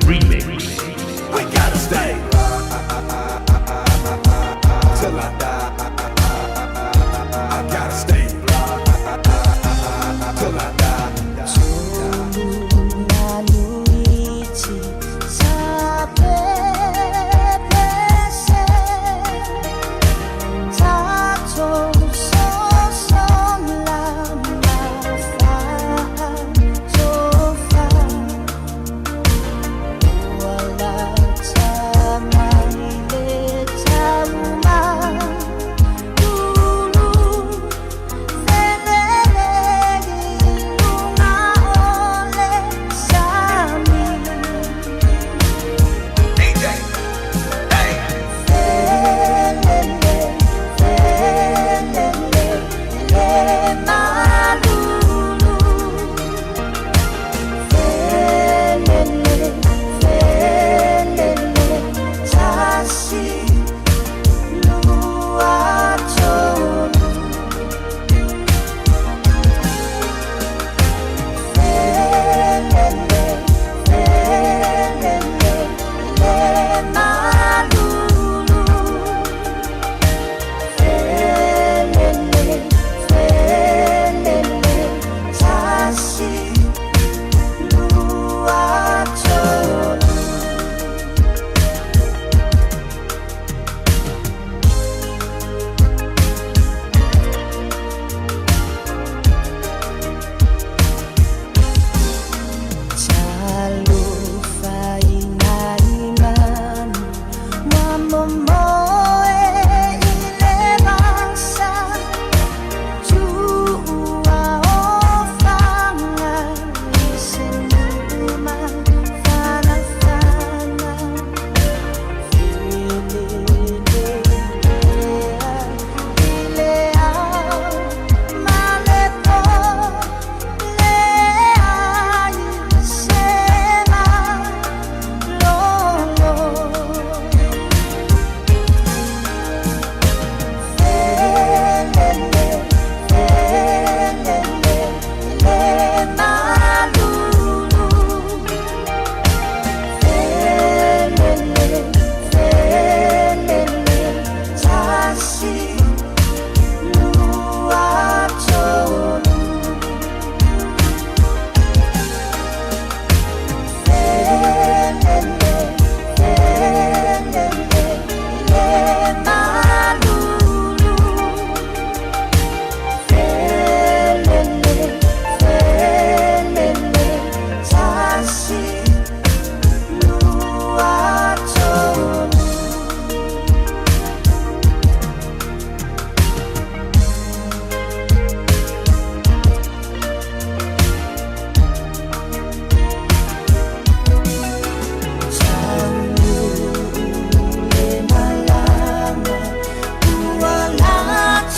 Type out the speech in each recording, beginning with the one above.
Remix. We gotta stay till I die. I gotta stay till I die.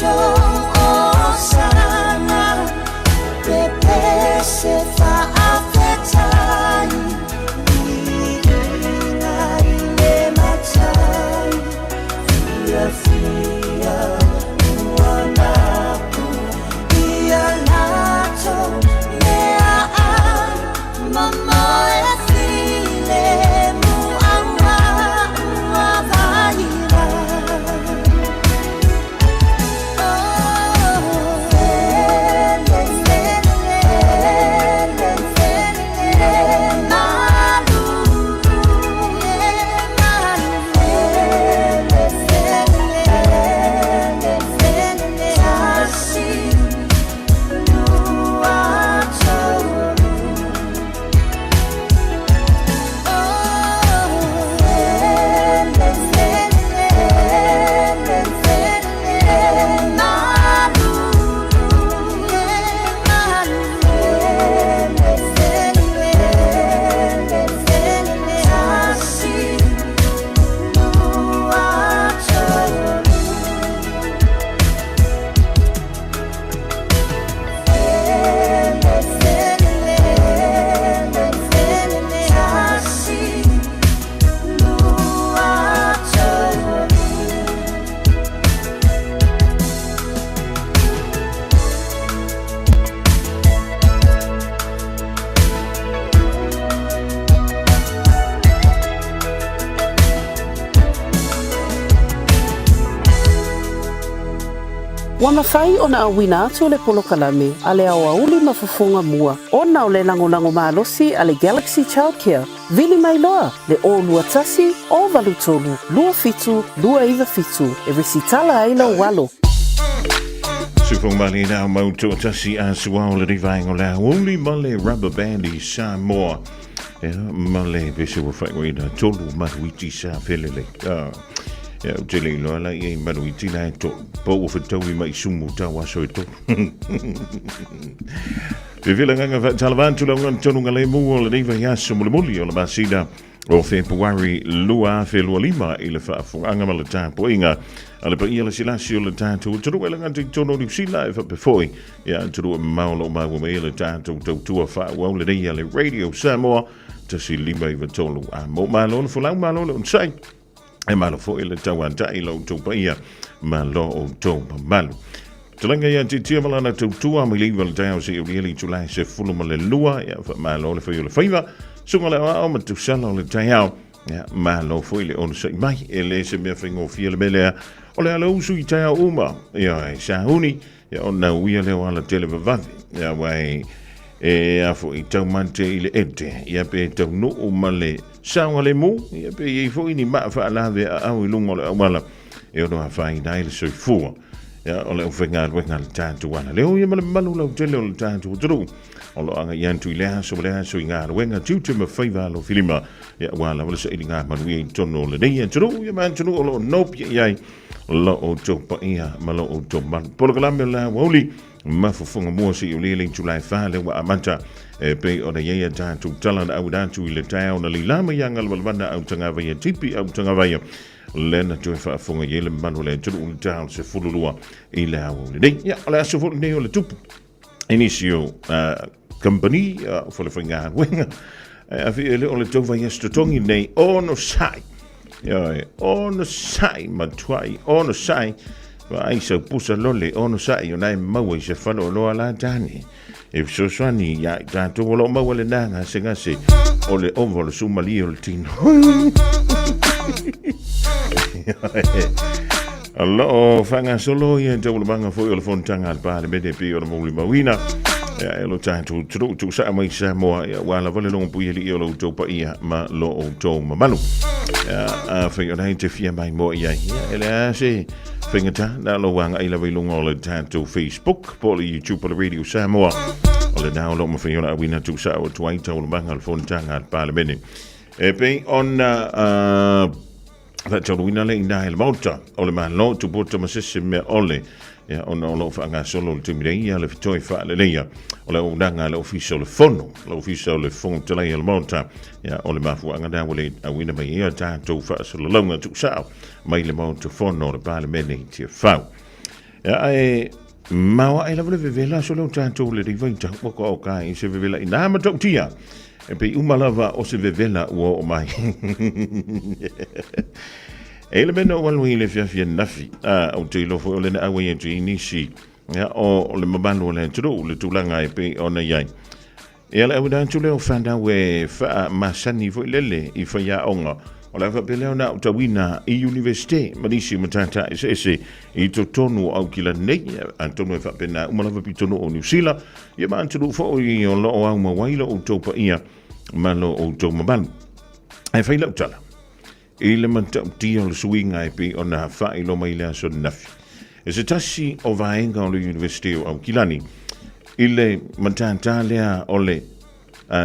Oh, Ua mafai ona auina atu le polokalame a le aoauli ma fofoga mua ona o le lagolago malosi a le Galaxy Childcare. Vili mai loa le 021 083 27 297 e resitala ai lou alo. Sufong mali nau mau toatasi a suao le rivaenga o le aoauli ma le rubber band i Samoa. Ia, ma le pese ua faaigoaina tolu maluiti sa felele. Ah. Ia, ou te le iloa la i ai maluiti la e tolu. Po ua fetaui mai sumu tau aso e tolu. Fefela nganga whaatalawa atu lau ngana tonu ngā le mua o le neiva i aso mulimuli o le masina o Fepuari 2025 i le faafofogaga ma le tapuaiga a le paia le silasi o le tatou atunuu e laga atu i totonu o Niu Sila e faapea foi ia atunuu e mamao o lo o maua mai ai le tatou tautua faaauau lenei a le Radio Samoa 1593 a mo malo le folau malo le onosai e malo foi le tauatai lo outou paia ma lo outou mamalu. Talaga ia titia ma lana tautua mai le iva le taeao seia uliali i Tulae 12, ia faamalo le fai o le faiva, suga le aoao ma tausala o le taeao, ia malo foi le onosai mai, e le se mea faigofie le mea lea, o le ala usu i taeao uma, ia e sauni, ia ona uia lea o ala tele vavave, ia aua e e a foi taumate i le ete, ia pe taunuu ma le saogalemu, ia pe i ai foi ni maa faalave aau i luga o le auala, e ono afaina ai le soifua. Ia, o le aufaigaluega a le tatou ala leo ia ma le mamalu lautele o le tatou atunuu o lo o agai atu i le aso ma le aso i galuega tiute ma faiva alofilima, ia aua lava le sailiga manuia i totonu o lenei atunuu ia ma atunuu o lo o nopiai i ai lo outou paia ma lo outou malu. Polokalame o le aoauli ma fofoga mua seia ulia le itula e fa lea ua amata e pei ona i ai a tatou tala na auina atu i le taeao na leilā mai ia Galumalemana au Tagavaia Tipi au Tagavaia lea na toe faafofoga i ai le mamalu o le atunuu i le taeao o le 12 i le aoauli nei. Ia, o le aso foi lenei o le tupu i nisi o kamupani, o falefaigaluega, ae afi e le o le tou vaiaso totogi nei, onosai. Ioe, onosai matuai, onosai. Vaai sau pusa lole, onosai, o na e maua i se faleoloa la tane. E fesoasoani ia i tatou o lo o maua lena gasegase o le ova o le sumalie o le tino. O lo o faagasolo ia taualumaga foi o le fonotaga a le Palemene pei ona molimauina. Ia, e lo tatou atunuu tuusaa mai Samoa, ia, ua lava le logopui alii o lo outou paia ma lo outou mamalu. Ia, afai o la e te fia maimoa i ai, ia, e leai se faigata, na o lou agai lava i luga o le tatou Facebook po o le YouTube o le Radio Samoa. O lena o lo o mafai ona auina tuusaa atu ai taualumaga o le fonotaga a le Palemene. E pei ona faataunuuina le ina e le Maota o le Malo tupota ma sese mea ole ia, ona o lo o faagasolo le taimi nei ia le fetoe faaleleia o le auaunaga a le Ofisa o le Fono, le Ofisa o le Fofoga Fetalai o le Maota, ia, o le mafuaaga lena ua le auina mai ai a tatou faasalalauga tuusao mai le Maota Fono o le Palemene i Tiafau. Ia, ae maoae lava le vevela aso lea o tatou le riva i tau o o ka i se vevela i nā matautia. E pei uma lava o se vevela ua oo mai. E le mea na ou alu ai i le afiafi ananafi, a, ou te iloa foi o lena auai atu i nisi, ia, o le mamalu o le atunuu, le tulaga e pei ona i ai. Ia le auina atu lea o fanau e faamasani foi lele i faiaoga, o le a faapea lea ona aotauina i Iunivesite ma nisi o matata eseese i totonu o Aukilani nei, atonu e faapena uma lava pitonuu o Niu Sila, ia ma atunuu foi o lo o aumau ai lo outou paia ma lo outou mamalu. Ae fai lau tala, i le matautia o le suiga e pei ona faailoa mai i le aso ananafi e se tasi o vaega o le Iunivesite o Aukilani i le matata lea o le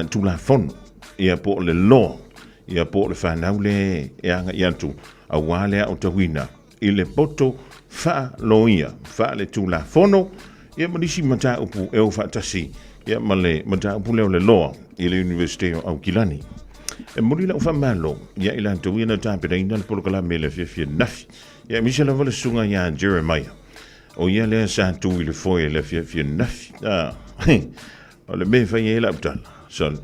Tulafono, ia po o le law, ia po o le fanau lea e agai atu aua le aotauina i le poto faaloia faaletulafono, ia ma nisi mataupu e o faatasi ia ma le mataupu lea o le law i le Iunivesite o Aukilani. E momoli lau faamalo ia i latou ia na tapenaina le polokalame i le afiafi ananafi, ia aemaise lava le susuga ia Jeremiah, o ia lea sa tu i le foe i le afiafi ananafi. Ah, o le mea e fai ai lau tala, sorry,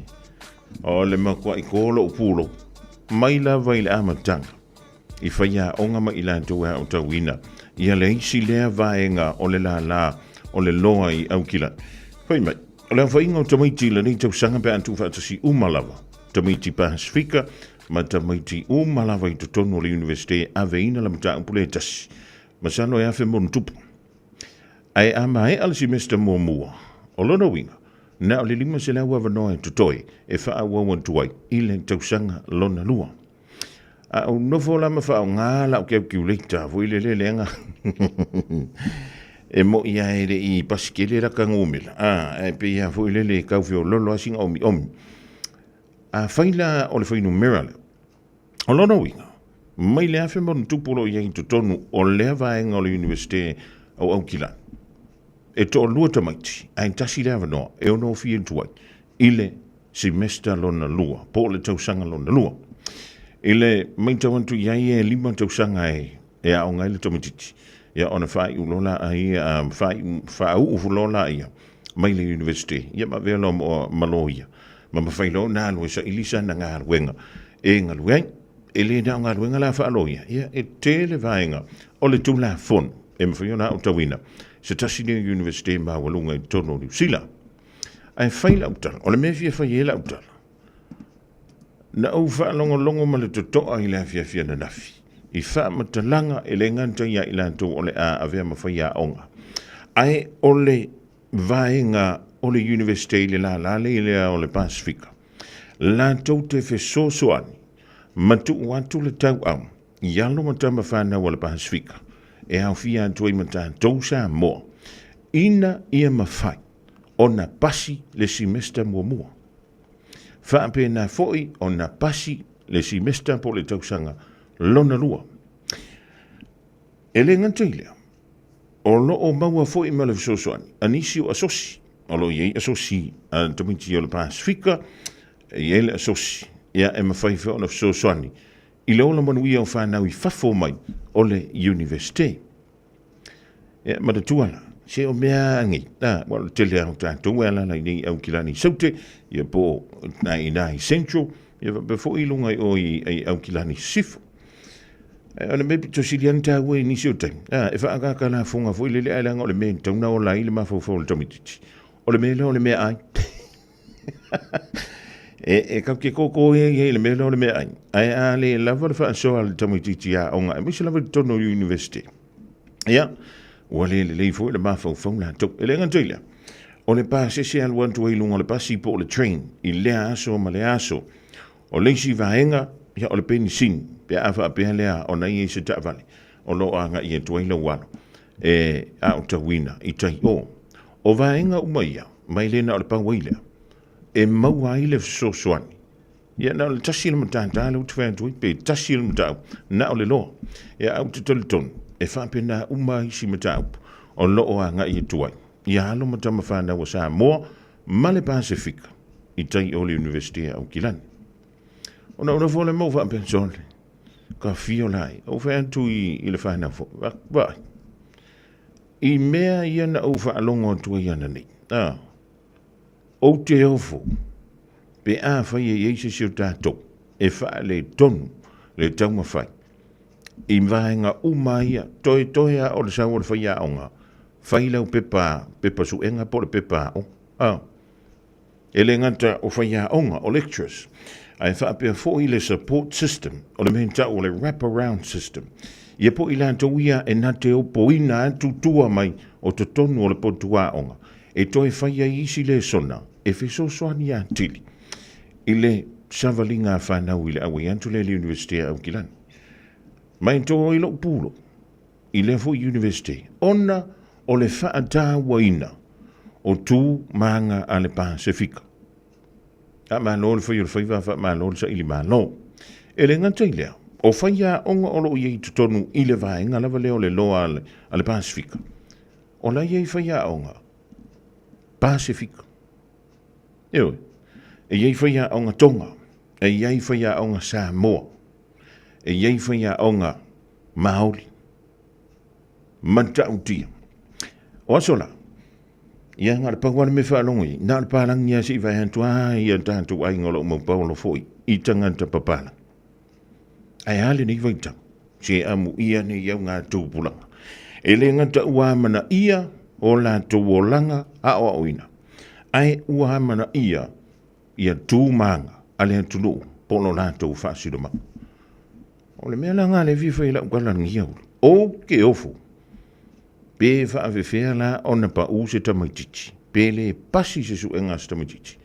o le matuai ko lou pulou mai lava i le amataga i faiaoga ma i latou e aotauina ia le isi lea vaega o le lālā o le loa i Aukilani. Fai mai, o le aofaiga o tamaiti i lenei tausaga pe a tuufaatasi uma lava, tamaiti Pasifika ma tamaiti uma lava i totonu o le Iunivesite e aveina le mataupu lea e tasi, masalo e 1000 ma ona tupu. Ae a maea le simesta muamua, o lona uiga, na o le 500 avanoa e totoe e faaauau atu ai i le tausaga lona lua. A ou nofo la ma faaaoga lau calculator foi lele leaga e mo'i lava e le i pasi tele laka numera, a, ae pei lava foi lele e tau feololo lava sina omiomi. Afai la o le fuainumera lea, o lona uiga, mai le 1000+ o lo o i ai i totonu o lea vaega o le Iunivesite o Aukilani, e toalua tamaiti ae tasi le avanoa e ono ofia atu ai i le semester lona lua po o le tausaga lona lua. I le matau atu i ai e 5 tausaga e aoga ai le tamaitiiti, ia ona faaiu loa la ia, faauu loa la ia mai le University, ia ma avea loa ma loia, ma mafai loa ona alu e saili sana galuega e galue ai. E le na o galuega la faaloia, ia e tele vaega o le Tulafono e mafai ona aotauina se tasi lenei o University maualuga i totonu o Niu Sila. Ae fai lau tala, o le mea e fia fai ai lau tala, na ou faalogologo ma le totoa i le afiafi ananafi, i faamatalaga e le gata ia i latou o le a avea ma faiaoga, ae o le vaega o le University i le lala lea o le Pasifika, latou te fesoasoani ma tuu atu le tauau i alo ma tama fanau a le Pasifika e aofia atu ai ma tatou Samoa, ina ia mafai ona pasi le simesta muamua. Faapena foi ona pasi le simesta po o le tausaga lona lua. E le gata i lea, o lo o maua foi ma le fesoasoani a nisi o asosi, o lo o i ai asosi a tamaiti o le Pasifika, e i ai le asosi ia e mafai foi ona fesoasoani i le ola manuia o fanau i fafo mai o le Iunivesite. Ia, manatua la, se o mea nei, a, ua o le tele lava o tatou e alaala i nei Aukilani i Saute, ia po o i ina i Central, ia faapea foi i luga i o i Aukilani i Sisifo. O le mea pito sili lava ona taua i nisi o taimi, a, e faaagaga lafoga foi lele ae leaga o le mea e tatau ona ola ai le mafaufau o le tamaitiiti, o le mea lea o le meaai. E tatou te koko ai i le mea lea o le meaai, ae a le lava le faasoa a le tamaitiiti aoga, aemaise lava i totonu o le University, ia, ua le lelei foi le mafaufau latou. E le gata i lea, o le pasese alu atu ai i luga o le pasi po o le train i lea aso ma lea aso. O le isi vaega, ia, o le penisini, pe a faapea lea ona i ai se taavale o lo o agai atu ai lau alo e aotauina i tai o. O vaega uma ia, mai le na o le pau ai lea, e maua ai le fesoasoani. Ia, na o le tasi le matata lea ou te fai atu ai, pe tasi le mataupu, na o le loa. Ia, ae ou te talitonu, e faapena uma isi mataupu o lo o agai atu ai ia alo ma tama fanau a Samoa ma le Pasefika i tai o le Iunivesite a Aukilani. Ona ou nofo lea ma ou faapea, sole, ka fio lai, ou fai atu i le fanau foi, vaai, i mea ia na ou faalogo atu ai ananei, a, ou te ofo, pe afai e i ai se isi o tatou e faaletonu le taumafai i vaega uma ia, toetoe lava o le sau o le faiaoga, fai lau pepa, pepa suega po o le pepa aoga. A, e le gata o faiaoga, o lecturers, ae faapea foi le support system, o le mea e tau o le wrap around system. Ia po o i latou ia e na te opoina atu tua mai o totonu o le potu aoga, e toe fai ai isi lesona e fesoasoani atili i le savaliga a fanau i le auai atu lea i le Iunivesite a Aukilani. Ma e to ai lou pulo i lea foi Iunivesite ona o le faatauaina o tu ma aga a le Pasefika. Faamalo le fai o le faiva, faamalo le saili malo. E le gata i lea, o faiaoga o lo o i ai i totonu i le vaega lava lea o le loa a le Pasefika, o la e i ai faiaoga Pasefika. Ioe, e i ai faiaoga Tonga, e i ai faiaoga Samoa, e i ai faiaoga Māori, matautia. O aso la, ia na o le pau lava le mea faalogo i ai, na o le palagi lava se i vae atu a ia tatou aiga o lo o mau paolo foi i tagata papalagi. Ae a lenei vaitau, se amuia nei au ngā tupulaga. E le gata ua amanaia o latou olaga aoaoina, ae ua amanaia ia tu ma aga a le atunuu po o lo latou faasinomaga. O le mea la lena lea e fia fai ai lau tala i lenei aoauli, ou te ofo. Pe faapefea la ona paʻū se tamaitiiti, pe lē pasi se suʻega a se tamaitiiti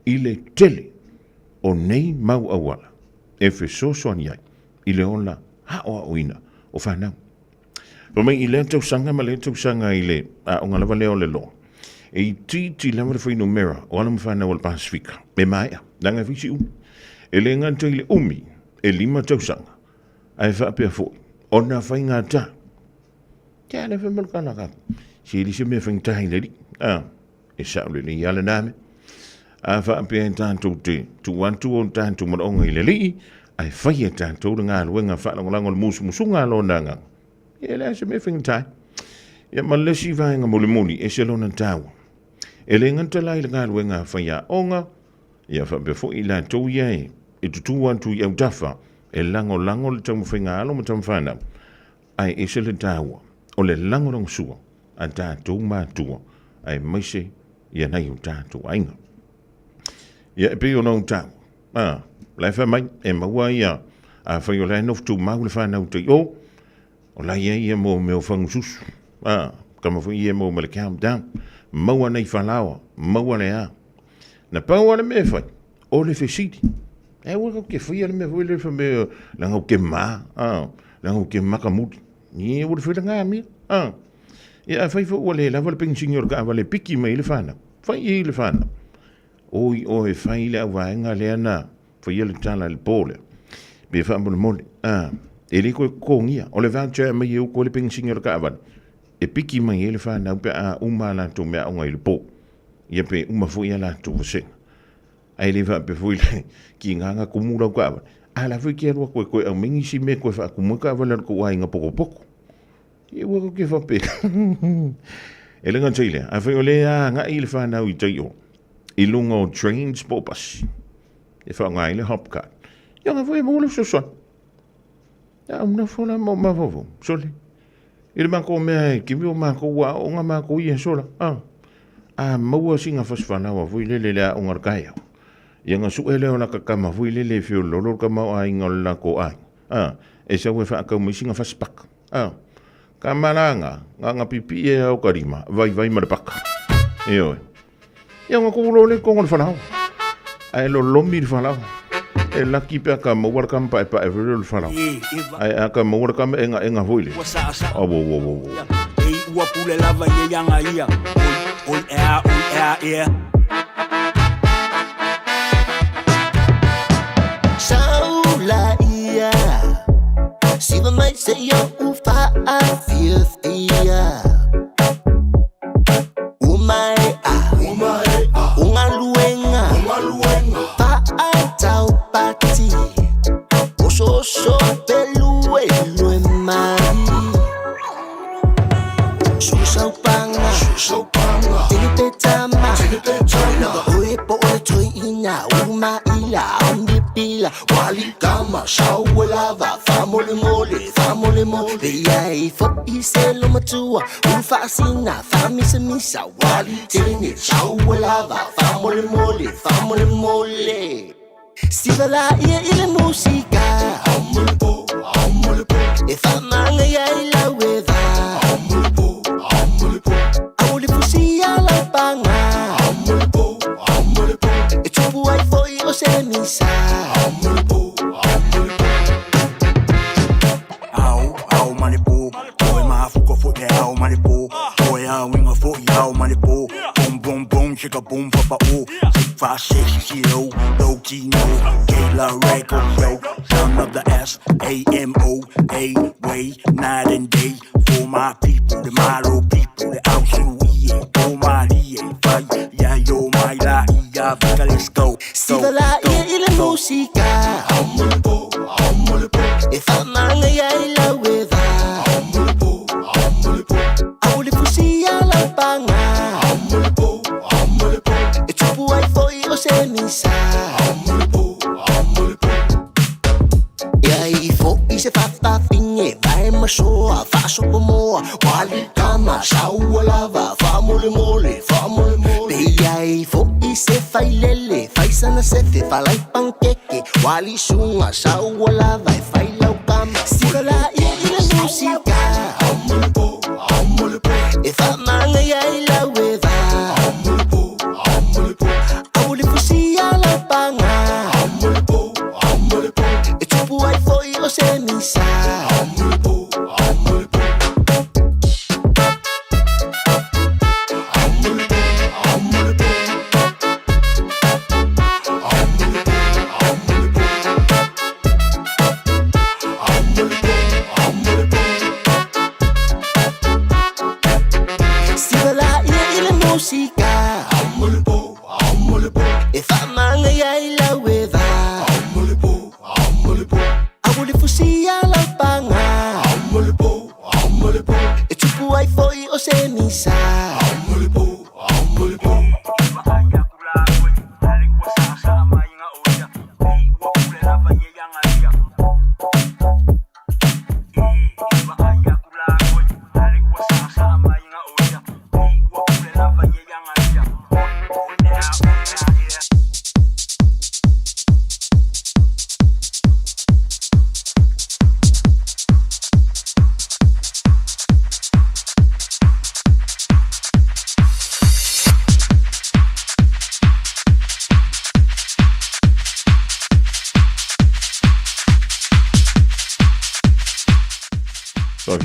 i le tele o nei mau auala e fesoasoani ai i le ola aʻoaʻoina o fanau. Fai mai i lea tausaga ma lea tausaga i le aoga lava lea o le Loa, e itiiti lava le fuainumera o alo ma fanau o le Pasefika e maea, leaga e fai si umi. E le gata i le umi e 5 tausaga, ae faapea foi ona faigata. Kia le fai mai le kanaka, se le se mea faigata i le alii. A, e sao lelei lava lena mea. A faapea e tatou te tuu atu o tatou manaoga i le alii, ae fai e tatou le galuega faalagolago o le musumusuga a lona agaga, e leai se mea faigata ai. Ia ma le isi vaega mulimuli, e ese lona taua. E le gata la i le galuega a faiaoga, ia faapea foi i latou ia e tutū atu i autafa e lagolago le taumafaiga a alo ma tamafanau, ae ese le taua o le lagolagosua a tatou matua aemaise ia nai o tatou aiga. Ia e pei ona ou taua, a, la e fai mai, e maua ia, afai o la e nofo tumau le fanau tai o, o la ia ia mo mea o fagususu, a, kama foi ia mo ma le countdown, maua nei falaoa, maua le a. Na pau lava le mea e fai, o le fesili. E aua kau te faia le mea foi lea fai mai leaga ou te mā, a, leaga ou te makamuli. Ia ua le fai lena mea, a. Ia afai foi ua le lava le penisini o le taavale e piki mai ai le fanau, fai i ai le fanau. Oi oe fai le auvaega lea na faia le tala i le po lea. Pe faamolemole, a, e le toe totogia. O le voucher e aumai e utu ai le penisini o le taavale, e piki mai ai le fanau pe a uma a latou meaaoga i le po. Ia pe uma foi a latou vasega. Ae le faapea foi le kiga na tumu lau taavale. A la foi e te alu atu e toe aumai nisi mea e toe faatumu ai taavale a le tou aiga potopoto. Ia ua tou te faapea. E le gata i lea, afai o lea e agai le fanau i tai o, i luga o trains po o pasi, e faaaoga ai le hop card. Ia ona foi e maua le fesoasoani. Ia au nofo la ma ou mafaufau, sole. I le matou mea e kimi o matou aoga matou ia sola. A, a maua sina fasifalaoa foi lele i le aoga o le taeao, ia ona sue lea o lata tama foi lele e feololo le tamaoaiga o le latou aiga. A, e sau e faatau mai sina fasipaka. A, ka malaga, na ona pipii ai lava o ta lima, vaivai ma le paka. Ioe. Ia ona tuu loa lea i totonu o le falaoa. Ae lolomi le falaoa. E laki pe a ka maua le kama paepae foi lea o le falaoa. Ae a ka maua le kama egaega foi lea. Au au au au. E ua pule lava i e aga ia. Oi, oi, ea, oi, ea, ea. Saula ia, siva mai se ia u faafiafia. Umaea, ugaluega, faataupati, osooso peluelue mai. Susaupanga, tinipetama, lava oe po o le toeina, umaila, omipila, walikama, sauelava, faamolemole, faamolemole, ia e foʻi se lomatua, ulufaasina, faamisamisa, walitene, sauelava, faamolemole, faamolemole. Siva laia i le musika, e faamaga ia i lau eva. Aua le fusia lau paga, e tupu ai foi o se misa. Ao, ao ma le po, Oe mafuka foi e ao ma le po, Oe ao inga foi ao ma le po, Boom boom boom chicka boom papa o, 6 5 6 0 low G no, K la record yo, son of the S A M O A way night and day for my people, the Malo people, the Ausuie, o Malie, Fai, ya yo mai la ia, vika let's go. Siva laia i le musika, e faamaga ia i lau eva. Aua le fusia lau paga, e tupu ai foi o se misa. Ia i foʻi se fafafine, vae masoa, faasopomoa, walikama, saua lava, faamolemole, faamolemole. Pe ia i foʻi se failele, faisana sefe, falai pankeke, walisuga, saua lava, e fai lau kama. Siva laia i le musika,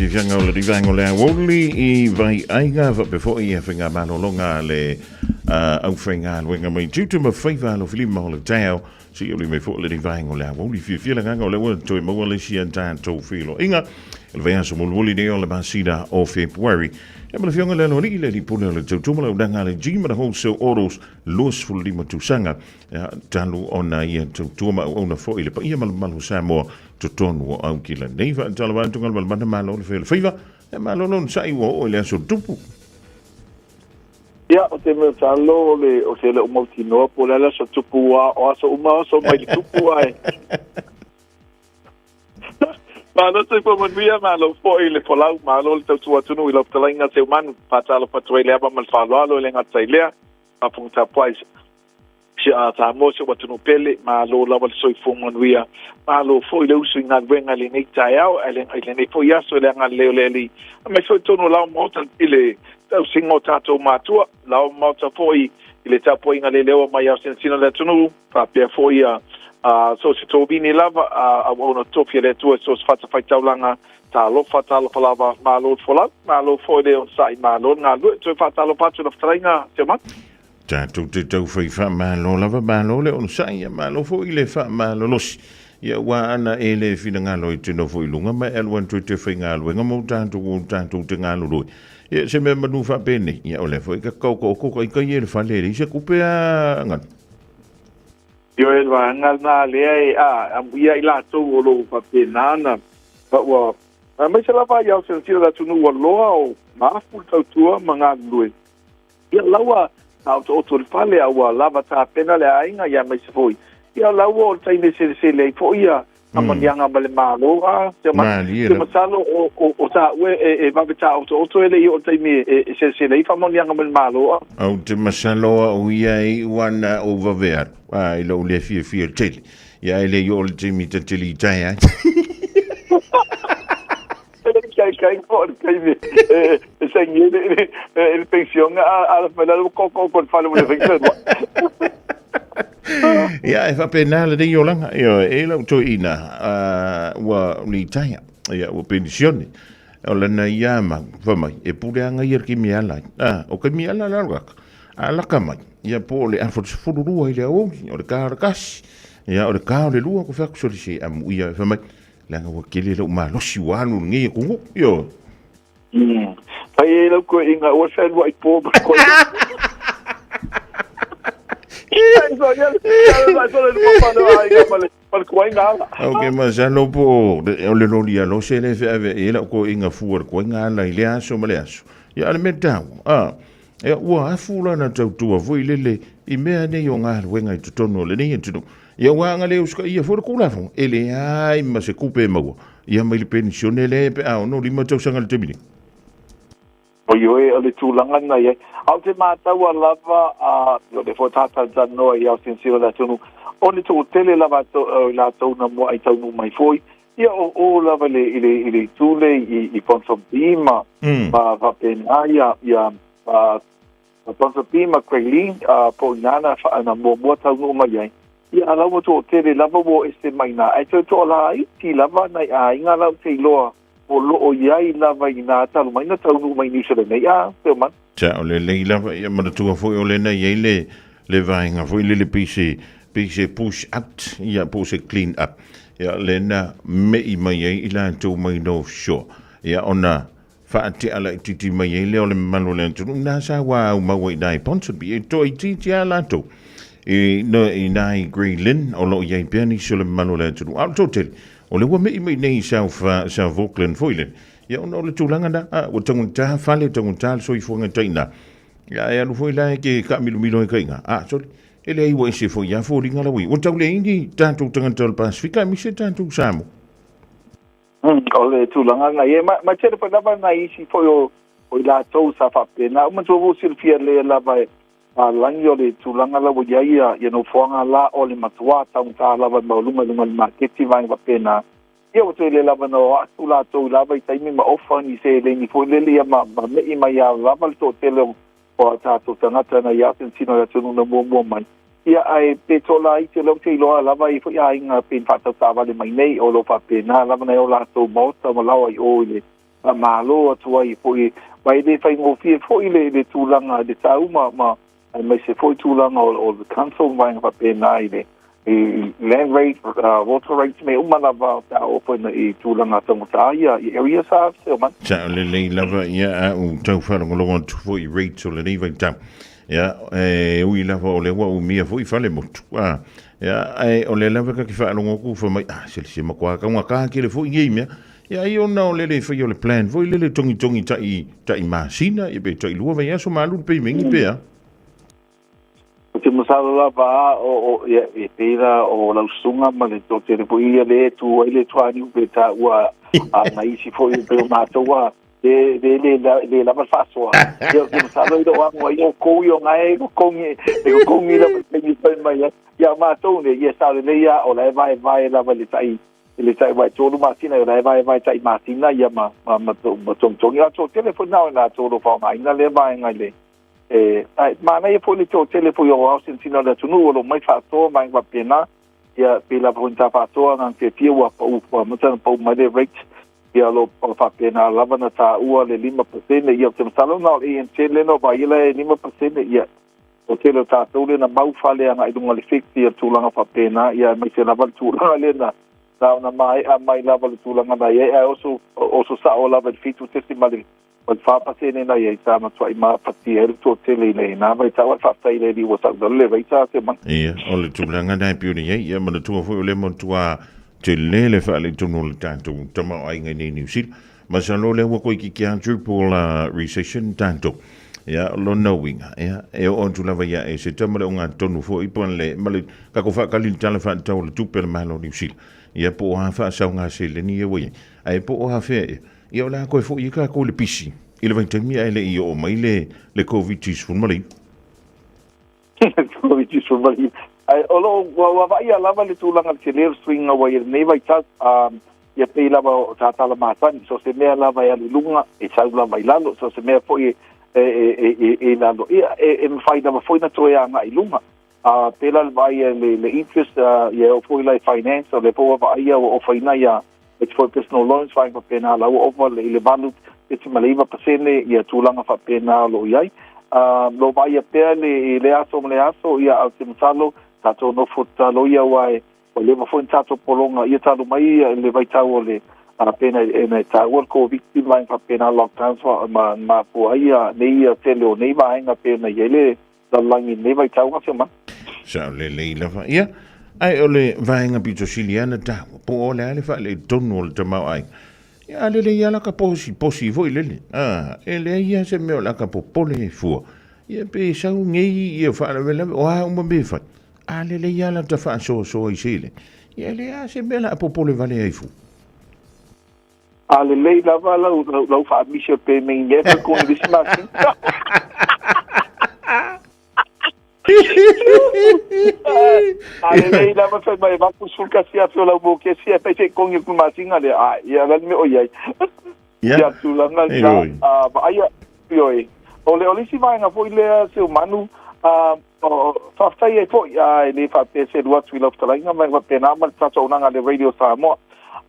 fiafiaga o le rivaega o le aoauli i Vaiaiga faapea foi ia faigamalologa a le aufaigaluega mai tiute ma faiva alofilima o le taeao seia uli mai foi le rivaega o le aoauli. Fiafia le agaga o lea ua toe maua le isi a tatou feiloaiga i le vaiaso mulimuli nei o le masina o Fepuari. Ia ma le afioga i le Aloalii, le alii pule o le tautua ma le auaunaga a le G ma le Wholesale Autos 25 tausaga talu ona ia tautua ma auauna foi i le paia ma le mamalu o Samoa totonu o Aukila nei. Faatalofa atu Galumalemana, malo le fai o le faiva, e malo lona sa'i ua oo i le aso tupu. Ia, o te mea talo o le o te le o mautinoa po o le a le aso tupu a o aso uma aso mai le tupu ae Malo soifua manuia, malo foi le folau, malo le tautua atunuu i lau fetalaiga Seumanu. Faatalofa atu ai le ava ma le faaaloalo e le gata i lea, faafofoga tapuai si a Samoa, si ou atunuu pele, malo lava le soifua manuia, malo foi le usu i galuega i lenei taeao, i lenei foi aso i le agalelei o le Alii, aemaise foi totonu o lao maota i le tausiga o tatou matua, lao maota foi i le tapuaiga leleoa mai ao sinasina o le atunuu, faapea foi a so o se tovini lava, a auauna tofi a le Atua i so o se fatafaitaulaga. Talofa, talofa lava, malo le folau, malo foi le onosai, malo le galulue. Toe faatalofa atu i lau fetalaiga Tiomanu. Tatou te taufai faamalo lava, malo le onosai, ia malo foi le faamalolosi. Ia ua ana e le finagalo e te nofo i luga ma e alu atu e te faigaluega mo tatou o tatou te galulue. Ia se mea manu faapenei, ia o lea foi ka kaokaoko kai kai e le fale e leai se kupe a ngana. Ioe le vaega lena lea e a amuia i latou o lo o faapena ona ua aemaise lava i aosinasina o le atunuu ua loa o maafu le tautua ma galulue. Ia la ua taotooto i le fale a ua lava tapena le aiga ia aemaise foi ia la ua o le taimi e selesele ai foi ia faamanuiaga ma le Malo a te masalo o taua e vave taotooto e le i oo i le taimi e selesele ai faamanuiaga ma le Malo a. Ou te masalo au ia e iu ana ou vave alu a i lou le fiafia tele ia e le i oo i le taimi ta te litaea ai. E le kaikai po o le taimi e saini ai le pensione a ala mai lalo koko ko le fale mo le pensione. Ia, e faapena lenei olaga. Ioe, e lau toeaina, ua litaea, ia, ua penisione. O lana ia mau, fai mai, e pule aga ia le kemiala ai. Ah, o kemiala la laka, a laka mai, ia po o le afa 12 i le aoauli, o le ka o le kasi, ia o le ka o le lua, ko fea ku soli se amu ia, fai mai, leaga ua tele lou malosi ua alu lenei atunuu, ioe. Fai ai lau toeaina, ua fealuai po ma koe. Ok, masalo po o le loli a lose le feave i lau toeaina fua le koinga ala i le aso ma le aso. Ia, a le mea taua, a, ia, ua afu lana tautua foi lele i mea nei o galuega i totonu o lenei atunuu. Ia ua aga le usitaia foi le Tulafono, e leai ma se tupe e maua ia mai le penisione lea pe a 65 tausaga i le taimi nei. Ioe, o le tulaga lena i ai. A o te mataua lava, a, o lea foi tatou talanoa i aosinasina o le atunuu, o le toatele lava o i latou na muai taunuu mai foi, ia o o lava i le, i le, i le itu lea i, i Ponsonby ma, ma faapena ia, ia, a, A Ponsonby ma Grey Lynn, a po o ina na na muamua taunuu mai ai, ia a la ua toatele lava ua o ese mai ina, ae toe toalaiti lava nai aiga la ou te iloa o lo o i ai lava i ina talu mai na taunuu mai Niu Sila nei, a, Tillman. Sao lelei lava, ia manatua foi o lena e i ai le, le vaega foi lele pei se, pei se push out, ia po o se clean up, ia lena me'i mai ai i latou mai North Shore, ia ona Faatea laitiiti mai ai lea o le mamalu o le atunuu na sa ua aumau ai i ina i Ponsonby, e toaitiiti lava latou i ina i Grey Lynn o lo o i ai pea nisi o le mamalu o le atunuu. A o le toatele, o lea ua me'i mai nei i South, South Auckland foi lele, ia ona o le tulaga na, a, ua taugata fale, taugata le soifuaga tai ina. Ia, e alu foi la e te taamilomilo ai kai ina. A, sole, e leai ua ese foi lava foliga la ua i ai. Ua tau leai ni tatou tagata o le Pasefika aemaise tatou Samoa. O le tulaga lena ia, ma tele foi lava nai isi foi o i latou sa faapena. Ua manatua ua silafia lelei lava e palagi o le tulaga la ua i ai ia nofoaga la o le matua taugata lava e maualuga i luga o le maketi vaega faapena. Ia ua toe le lava na o atu latou i la vaitaimi ma ofa ni seleni foi lele ia ma me'i mai lava le toatele o a tatou tagata na i Atenesina o le atunuu na muamua mai. Ia, ae pe toalaiti, o lea ou te iloa lava e i ai foi aiga pei na faatau taavale mai nei, o lo o faapena lava nai o latou maota ma laoa i o i le Faamalo atu ai foi, aua e le faigofie foi le tulaga i le tau ma aemaise foi tulaga o le council ma vaega faapena i le land rate, water rates, mea uma lava pe a oo foi i tulaga taugata ia i areas a Seomani. Sao lelei lava ia a ou tau faalogologo atu foi i rates o lenei vaitau. Ia, e ui lava o lea ua umia foi fale motu. A, ia, ae o lea lava ta te faalogo atu fai mai, ah, sele se matua taugata tele foi nei mea. Ia ai ona o le le faia o le plan foi lele togitogi tai, tai masina, ia pe tai lua vaiaso ma alu le payment pe a. Ou te masalo lava a o, o, ia, e pei la o lau susuga ma le toatele foi ia le tu ai le tuaniu pe taua a nai isi foi pei o matou a le le le le lava le faasoa. Ia ou te masalo i lou ago ai o kou i o ngae e kokongi e kokongi lava le taimi fai mai ai. Ia matou nei, ia sao lelei a o la e vaevae lava i le tai i le tai wai tolu masina o la e vaevae tai masina ia ma ma ma ma togitogi a toatele foi na o i latou o lo o faaaogaina lea vaega i le e ai manaia foi le toatele foi o ao sinosino o le atunuu o lo o mai faasoa ma vaega faapena ia pei lava foi ona ta faasoa na fiafia ua pau ua amata ona pau mai le rate ia o lo o faapena lava na taua le 5% ia ou te masalo na o le ANZ lea na vaai la e 5% ia O tele o tatou lea na mau fale agai i luga o le fix ia tulaga faapena, ia aemaise lava le tulaga lea na na ona maea mai lava le tulaga na i ai, ae oso oso sao lava i le 7.4% na i ai, sa matuai mafatia ai le toatele i lena vaitau, ae faafetai i le Alii ua sau i lalo le rate a Semanu. Ia, o le tulaga lena e pei ona i ai, ia manatua foi o lea matua tele le faaletonu o le tatou tamaoaiga i nei Niu Sila. Masalo o lea ua toeitiiti lava triple recession tatou. Ia, o lona uiga, ia, e oo atu lava ia e se tama le ogatotonu foi po le, ma le tatou faatali i le Tala Faatatau o le Tupe a le Malo o Niu Sila. Ia, po o a faasaoga seleni ia ua i ai. Ae po o afea ea, ia o le a toe foi ai tatou i le pisi i le vaitaimi ae le i oo mai le, le Koviti-19. Koviti-19. Ae o lo o ua vaaia lava le tulaga i le tele o le suiga ua i ai i lenei vaitau. Ia pei lava o tatala masani, so o se mea lava e alu i luga, e sau lava i lalo, so o se mea foi e, e, e, e, e i lalo, ia, e, e mafai lava foi na toe agai i luga. A pēlā le vaaia le, le interest, ia e oo foi la i finance, o lea foi ua vaaia ua ofaina ia aemaise foi personal loans, vaega faapena la ua ofa i le 8.9% ia tulaga faapena o lo o i ai. Lo vaaia pea le, i lea aso ma lea aso, ia a o te masalo, tatou nofo tatalo ia aua e Ua leva foi na tatou pologa ia talu mai i le vaitau o le pena e taua le Koviti ma vaega faapena lockdowns ma mafua ai ia nei ia tele o nei vaega pei ona i ai le lalolagi i lenei vaitau a Seumanu. Sao lelei lava. Ia, ae o le vaega pito sili lava na taua, po o le a le faaletonu o le tamaoaiga. Ia, a lelei lava la ka posi, posi foi lele. A, e leai lava se mea o le a ka popole ai fua. Ia, pe sau nei ia faalavelave, o a uma mea e fai. A lelei lava lata faasoasoa i seleni, ia e leai lava se mea o le a popole vale ai fua. A lelei lava lau, lau, lau faamisi o pe mei never koni le isi masina. A lelei lava fai mai vaku sefulu tasi afe o lau mokesi ae fai se kongi o le masina lea. A, ia la le mea o i ai. Ia tulaga lena, vaaia, ioe. O le, o le isi vaega foi lea Seumanu, Faafetai ai foi, a e le faapea e selu atu i lau fetalaiga ma e faapena ma le tatou auaunaga a le Radio Samoa.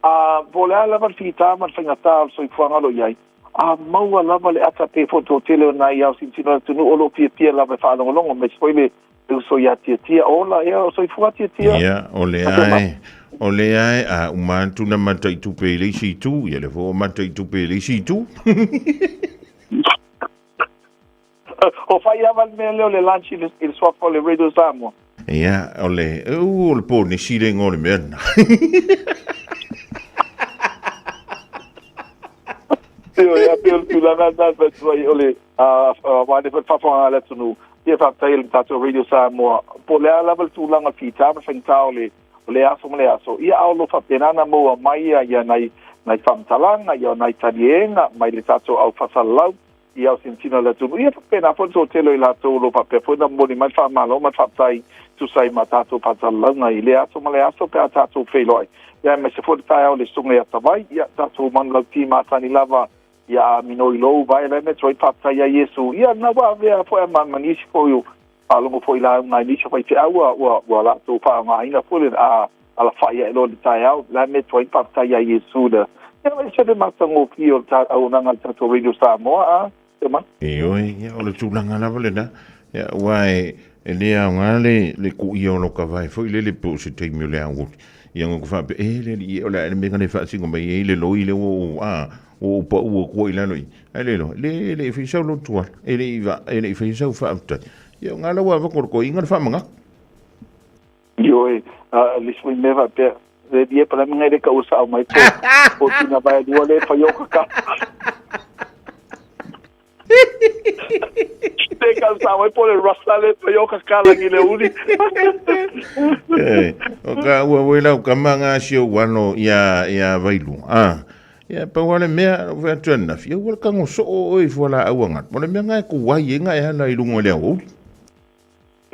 A, po o le a lava le figata ma le faigata o le soifuaga o lo o i ai, a maua lava le ata pe foi le toatele o nai ao sinosino o le atunuu o lo o fiafia lava e faalogologo, aemaise foi le uso ia Tiatia. Ola ea o soifua Tiatia? Ia, o lea e, o lea e, a uma atu na mataitupe i le isi itu, ia lea foi ua mataitupe i le isi itu. O fai lava le mea lea o le lunch i le, i le suafa o le Radio Samoa. Ia, o le, u, o le ponesi le igoa o le mea lena. Ioe, a pei o le tulaga lena e fai atu ai, o le, aua le faafofoga a le atunuu, ia faafetai i le tatou Radio Samoa, po o le a lava le tulaga o le fita ma le faigata o le, o le aso ma le aso, ia a o lo o faapena ona maua mai ia nai, nai faamatalaga, ia nai taliega mai le tatou au faasalalau, i ao sinosino o le atunuu. Ia faapena foi le toatele o i latou o lo o faapea foi ona momoli mai le faamalo ma le faafetai tusa ai ma tatou faasalalauga i lea aso ma lea aso pe a tatou feiloai. Ia aemaise foi le taeao i le susuga ia Tavai, ia tatou manulauti masani lava ia minoi lou vae la e mea tuai faafetai ia Iesu. Ia na ua avea foi a ma nisi foi o faalogo foi lauga ai nisi o faifeau ua ua ua latou faaaogaina foi le a alafai ae loa i le taeao la e mea tuai faafetai ia Iesu le Ia, e ese le matagofie o le auaunaga a le tatou Radio Samoa, a Seumanu? Ioe, ia o le tulaga lava lena. Ia, aua e, e le aoga le, le kuia o lou kavae foi lele po o se taimi o le aoauli. Ia ona faapea, e le alii e, o le a ea le mea na le faasino mai ai le loi lea ua ou, a, ua ou pau atu ai i lalo i i. Ae le iloa, le, e le i faia sau lotu ala, e le i, e le i faia sau faafetai. Ia o ngā lau avatu o le toeaina le faamanatu. Ioe, a le isi foi mea faapea, le lie pa le le ka usa au mai po, po tina vai lua le pa yoka ka. Le ka usa mai po le rasta le pa yoka ka la le uli. Eh, o ka ua wei lau kama ngā sio wano ia, ia vailu. Ah, ia pa wale mea, o wea tuan na fia, ua kango so o i fuala aua ngat. Mo le mea ngai ku wai e ngai hala i lungo le au uli.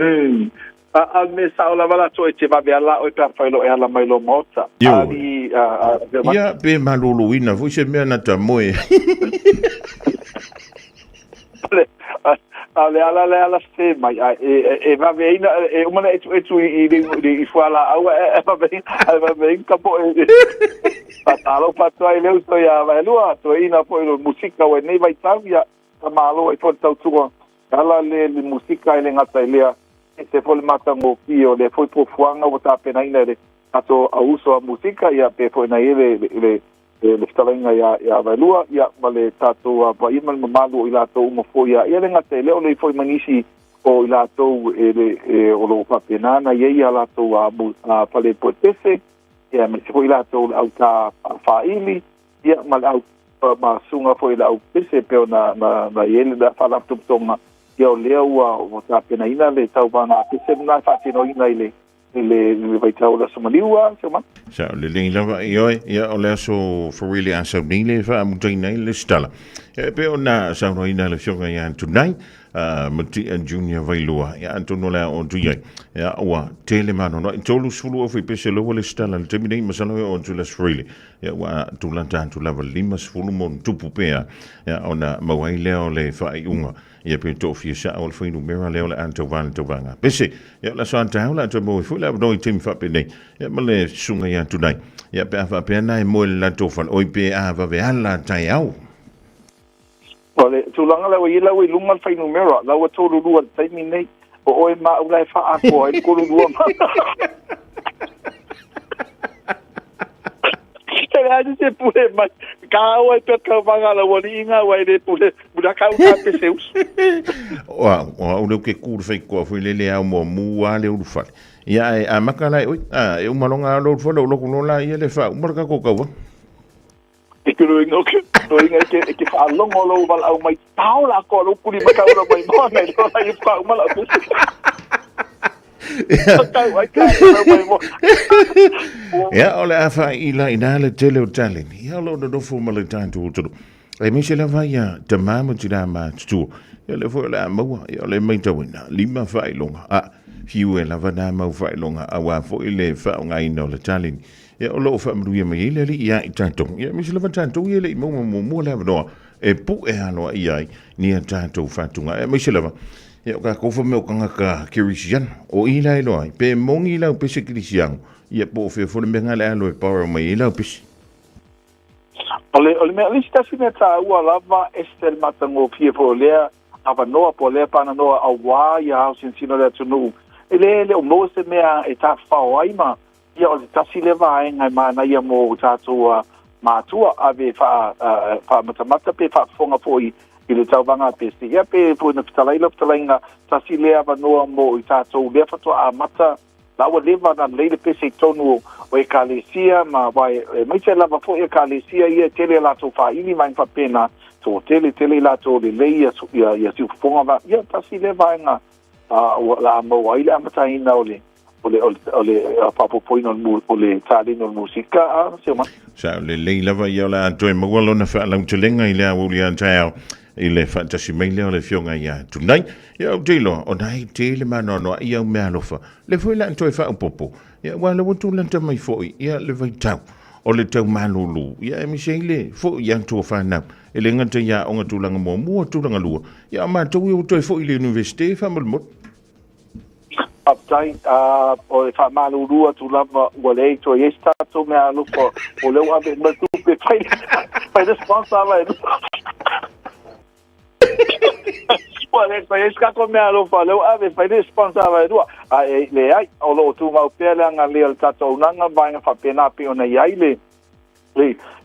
Ei, a, a me sao lava latou e te vave ala oe pe afai loa e ala mai lou maota. Ioe. Ali, a, a, a, Ia, pe maloloina foi se mea na ta moe. Le, a, a le ala le ala se mai, a, e, e, e vave aina, e uma na etu etu i, i, i, i fualaau, e, e vave aina, e vave aina ka po e, Faatalofa atu ai le uso ia Vaelua, toeaina foi lo musika o lenei vaitau, ia, Ka malo ai foi le tautua e ala le le musika e le gata i lea, ese foi le matagofie o lea foi fuafuaga ua tapenaina e le tatou auuso a musika, ia pe foi na i ai le le le fetalaiga ia ia Vaelua, ia ma le tatou paia ma le mamalu o i latou uma foi ia, ia le gata i lea o le i foi ma nisi o i latou e le e o lo o faapena ona i ai ia latou a a fale poepese, ia aemaise foi i latou o le au tā faaili, ia ma le au ma susuga foi i le au pese pei ona na na i ai le faalapotopotoga, ia o lea ua ua tapenaina le tauvaga a pese lena e faatinoina i le i le i le vaitau o le Aso Maliu a Seumanu. Sa o lelei lava ioe, ia o le aso Fawili a sau nei le faamutaina ai le lesitala. E pei ona saunoaina le Afioga ia Tunai, Matia Junior Vailua, ia atonu o le a oo atu i ai. Ia ua tele manoanoa, e 30 au faipese lea ua lesitala i le taimi nei, masalo e oo atu i le Aso Faraile. Ia ua tulata atu lava 50 ma ona tupu pea, ia ona maua ai lea o le faaiuga. Ia pe toafia sao le fuainumera lea o le a tauva le tauvaga pese. Ia o le aso a taeao o le a toe maua ai foi le avanoa i taimi faapenei. Ia ma le susuga ia Tunai. Ia pe a faapea na e moe le latou fale, oi pe a vave ala taeao. O le tulaga lea ua i ai la ua i luga le fuainumera, la ua 32 i le taimi nei. O oe ma au la e faaatoa ai le 32 ma. E leai ni se pule mai. Ka au ai pea tauvaga a lau alii ngā ua e le pule. Muna ka au tā pese usu. O au, o au leo ke kū le whaikoa foi lele au mua mua le ulu fale. Ia e a maka lai oi, a e umalonga au le ulu fale o loko lola ia le wha umara ka kau E ke roinga o ke roinga e ke e ke whaalongo lou walaau mai tao la koa lou kuli makaura mai moa nei loa i wha uma lau pese. Tau ai ka lau mai moa. Ia, o le a whaila i nā le tele o taleni. Ia, o lo nonofo ma le tātou o tonu. E mise lava ia tamā ma tinā matutua. Ia le foi o le a maua, ia o le maitauina, lima faailoga. A, fiu e lava nā mau faailoga, auā foi le faaaogaina o le taleni. Ia, o lo o faamanuia mai ai le Alii iā i tatou. Ia, aemaise lava tatou ia e le i maua muamua le avanoa e pu'e aloaia ai ni a tatou faatuga. Aemaise lava, ia, o kākou fa mea o tagata Kerisiano, o i la e iloa ai, pe moni lau pese Kerisiano, ia, po o fea foi le mea lena le alo e borrow mai ai lau pese. O le, o le mea, o le isi tasi mea tāua lava, ese le matagofie foi o lea avanoa po o lea pananoa auā ia aosinasina o le atunuu, e le, le o maua se mea e tafafao ai ma Ia, o le tasi lea vaega e manaia mo o tatou mātua, ave faamatamata pe faafofoga foi i le tauvaga a Pese. Ia, pe foi na fetalai lau fetalaiga, tasi lea avanoa mo i tatou lea faatoa amata, la ua leva ona lelei le pese i totonu o Ekalesia ma aua e aemaise lava foi Ekalesia ia e tele a latou faaili ma vaega faapena, toatele tele i latou o lelei ia siufofoga ma, ia, tasi lea vaega ua o le a maua ai le amataina o le o le, o le, o le faaopoopoina o le, o le taleni o le musika a Seumanu. Sa o lelei lava ia o le a toe maua lona faalautelega i le aoauli a taeao i le faatasi mai lea o le Afioga ia Tunai. Ia ou te iloa, o na e tele maanoanoa i au meaalofa. Le foi le a toe faaopoopo, ia aua le ua tulata mai foi ia le vaitau o le tau malūlū. Ia aemaise ai le foi i atu o fanau. E le gata i aoga tulaga muamua, tulaga lua. Ia a matou ia ua toe foi i le Universite faamolemole. Faafetai. O le faamalulu atu lava ua leai toe i ai se tatou meaalofa, o lea ua ave uma le tupe e fai fai le sponsor ala e lua. Ua leai toe i ai se tatou meaalofa, o lea ua ave e fai le sponsor ala e lua. Ae leai, o lo o tumau pea le agalelei o le tatou auaunaga ma vaega faapena pei ona i ai le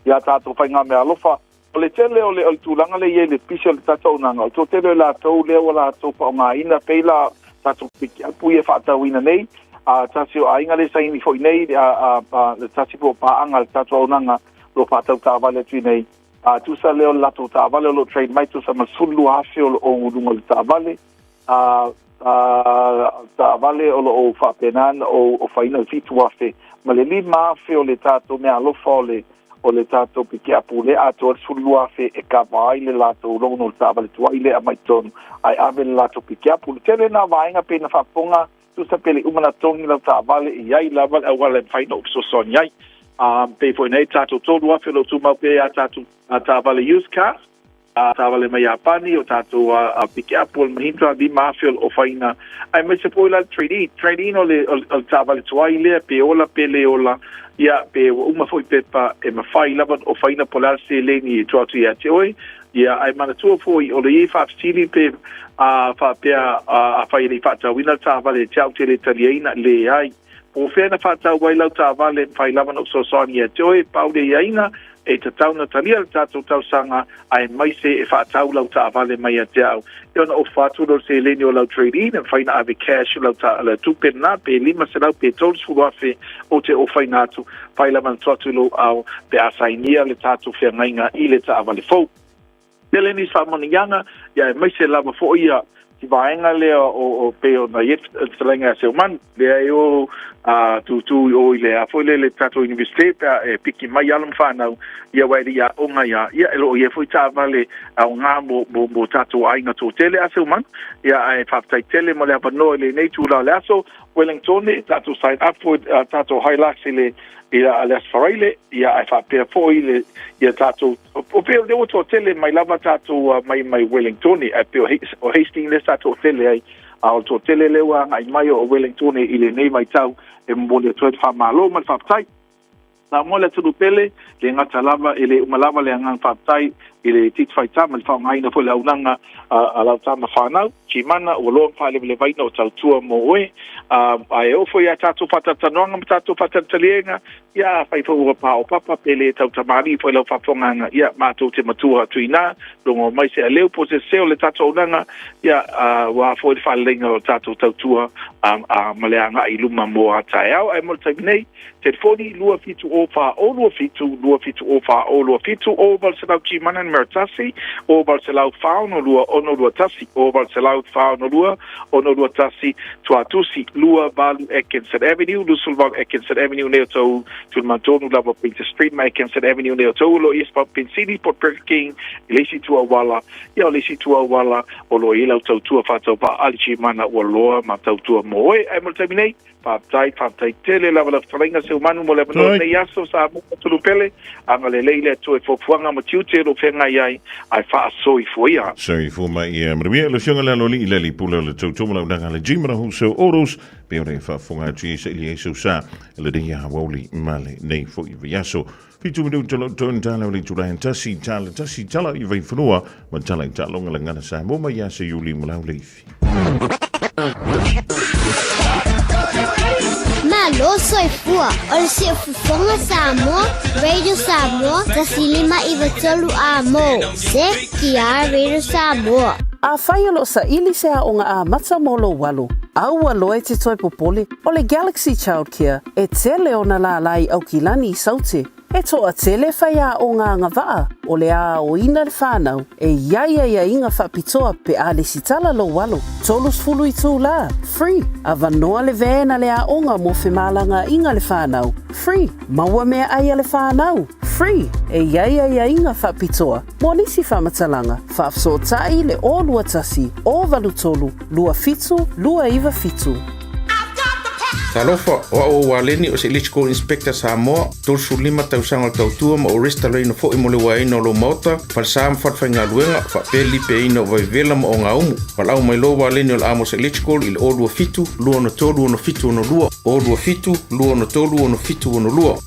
ia tatou faigameaalofa. O le tele o le, o le tulaga lea e i ai i le pisi o le tatou auaunaga, o le toatele o i latou lea ua latou faaaogaina pei la tatou pikiapu ia e faatauina nei, a tasi o aiga lea e saini foi nei, a, a, a, le tasi foi o paaga a le tatou auaunaga o lo o faatau taavale atu i nei, a tusa lea o le latou taavale o lo o trade mai tusa ma le 12,000 o lo o luga o le taavale, a, a, taavale o lo o faapena ona ou ofaina le 7,000 ma le 5,000 o le tatou meaalofa o le o le tatou pikiapu lea atoa le 12,000 e kava ai le latou loan o le taavale tuai lea aumai totonu ae ave le latou pikiapu. Le tele na vaega pei na faafofoga tusa pe le uma na togi lau taavale e i ai lava le auala e mafai ona ou fesoasoani ai. Um, pei foi nei tatou 3,000 o lo o tumau pea ia tatou taavale used cars a taavale mai Iapani, o tatou a pikiapu o le Mahindra, 5,000 o le ofaina, aemaise foi la le trade-in. Trade-in o le, o le taavale tuai lea, pe ola pe le ola, ia, pe ua uma foi pepa, e mafai lava ona ofaina po o le a le seleni e tua atu ia te oe. Ia, ae manatua foi, o le i faafesili pe a faapea afai e le i faatauina le taavale e te au te le taliaina, leai. Po o fea na faatau ai lau taavale, mafai lava ona ou fesoasoani ia te oe, pau le aiaiga, e tatau ona talia le tatou talosaga aemaise e faatau lau taavale mai ia te au. E ono ofa atu lea o le seleni o lau trade-in, e mafai ona ave cash lau ta, le tupe lena, pe 500 pe 30,000 ou te ofaina atu, mafai lava ona tuu atu i lou ao pe a sainia le tatou feagaiga i le taavale fou. Tele nisi faamanuiaga, ia aemaise lava foi ia si vaega lea o, o pei ona i ai le fetalaiga ia Seumanu, lea e o a tūtū i o i le a foi le le tatou universite pe a e piki mai alo ma whanau, ia wa e le i aoga ia, ia e lo o i ai foi taavale aoga mo, mo, mo tatou aiga toatele a Seumanu, ia ae faafetai tele mo le avanoa i lenei itula o le aso, Wellingtone, tatou sign up foi a tatou Hilux i le i le Aso Faraile, ia ae faapea foi le ia tatou o pei o lea ua toatele mai lava tatou mai mai Wellingtone, ae pei o Hastings lea sa toatele ai, a o le toatele lea ua agai mai o Wellingtone i lenei vaitau e momoli atu ai le faamalo ma le faafetai. Samoa le atunuu pele, le gata lava e le uma lava le agaga faafetai i le Titi Faitama i le faaaogaina foi o le auaunaga a lau tama whanau, Timana, ua loa ma faalevalevaina o tautua mo oe. Ae oo foi ia tatou faatalatalanoaga ma tatou faatalitaliega, ia afai foi ua paopapa pe le tautamalii foi lau faafofogaaga, ia matou te matua atu i ina, logo mai se aleu po o se sese o le tatou auaunaga, ia aua foi le faaleleiga o tatou tautua ma le agai i luma mo a taeao. Ae mo le taimi nei, Telefoni, 27 o 4 o 27, 27 o 4 o 27, o 800 Timana numera 1, o 800 462 621, o 800 462 621, Tuatusi, 28 Atkinson Avenue, 28 Atkinson Avenue nei o tou Tulimantonu lava Princess Street ma Atkinson Avenue nei o tou o lo o i ai se pensini po o Burger King i le isi itu auala, ia o le isi itu auala o lo o i ai lau tautua faatauvaa a le Timana ua loa ma tautua mo oe. Ae mo le taimi nei, Faafetai, faafetai tele lava lau fetalaiga Seumanu mo le avanoa o lenei aso Samoa Tulupele, agalelei le Atua i fuafuaga ma tiute o lo o feagai ai, ae faasoifua ia. Soifua mai ia manuia le Afioga i le Aloalii le Alii Pule o le Tautua ma le Auaunaga a le Gym ma Wholesale Autos pei ona e faafofoga atu i saili ai sou sa i lenei aoauli ma lenei foi vaiaso. 7 minuta lo tonu tala o le itula e tasi tala tasi tala i Vaifanua ma tala i taaloga le Gagana Samoa mai ia Seiuli ma Lauleifi. Malo soifua o le Siufofoga Samoa, Radio Samoa, 159 Amo, CTR Radio Samoa. Afai o lo o saili se aoga amata mo lou alo, aua loa e te toe popole, o le Galaxy Childcare e tele ona lālā i Aukilani i Saute. He toatele whaiaoga agavaa o le aoina le whanau e i ai aiaiga faapitoa pe a lesitala lou alo. 30 itulā, free, avanoa le van a le aoga mo femalagaaiga le whanau, free, maua meaai a le whanau, free, e i ai aiaiga faapitoa mo nisi faamatalaga, faafesootai le 021 083 27 297. Talofa, o au o Waleni o se Electrical Inspector Samoa, 35 tausaga o le tautua ma ou resitalaina foi mo le uaeina o lou maota, falesa ma falefaigaluega, faapea le lipeaina o vaivevela ma ogaumu. Valaau mai loa Waleni o le Amos Electrical i le 027 263 6762, 027 263 6762.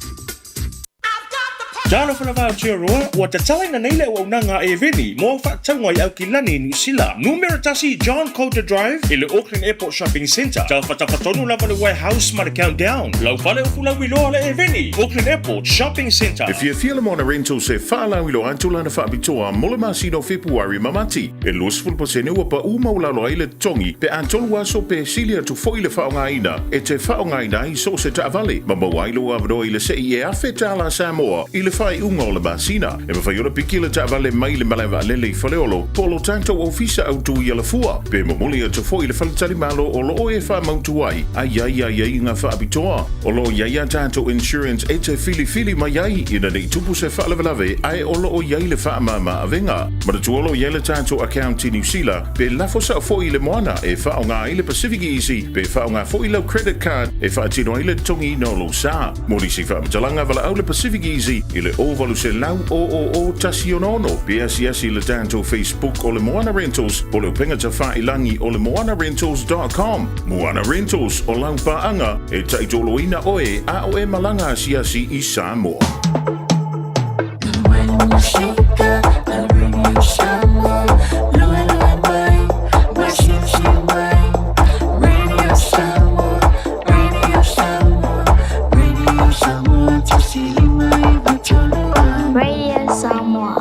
Talofa lava Aotearoa, ua tatalaina nei le auaunaga a Eveni mo au faatauga i Aukilani, Niu Sila. Numera 1 John Coulter Drive i le Auckland Airport Shopping Centre. Tafatafa tonu lava le Warehouse ma le Countdown. Lau fale upu lauiloa le Eveni, Auckland Airport Shopping Centre. E fiafia le Moana Rentals e faalauiloa atu lana faapitoa mo le masina o Fepuari ma Mati. E 20% ua paʻu maualalo ai le totogi pe a tolu aso pe sili atu foi le faaaogaina e te faaaogaina ai so o se taavale ma maua ai lou avanoa i le sei e $1,000 Samoa i le faaiuga o le masina. E mafai ona piki le taavale mai le malae vaalele i Faleolo po o lo tatou ofisa autu i Alafua pe momoli atu foi i le faletalimalo o lo o e faamautu ai a i ai aiaiga faapitoa. O lo o i ai a tatou insurance e te filifili mai ai ina ne i tupu se faalavelave ae o lo o i ai le faamama avega. Manatua o lo o i ai le tatou account i Niu Sila pe lafo sao foi i le moana e faaaoga ai le Pacific Easy pe faaaoga foi lau credit card e faatino ai le totogiina o lou sa. Mo nisi faamatalaga valaau le Pacific Easy i le 0800 000 166 pe asiasi i le tatou Facebook o le Moana Rentals po o le upega tafailangi o le moanarentals.com. Moana Rentals, o lau paaga e taitoloina oe a o e malaga asiasi i Samoa. Radio Samoa.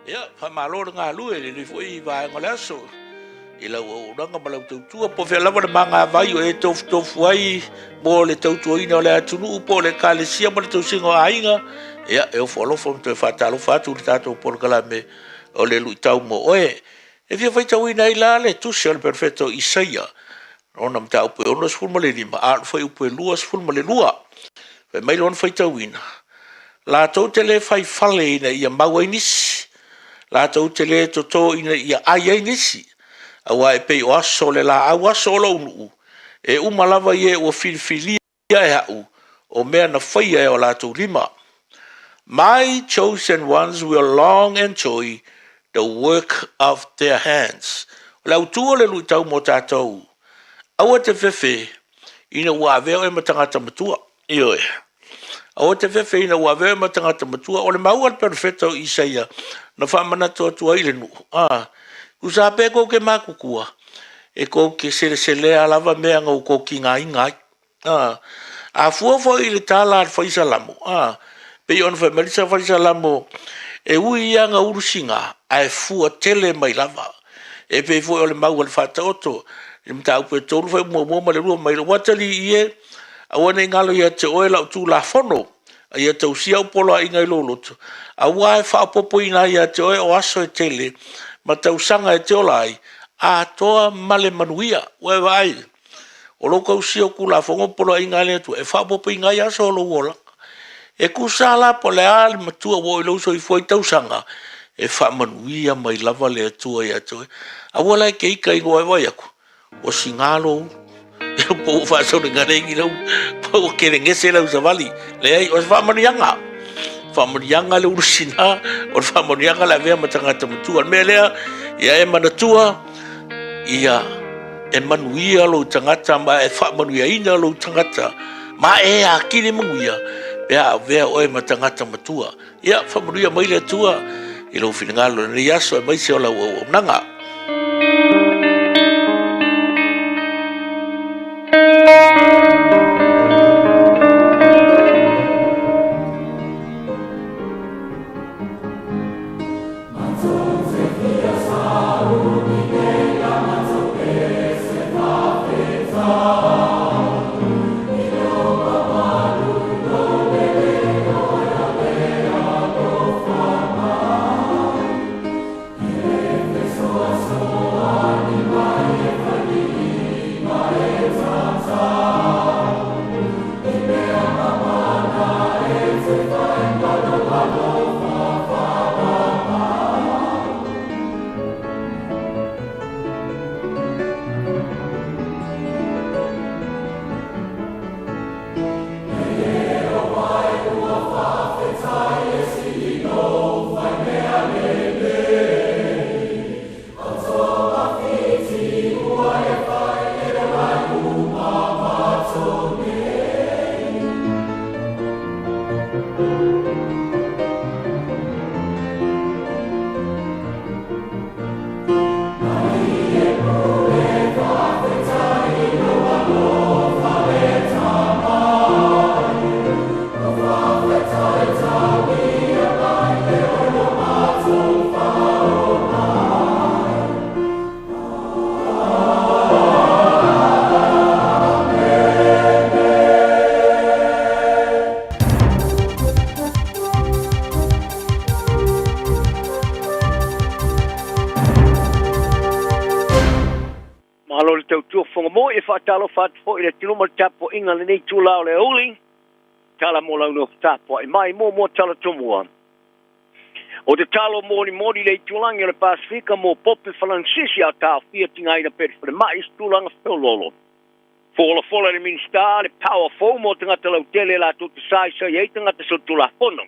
Ia, faamalo le galue i lenei foi vaega o le aso i lau auaunaga ma lau tautua. Po o fea lava le magavai o e tofutofu ai mo le tautuaina o le atunuu po o le ekalesia ma le tausiga o aiga, ia, e ofo alofa ma toe faatalofa atu i le tatou polokalame o le luitau mo oe. E fia faitauina ai la le tusi a le Perofeta o Isaia, lona mataupu e 65, a o le fuaiupu e 22. Fai mai lona faitauina, Latou te le fai fale ina ia mau ai nisi, latou te le toto ina ia ai ai nisi, aua e pei o aso o le laau aso o lou nuu, e uma lava i e ua filifilia e au, o mea na faia e o latou lima. My chosen ones will long enjoy the work of their hands. O le autu o le luitau mo tatou, aua te fefe ina ua avea oe ma tagata matua. Ioe. Aua te fefe ina ua avea oe ma tagata matua. O le mau a le perofeta o Isaia na faamanatu atu ai i le nuu, a, tusa pea kou ke makutua, e kou ke seleselea lava mea na ua kou tigaina ai. A, a fua foi i le tala a le fai salamo, a, pei ona fai mai le fai salamo, e ui ia na ulu siga, ae fua tele mai lava. E pei foi o le mau a le Faataoto, i le mataupu e 3 fuaiupu muamua ma le lua mai lou atalii e, aua ne i galo ia te oe lau Tulafono, a ia tausia au poloaiga i lou loto, aua e faaopoopoina ai ia te oe o aso e tele ma tausaga e te ola ai, atoa ma le manuia. Ua e vaai, o lou tausia o Tulafono ma poloaiga a le Atua, e faaopoopoina ai aso o lou olaga. E tusa la po o le a le matua ua oo i lou soifua i tausaga, e faamanuia mai lava le Atua ia te oe. Aua la e te ita ina ua e vaai atu, ua siga lou ulu, po ua faasolegalegi lau, po ua kelegese lau savali. Leai, o se faamanuiaga. Faamanuiaga le ulu sina, o le faamanuiaga le avea ma tagata matua. O le mea lea, ia e manatua, ia e manuia lou tagata ma e faamanuiaina lou tagata ma e atili manuia pe a avea oe ma tagata matua. Ia, faamanuia mai le Atua i lou finagalo i lenei aso aemaise o lau auaunaga. foi e faatalofa atu foi i le atunuu ma le tapuaiga i lenei itula o le aoauli. Tala mo lau nofo tapuai mai muamua tala tomua. O te talo molimoli le itulagi o le Pasefika mo Pope Falansisi a taofia tigaina pea i le falemai i se tulaga feoloolo. Folafola e le Minisita le power fou mo tagata lautele latou te saisai ai tagata solitulafono.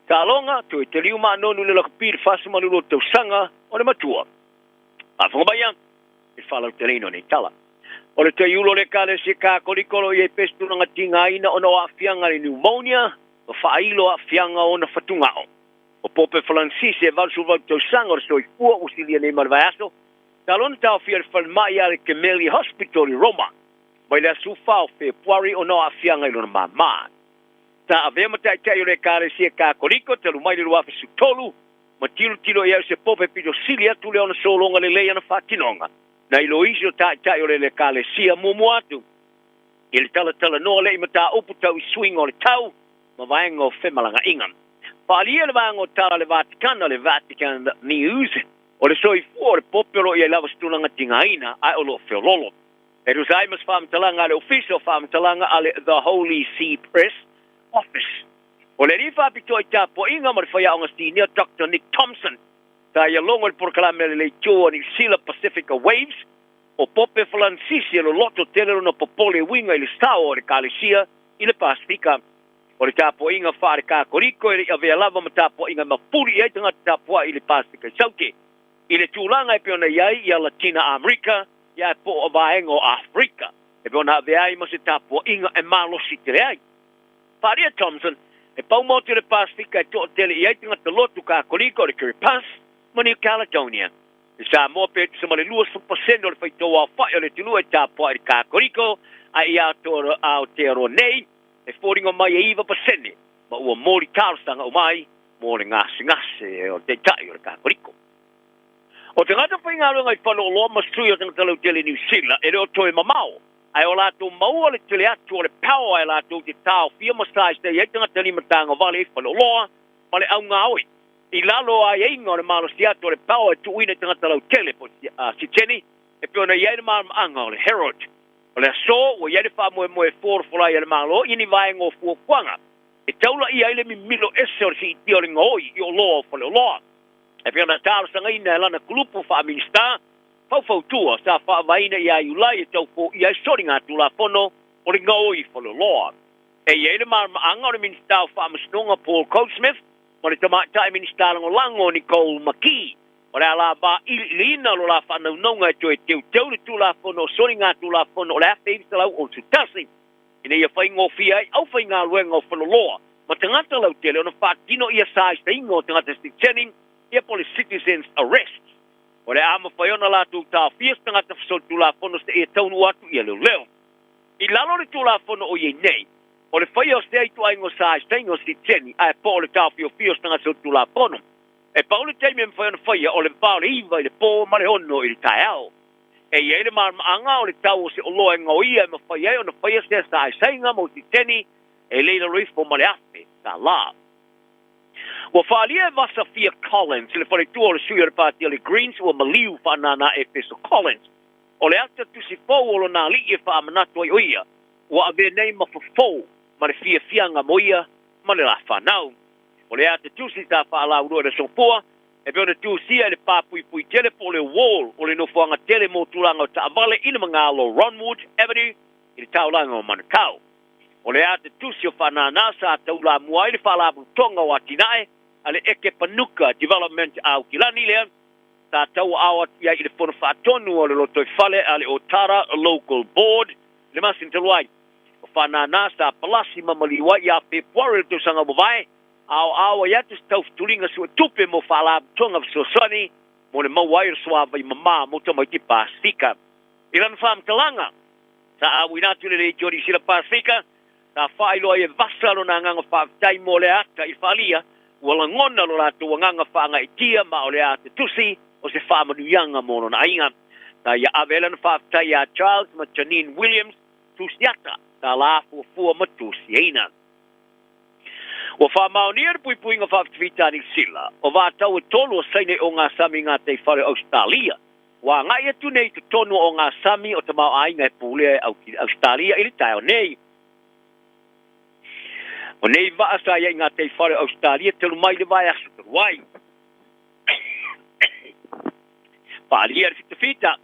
Taaloga, toe taliu ma nonu i le lakapi i le 42 tausaga o le matua. Faafofoga mai i le faalauteleina o nei tala. O le taiulu o le Ekalesia Katoliko o lo o i ai pea se tulaga tigaina ona o aafiaga i le pneumonia ma faailo aafiaga o ona fatugao. O Pope Falansisi e 88 tausaga o le soifua ua silia nei ma le vaiaso, talu ona taofia i le falemai a le Gemelli Hospital i Roma mai le aso 4 o Fepuari ona o aafiaga i lona māmā. Sa avea ma taitai o le Ekalesia Katoliko talu mai le 2013 ma tilotilo i ai o se pope pito sili atu le ona sologa lelei ana faatinoga nai lo isi o taitai o le Ekalesia muamua atu i le talatalanoa lea i mataupu tau i suiga o le tau ma vaega o femalagaaiga. Faaalia le vaega o tala a le Vatikana, le Vatican News, o le soifua o le pope o lo o i ai lava se tulaga tigaina ae o lo o feoloolo. E tusa ai ma se faamatalaga a le Ofisa o Faamatalaga a le The Holy See Press Office. O le alii faapitoa i tapuaiga ma le faiaoga sinia Doctor Nick Thompson sa ia logo i le polokalame a le Leitio a Niu Sila Pacifica Waves, o Pope Falansisi e loloto tele lona popole e uiga i le sao o le Ekalesia i le Pasefika. O le tapuaiga faale-Katoliko e le i avea lava ma tapuaiga e mapuli i ai tagata tapuai i le Pasefika i Saute. I le tulaga e pei ona i ai ia Latina Amerika ia po o vaega o Aferika e pei ona avea ai ma se tapuaiga e malosi tele ai. Faaalia Thompson, e pau motu i le Pasefika e toatele i ai tagata lotu Katoliko o le Kiribati ma New Caledonia. I Samoa pe tusa ma le 20% o le faitau aofai o le atunuu e tapuai i le Katoliko, ae i Aotearoa nei e foliga mai e 9% ma ua moli talosaga uma ai mo le gasegase o le taitai o le Katoliko. O tagata faigaluega i faleoloa ma sui o tagata lautele Niu Sila e le o toe mamao, ae o latou maua le tele atu o le power e latou te taofia ma saisai ai tagata limataga-vale i faleoloa ma le augaoi i lalo o aiaiga o le malosi atu o le power e tuuina i tagata lautele po o siteni e pei ona i ai le malamaaga o le Herald. O le aso ua i ai le faamoemoe e folafola ai a le Malo i ni vaega o fuafuaga e taulaia ai le mimilo ese o le siitia o le gaoi i oloa o faleoloa. E pei ona talosagaina e lana kulupu faa-Minisita faufautua sa faavaeina ia Iulai e tau foia ai soligatulafono o le gaoi faleoloa. E i ai le malamaaga o le Minisita o Faamasinoga Paul Goldsmith ma le Tamaitai Minisita Lagolago Nicole McKee o le a lava iliiliina lo la faanaunauga e toe teuteu le Tulafono o Soligatulafono o le 1961 ina ia faigofie ai aufaigaluega o faleoloa ma tagata lautele ona faatino ia saisaiga o tagata siteni ia po o le citizens arrest. O le a mafai ona latou taofia se tagata fasolitulafono seia taunuu atu ia leoleo. I lalo o le Tulafono o i ai nei, o le faia o sea ituaiga o saisaiga o siteni ae po o le taofiofia o se tagata solitulafono, e pau le taimi e mafai ona faia o le va o le 9 i le po ma le 6 i le taeao. E i ai le malamaaga o le tau o se oloa e gaoia e mafai ai ona faia sea saisaiga mo siteni e le i lalo ifo ma le $1,000. Ua faaalia e Vasa Fia Collins le faletua o le sui o le Pati o le Greens ua maliu faanānā Efeso Collins. O le ata tusi fou o lona alii e faamanatu ai o ia ua avea nei ma fofo ma le fiafiaga mo ia ma le la fanau. O le ata tusi sa faalauiloa i le aso Gafua e pei ona tusia i le papuipui tele po o le wall o le nofoaga tele mo tulaga o taavale i le magalo Ronwood Avenue i le taulaga o Manukau. O le ata tusi o faanānā sa taulamua ai le Faalapotopotoga o Atinae a le Eke Panuka Development a Aukilani lea sa tauaao atu i ai i le Fono Faatonu o le Lotoifale a le Otara Local Board i le masina talu ai. O faanānā sa palasi ma maliu ai ia Fepuari o le tausaga ua mavae, aoao ai atu se taufutuliga suetupe mo faalapotopotoga fesoasoani mo le maua ai o le suavai mamā mo tamaiti Pasefika. I lana faamatalaga, sa auina atu le Leitio Niu Sila Pasefika, sa faailoa ai e Vasa lona agaga faafetai mo le ata i faalia, ua lagona lo latou agaga faagaitia ma o le ata tusi o se faamanuiaga mo lona aiga. Sa ia ave ai lana faafetai ia Charles ma Janine Williams, tusiata, sa la fuafua ma tusiaina. Ua faamaonia le puipuiga faafitafita a Niu Sila o vatau e tolu o Saina i ogasami i gataifale o Ausetalia. Ua agai atu nei i totonu o ngā sami o tamaoaiga e pulea e Ausetalia i le taeao nei. O nei vaa sa i ai i ngā teifale o Ausetalia talu mai le vaiaso talu ai. Paalia le fitafita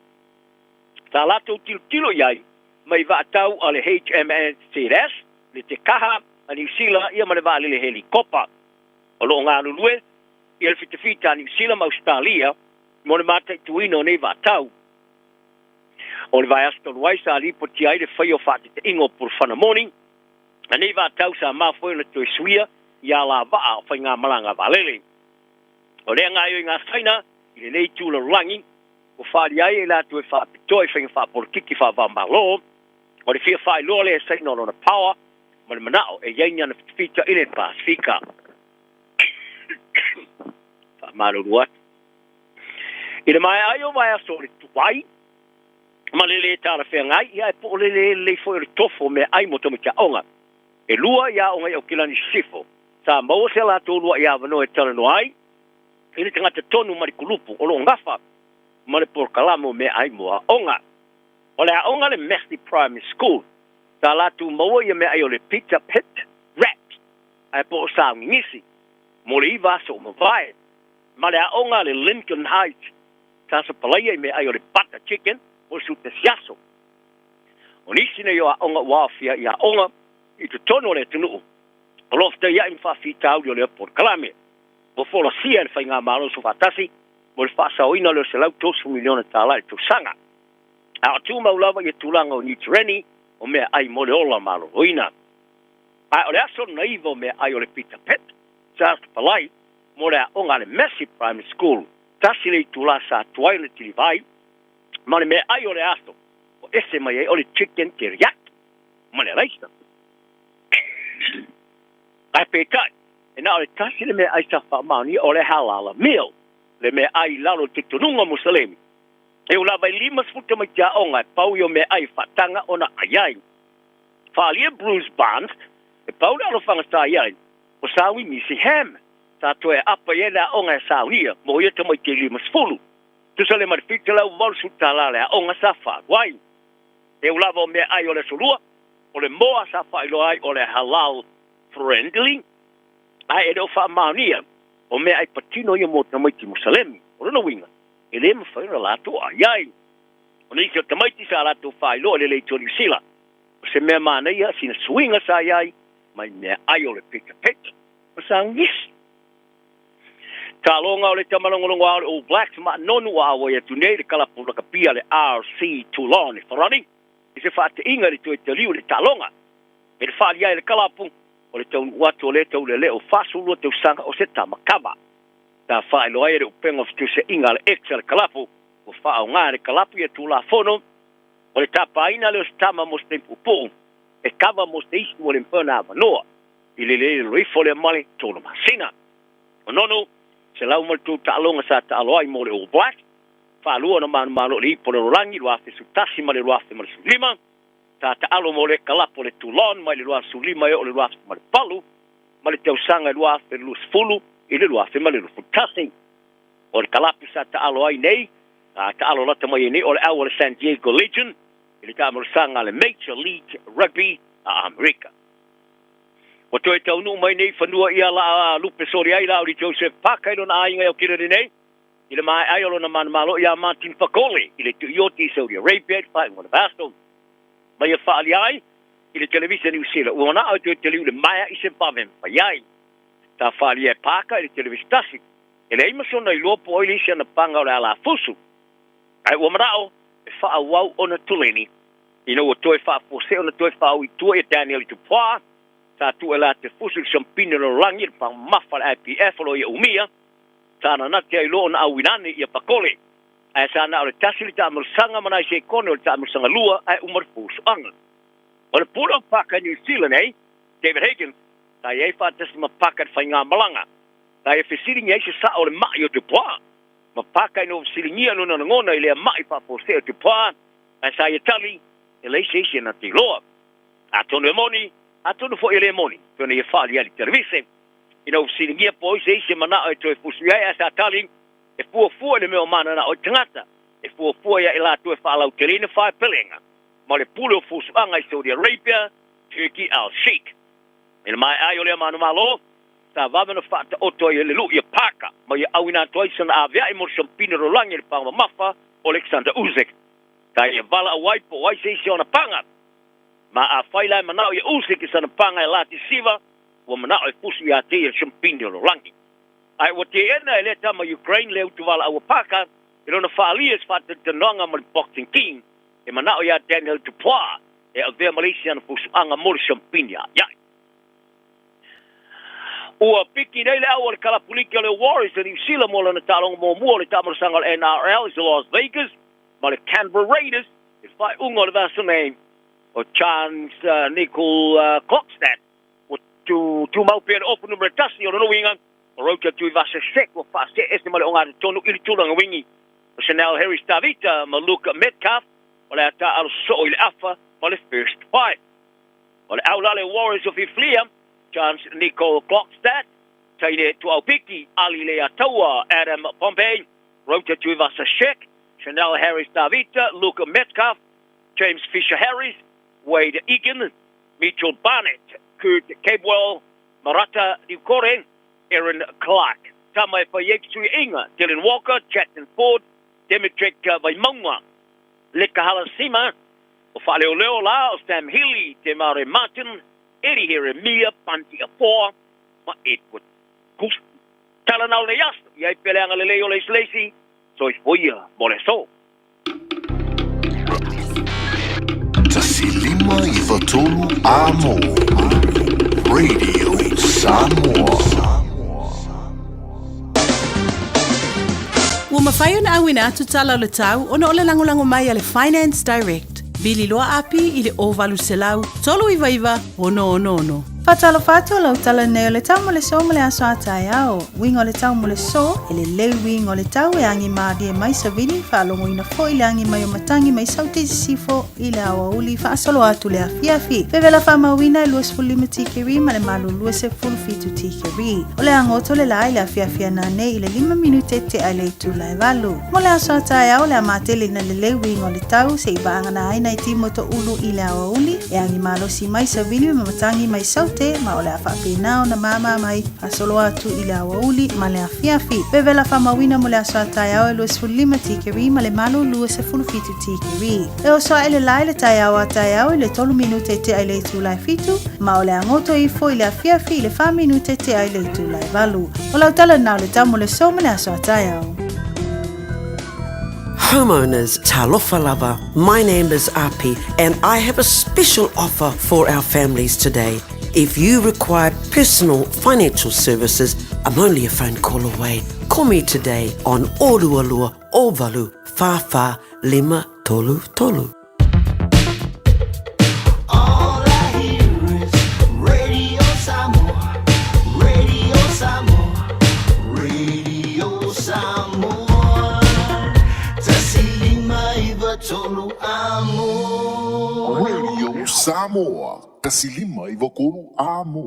sa latou tilotilo i ai mai vaa tau a le HMNZS, le Te Kaha a Niu Sila ia ma le vaalele helikopa. O lo o galulue ia le fitafita a Niu Sila ma Ausetalia mo le mataituina o nei vaatau. O le vaiaso talu ai sa lipotia ai le faia o faateteiga o pulufana moni a nei vaatau sa mafua ai ona toe suia i alavaa o faigamalaga vaalele. O lea gaoioiga a Saina i lenei itu lalolagi ua faaalia ai e latou e faapitoa i faiga faapolokiki faava-o-Malo, o le fia faailoa lea e Saina o lona power ma le manao e i ai ni ana fitafita i le Pasefika. Faamalulu atu. I le maea ai o vaiaso o le tuai ma le lē talafeagai, ia ae po o le lē lelei foi o le tofo o meaai mo tamaiti aoga. E lua i aoga i Aukilani Sisifo sa maua se latou lua'i avanoa e talanoa ai i le tagata tonu ma le kulupu o lo o gafa ma le polokalame o meaai mo aoga. O le aoga le Massey Primary School sa latou maua ia meaai o le Pita Pit Wraps ae po o saugigisi mo le iva aso o mavae. Ma le aoga a le Lincoln Heights sa sapalaia i meaai o le butter chicken mo le sutasi aso. O nisi nei o aoga ua aofia i aoga i totonu o le atunuu o lo o fetaiai ma faafitauli o lea polokalame. Ua folasia e le Faigamalo Soofaatasi mo le faasaoina o le $130 miliona tala i le tausaga. A o tumau lava ia tulaga o niutereni o meaai mo le ola maloloina. A o le aso lona iva o meaai o le Pita Pit, sa sapalai mo le aoga a le Massey Primary School, tasi le itulā sa tuai ona tilivai ma le meaai o le aso o ese mai ai o le chicken teriyaki ma le alaisa. Ae peitai, e na o le tasi le meaai sa faamaonia o le halala meal, le meaai i lalo o le talitonuga o Musalemi. E ū lava i 50 tamaiti aoga e pau i o meaai faataga ona ai ai. Faaalia Bruce Barnes, e pau le alofaga sa i ai, o saui misi ham, sa toe aapa i ai le aoga e saunia mo ia tamaiti e 50. Tusa le ma le $780 le aoga sa faalu ai. E ū lava o meaai o le aso lua, o le moa sa faailoa ai o le halal friendly, ae e le o faamaonia o meaai patino ia mo tamaiti Musalemi. O lona uiga, e le mafai ona latou ai ai. O nisi o tamaiti sa latou faailoa i le leitio Niu Sila, o se mea manaia sina suiga sa i ai mai meaai o le pita pet ma saugisi. Taloga o le tamalogologo o le All Blacks ma nonu ua auai atu nei le kalapu lakapia le RC Toulon e Farani i se faateiga i le toe taliu i le taaloga. I le faalia ai le kalapu o le taunuu atu o lea taulelea o 42 tausaga o se tama kava. Sa faailoa ai e le upega o fetuseaiga a le ex a le kalapu ua faaaoga e le kalapu ia Tulafono o le tapaina lea o se tama mo se taimi puupuu e kava mo se isi ua le mafai ona avanoa i le lē loifo lea ma le tolu masina. O nonu, 103 taaloga sa taalo ai mo le All Blacks, faalua ona manumalo i le ipu o le lalolagi 2011 ma le 2015, sa taalo mo le kalapu o le Toulon mai le 2015 e oo i le 2018 ma le tausaga e 2020 i le 2021. O le kalapu sa taalo ai nei, sa taalo lata mai ai nei o le au a le San Diego Legion i le taamolosaga a le Major League Rugby a Amerika. Ua toe taunuu mai nei i fanua ia la lupe soli ai la o Joseph Parker i lona aiga i Aukilani nei, i le maea ai o lona manumalo iā Martin Fakole i le tuioti i Saudi Arabia i le faaiuga o le vaiaso. Ma ia faaalia ai i le televisa Niu Sila, ua manao e toe taliu i le maea i se vave mafai ai. Sa faaalia e Parker i le televisa tasi, e leai ma sona iloa po o ai le isi ana paga o le alafusu, ae ua manao e faaauau ona tuleni ina ua toe faafuasei ona toe faaui i tua ia Daniel Dupois, sa tuu e la te fusu i le siampini o le lalolagi i le pamamafa a le IPF o lo o ia umia, sa nanati ai loa ona auina ane ia Pakole, ae sa na o le tasi le taamolosaga ma nai sekone o le taamolosaga lua ae uma le fusuaga. O le pule o Parker i New Zealand nei, David Higgins, sa i ai faatasi ma Parker i le faigamalaga. Sa ia fesiligia ai se sao o le mai o Dupois, ma Parker ina ua fesiligia lona lagona i lea mai faafuasei o Dupois, ae sa ia tali, e leai se isi na te iloa. Atonu e moni, atonu foi e le moni, pei ona ia faaali ai i le televise. Ina ua fesiligia po o ai se isi e manao e toe fusu i ai, ae sa tali, e fuafua i le mea o mananao ai tagata. e fuafua ia i latou e faalauteleina faepelega ma le pule o fusuaga i Saudi Arabia, Turki Al Sheikh. I le maea ai o lea manumalo, sa vave ona faataoto ai e le lu'i a Parker ma ia auina atu ai sana avea'i mo le siampina lalolagi i le paga mamafa o Oleksandr Usyk. Sa ia valaau ai po o ai se isi o ana paga. Ma afai la e mana'o ia Usyk i sana paga e lati siva, ua mana'o e fusu iā te ia le siampina lalolagi. Ae ua teena e lea tama Ukraine le utuvalaau a Parker i lona faaalia i se faatalitanoaga ma le Boxing King e mana'o iā Daniel Dupois e avea ma le isi ana fusuaga mo le siampini a'ia'i. Ua piki nei le au a le kalapuliki o le Warriors o Niu Sila mo lana taaloga muamua o le taamalosaga o le NRL i Las Vegas ma le Canberra Raiders i le faaiuga o le vaiaso nei. O Chance Nicole Klokstad ua tumau pea le ofu numera tasi o lona uiga o Roger Tuivasa-Sheck ua faasee ese ma le ogatotonu i le tulaga wingi. O Chanel Harris Tavita ma Luke Metcalf o le a taaalo sosoo i le afa ma le First Five. O le au la le Warriors o Fifilia, Chance Nicole Klokstad, Taine Tuaupiki, Ali Leiataua, Adam Pompey, Rota Tuivasa-Sheck, Chanel Harris Tavita, Luke Metcalf, James Fisher Harris, Wade Egan, Mitchell Barnett, Kurt Capewell, Marata Niukore, Erin Clark. Tama e fai ai fesuiaiga, Dylan Walker, Chatton Ford, Demetric Vaimauga, Leka Halasima, o Faaleoleo la o Sam Healy, Te Mare Martin, Eddie Heremia, Bunty Afoa ma Edward Kusi. Tala na o nei aso, i ai pea le agalelei o le Isileisi, soifua ia mo le aso. 1 5 93 Amo Radio Samoa. Ua mafai ona auina atu tala o le tau ona o le lagolago mai a le Finance Direct. Vili loa api i le 0800 399 666. Faatalofa atu o lau tala nei o le tau mo le so ma le aso a taeao. Uiga o le tau mo le so, e lelei uiga o le tau e agi mālie mai savili, faalogoina foi le agi mai o matagi mai saute i sisifo i le aoauli faasolo atu le afiafi. Vevela faamauina e 25 tikeri ma le malulu e 17 tikeri. O le agoto le la i le afiafi ananei i le 5 minute tea i le itula e 8. Mo le aso a taeao o le a matele ina lelei uiga o le tau se'i va'agana ai nai timoto ulu i le aoauli e agi malosi mai savili ma matagi mai saute ma o le a faapena ona māmā mai faasolo atu i le aoauli ma le afiafi. Vevela faamauina mo le aso a taeao e 25 tikeri ma le malulu e 17 tikeri. E oso a'e le la i le taeao a taeao i le 3 minute tea i le itula e 7 ma o le a goto ifo i le afiafi i le 4 minute tea i le itula e 8. O lau tala lena o le tau mo le so ma le aso a taeao. Homeowners, Talofa lava, my name is Api and I have a special offer for our families today. If you require personal financial services, I'm only a phone call away. Call me today on Orualua Ovalu Whawha Lima Tolu Tolu. All I hear is Radio Samoa, Radio Samoa, Radio Samoa. 1 5 9 3 Amo. Radio Samoa, 1 5 9 3 Amo.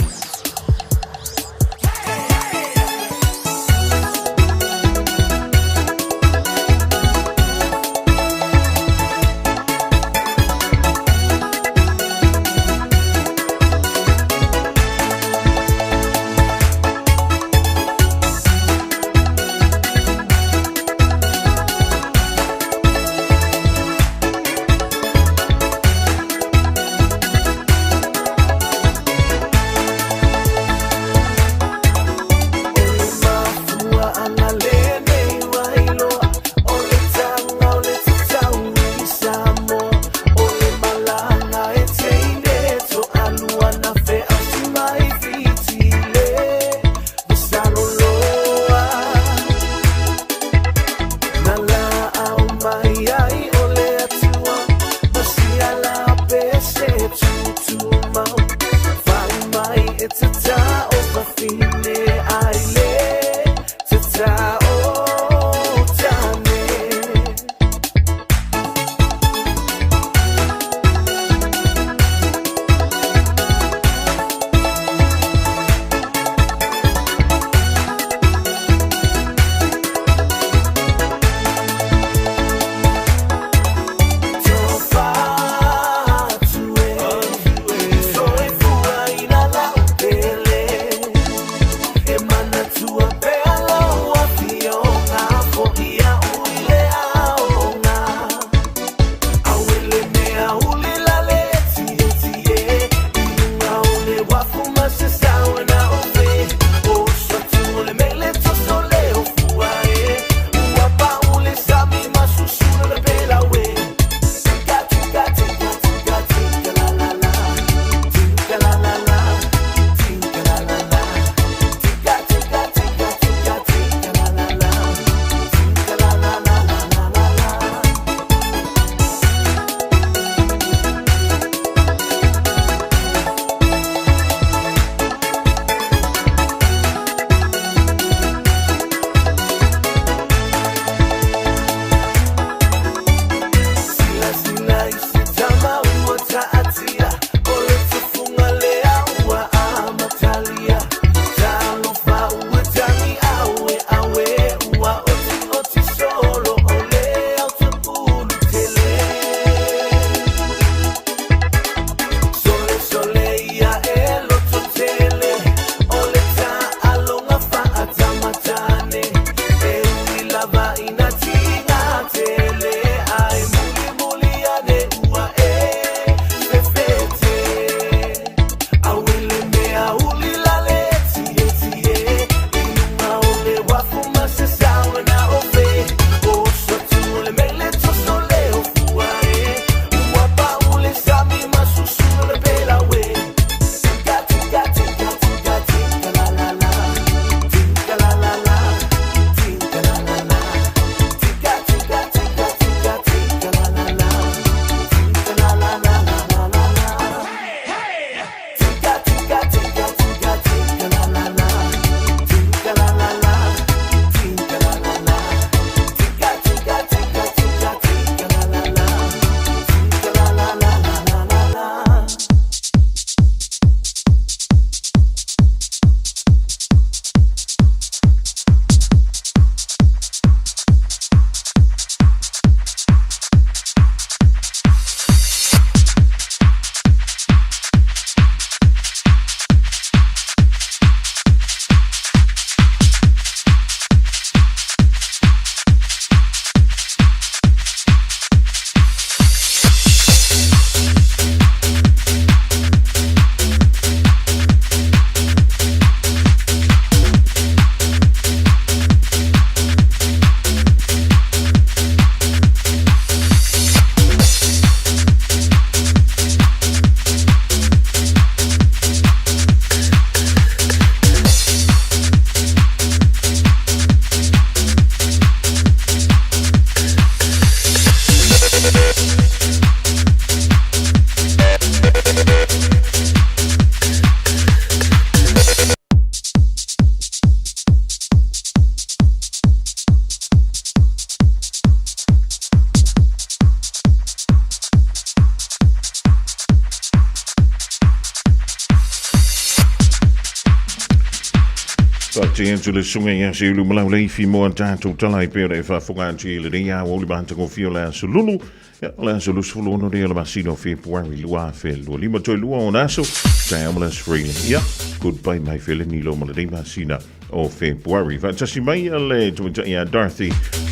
Faafetai atu le susuga ia Seiulu ma Lauleifi mo a tatou tala e pei ona e faafofoga atu i lenei aoauli matagofie o le aso Lulu. Ia, o le aso 26 lea o le masina o Fepuari 2025, toe lua ona aso, taeao ma le aso Faraile. Ia, goodbye mai feleni lo ma lenei masina o Fepuari. Faatasi mai le tamaitai ia Dorothy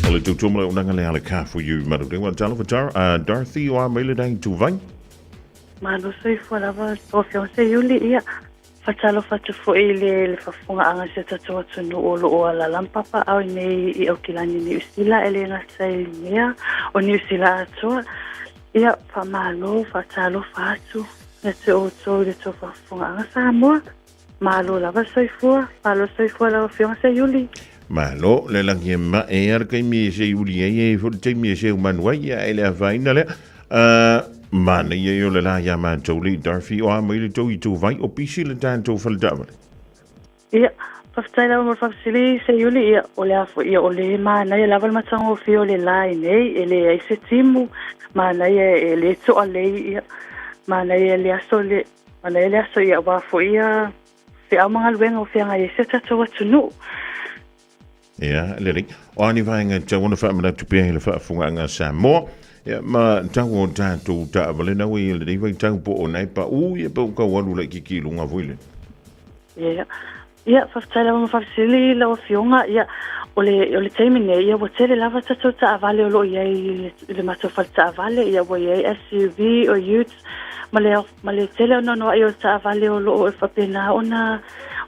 o le tautua ma le auaunaga lea a le Car for You Manurewa. Talofa Dorothy o a mai le dai tuvai. Malo soifua lava lau Afioga Seiuli. Ia, faatalofa atu foi i le le faafofogaaga a si o tatou atunuu o lo o alaala ma papaaao nei i Aukilani i Niu Sila, e le gata i mea o Niu Sila atoa. Ia, faamalo, faatalofa atu ia te outou i le tou faafofogaaga Samoa. Malo lava le soifua, malo le soifua lau Afioga Seiuli. Malo le lagi e mae a le taimi e seiuli ai e foi le taimi e seu manu ai ia e le afaina lea. Manaia ia o le la ia matou le Dorothy o a mai le tou i tou vai o pisi le tatou fale taavale. Ia, faafetai lava mo le faafesili Seiuli, ia o le a foi ia o le manaia lava le matagofie o le la i nei e leai se timu, manaia e le toalei ia, manaia le aso le manaia le aso ia aua foi ia feau ma galuega o feagai ai si o tatou atunuu. Ia, lelei. O a ni vaega e tatau ona faamanatu pea i le faafofogaaga a Samoa, ia, ma tau o tatou taavale na ua i lenei vaitau po o na e paū ia pe ua tau alu laitiiti i luga foi lele. Ia, ia, faafetai lava mo faafesili lau Afioga. Ia, o le, o le taimi nei, ia, ua tele lava tatou taavale o lo o i ai i le, i le matou fale taavale. Ia, ua i ai SUV, o utes, ma le, ma le tele o noanoaʻi o taavale o lo o e faapena ona,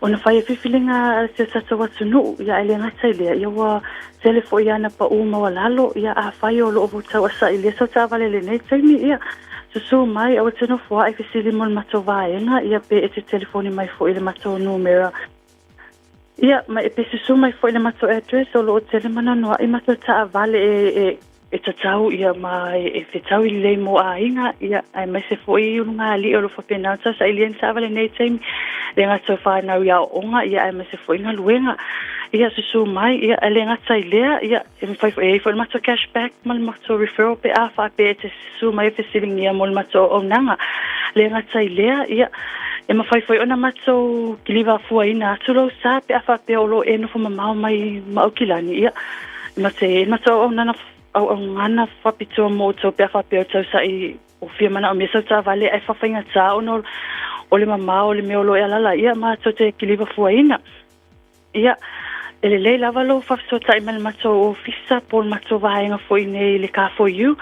ona fai e filifiliga a si o tatou atunuu. Ia, ae le gata i lea, ia ua tele foi ana paʻu maualalo. Ia, afai o lo o tauasailia sau taavale i lenei taimi, ia, susū mai, aua te nofoaʻi fesili mo le matou vaega, ia, pe e te telefoni mai foi i le matou numera. Ia, ma e pe susū mai foi i le matou address, o lo o tele ma noanoaʻi matou taavale e, e, e tatau ia ma e fetau i lelei mo aiga, ia, aemaise foi i ulugalii o lo o faapena ona tausailia ni taavale i lenei taimi, le gata o fanau i aoaoga, ia, aemaise foi galuega. Ia, susū mai, ia, e le gata i lea, ia, e mafai foi, e i ai foi le matou cash back ma le matou referral pe a faapea e te susū mai e fesiligia mo le matou auaunaga. Le gata i lea, ia, e mafai foi ona matou kiliva fuaina atu lou sa pe a faapea o lo o e nofo mamao mai ma Aukilani, ia, Ma te matou auaunaga auaunaga faapitoa mo outou pe a faapea o tausa'i o fia manaomia sau taavale ae faafaigata ona o le mamao o le mea o lo o e alaala ai, ia matou te kiliva fuaina. Ia, e lelei lava lou faafesootai mai le matou ofisa po o le matou vaega foi nei i le Car4U.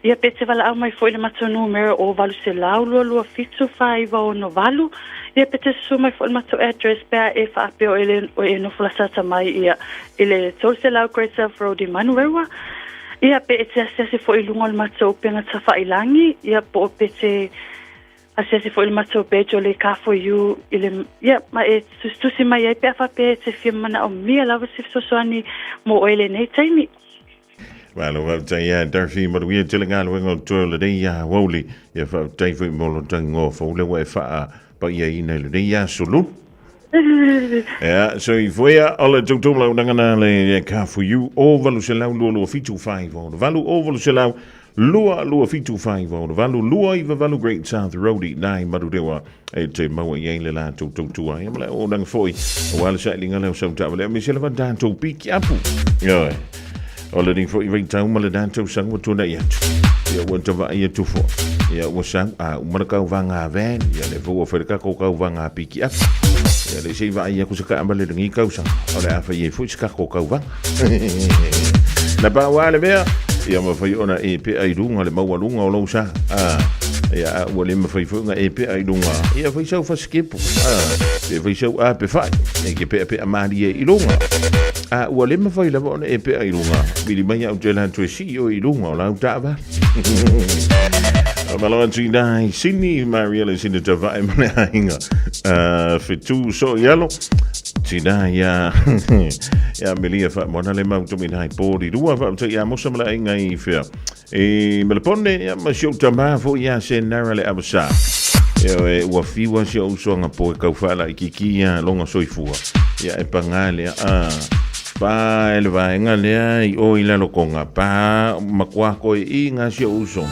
Ia pe te valaau mai foi i le matou numera o 800 227 4968. Ia pe te susu mai foi i le matou address pe a e faapea o e, o e nofo lasata mai ia i le 300 Great South Road i Manurewa. Ia pe e te asiasi foi i luga o le matou upega tafailangi, ia po o pe te asiasi foi i le matou badge o le Car4U i le, ia ma e tusitusi mai ai pe a faapea e te fia manaomia lava se fesoasoani mo oe i lenei taimi. Malo faafetai ia Dorothy Manuia tele galuega o toe o lenei aoauli. Ia faafetai foi mo lo tagigoa fou lea ua e faapaiaina i lenei aso Lulu. Ia, soifua o le toutou launaga na le Car4U o 800 227 58 o 800 227 58 298 Great South Road i nai Manurewa e te maua i ai le latou tautua ai ma le auaunaga foi aua le sailiga lea o sau taavale aemaise lava tatou piki apu. Ioe. O lenei foi vaitau ma lena tausaga ua tuanai atu. Ia ua tavaai atu foi. Ia ua sau a uma le kauvaga van. Ia lea foi ua fai le tatou kauvaga piki apu. Ia le se i vaai aku se taavale i lenei tausaga. O le a fai ai foi se tatou kauvaga. Na pau lava le mea, ia mafai ona e pea i luga le maualuga o lou sa. Ah, ia, a ua le mafai foi ona e pea i luga, ia fai sau fasikepu, ah, pe fai sau ape fai, e ke peapea malie i luga. A ua le mafai lava ona e pea i luga, vili mai au te la toe sii oe i luga o lau taavale. Malo atu i nai Sini, Maria le sina tavae ma le aiga. Fetu so i alo. Tina ia ia Melia wha le mau tomi nai pōri rua wha te ia mosa mala inga i whia. E Melepone ia ma si o tama fo ia se nara le awasa. Ia e ua fiwa si o usoanga po e kauwhala i kiki ia longa soifua. Ia e pangā lea a pa e le vaenga lea i o i lalo konga pa makua koe i ngā si o uso.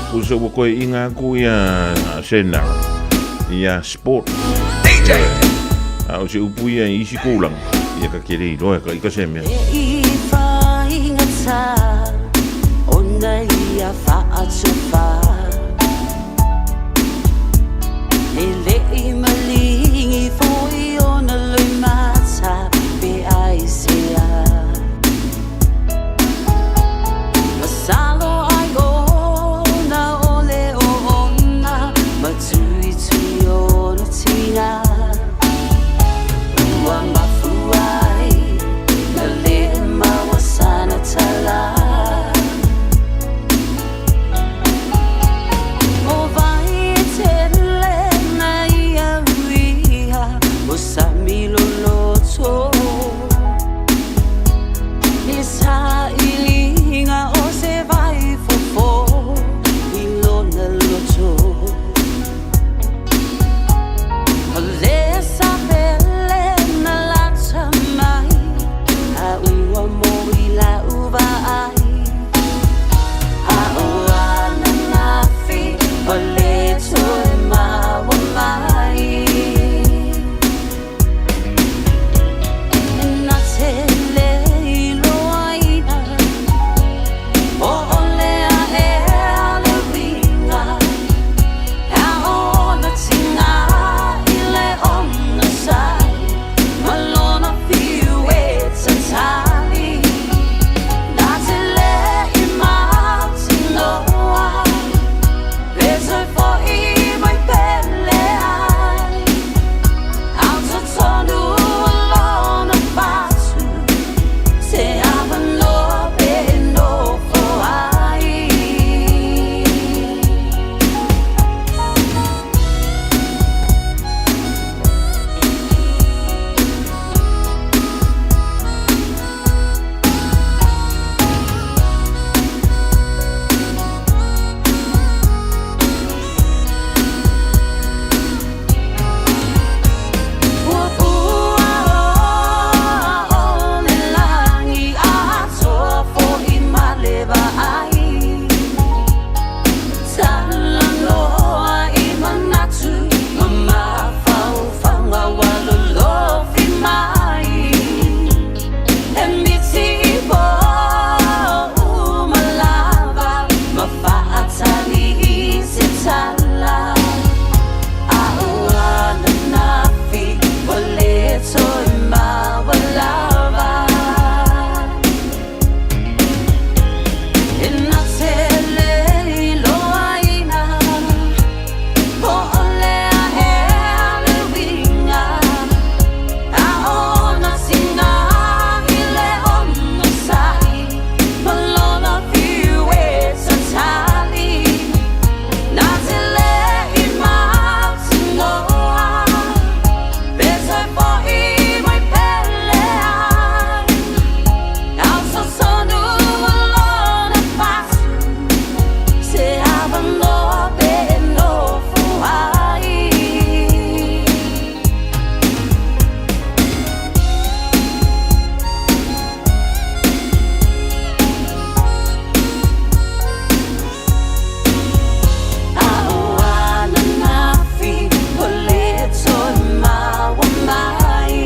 Uso ua koe i ngā ku ia se nara. Ia sport. DJ! A o se upu ia i isi tulaga, ia ta te le iloa e taita se mea. E i whaingata ona ia whaatuwha E le i malingi foi ona lui mata pe ai sea Masalo ai ona o le o ona Matuitui ona tina Ua mafua ai na le maua sana tala O vai e tele na ia uia O sami loloto I sailiga o se vai fofo i lona loto O le sa pele na lata mai A ua moi lau vaai A o ananafi o le toe maua mai Na te le iloaina O ole aʻe le uiga A ona tiga i le onosai Ma lona fiu e tatali Na te le i mautinoa Pe toe fo'i mai pele ai Au totonu o lona fatu Se avanoa pe nofo ai. Ua puaoa o le lagi atoa fo'i ma le vaai Talanoa i manatu ma mafaufauga ua lolofi mai E miti i pou uma lava ma faatali i se tala A o ananafi ua le toe maua lava E na te le iloaina Po o le aʻe le uiga A ona tiga i le onosai Ma lona fiu e tatali Na te le i mautinoa Pe toe fo'i mai pele ai Au totonu o lona fatu Se avanoa pe nofo ai. A o ananafi ua le toe maua mai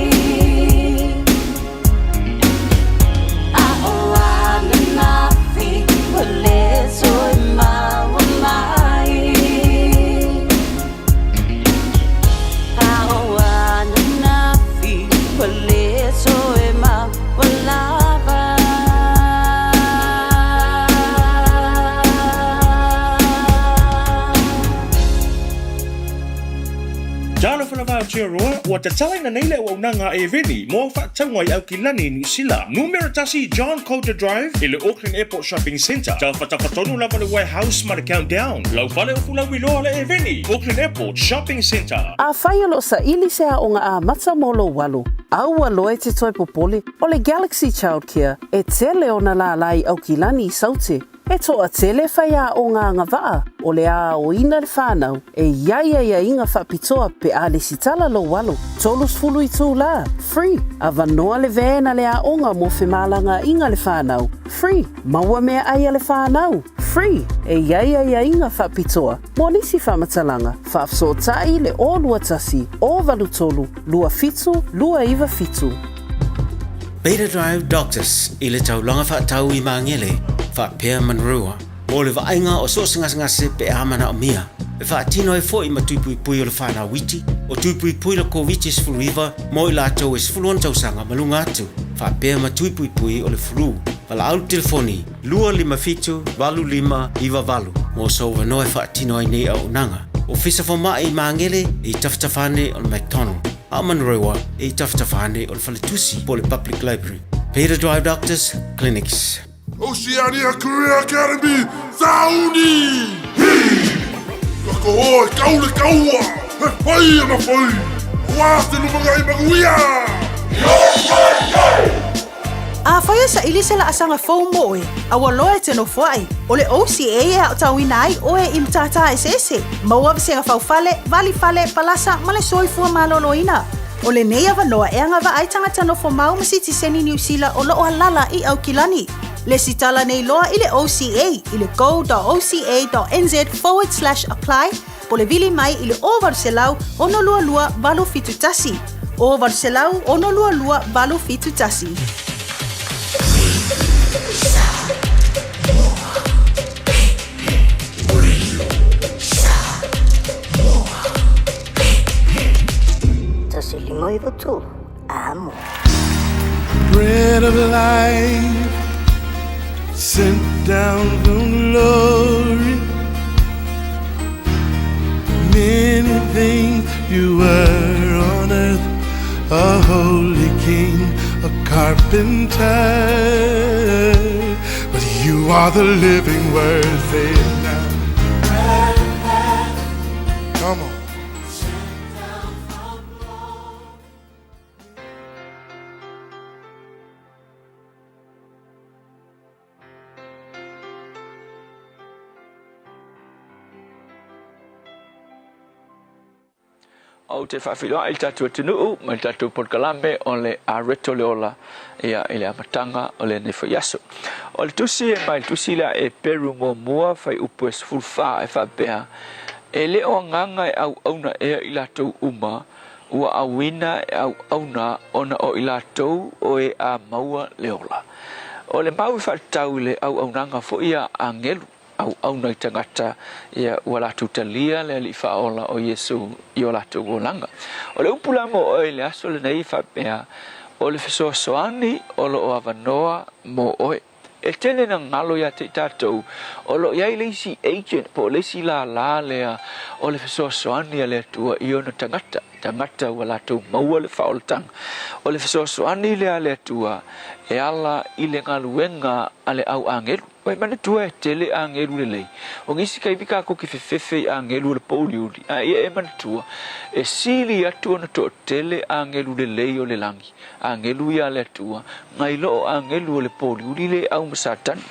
A o ananafi ua le toe maua mai A o ananafi ua le toe maua lava. Talofa lava Aotearoa, ua tatalaina nei le auaunaga a Eveni mo au faatauga i Aukilani, Niu Sila. Numera tasi John Coulter Drive i le Auckland Airport Shopping Centre. Tafatafa tonu lava le Warehouse ma le Countdown. Lau fale o Fulauiloa le Eveni, Auckland Airport Shopping Centre. Afai o lo o saili se aoga amata mo lou alo, aua loa e te toe popole, o le Galaxy Childcare e tele ona lālā i Aukilani i Saute. E toatele faiaoga agavaa o le aoina le whanau e i ai aiaiga faapitoa pe a lesitala lou alo. 30 itulā, free, avanoa le van a le aoga mo femalagaaiga le whanau, free, maua meaai a le whanau, free, e i ai aiaiga faapitoa mo nisi faamatalaga, faafesootai le 021 083 27 297. Beta Drive Doctors i le taulaga faatau i Magele, faapea Manurewa, mo le vaaiga o so o se gasegase pe a manaomia. E faatino ai foi ma tui puipui o le whanau iti, o tui puipui le Koviti-19 mo i latou e 16 tausaga ma luga atu, faapea ma tui puipui o le flu. Valaau le telefoni 257 8598 mo sou avanoa e faatino ai nei auaunaga. Ofisa Fomai i Magele e i tafatafa ane o le McDonald, a o Manurewa e i tafatafa ane o le Faletusi po o le Public Library. Beta Drive Doctors Clinics. Oceania Career Academy, Sauni! Hi! Ka koho e kau le kaua, he whai ana whai, wā te lumangai manuia! Afai e saili se laasaga fou mo oe, a ua loa e te nofoai, o le OCA e aotauina ai oe i matata eseese, maua vasega faufale, valifale, palasa ma le soifua maloloina. O lenei avanoa e agavaa ai tagata nofo mau ma sitiseni Niu Sila o loo alala i Aukilani. Lesitala nei loa i le OCA i le go.oca.nz/apply po le vili mai i le 0800 622 871. 0800 622 871. Bread of life sent down from glory. Many things you were on earth, a holy king, a carpenter. But you are the living word, say it now. Come on. Ou te faafeiloai i le tatou atunuu ma le tatou polokalame o le Areto le Ola ia i le amataga o lenei foi aso. O le tusi e mai le tusi lea e Peru muamua fuaiupu e 14 e faapea, E le o agaga e auauna ea i latou uma, ua auina e auauna ona o i latou o e a maua le ola. O le mau e faatatau i le auaunaga foi a agelu, auauna i tagata, ia ua latou talia le Alii Faaola o Iesu i o latou olaga. O le upu la mo oe i le aso lenei e faapea, o le fesoasoani o lo o avanoa mo oe. E tele na galo ia te i tatou, o lo o i ai le isi agent po o le isi lālā lea o le fesoasoani a le Atua i ona tagata, tagata ua latou maua le faaolataga. O le fesoasoani lea a le Atua e ala i le galuega a le au agelu. Ua e manatua e tele agelu lelei. O nisi taimi tatou te fefefe i agelu o le pōuliuli, a ia e manatua, e sili atu ona toatele agelu lelei o le lagi. Agelu ia a le Atua, nai lo o agelu o le pōuliuli le au ma Satani.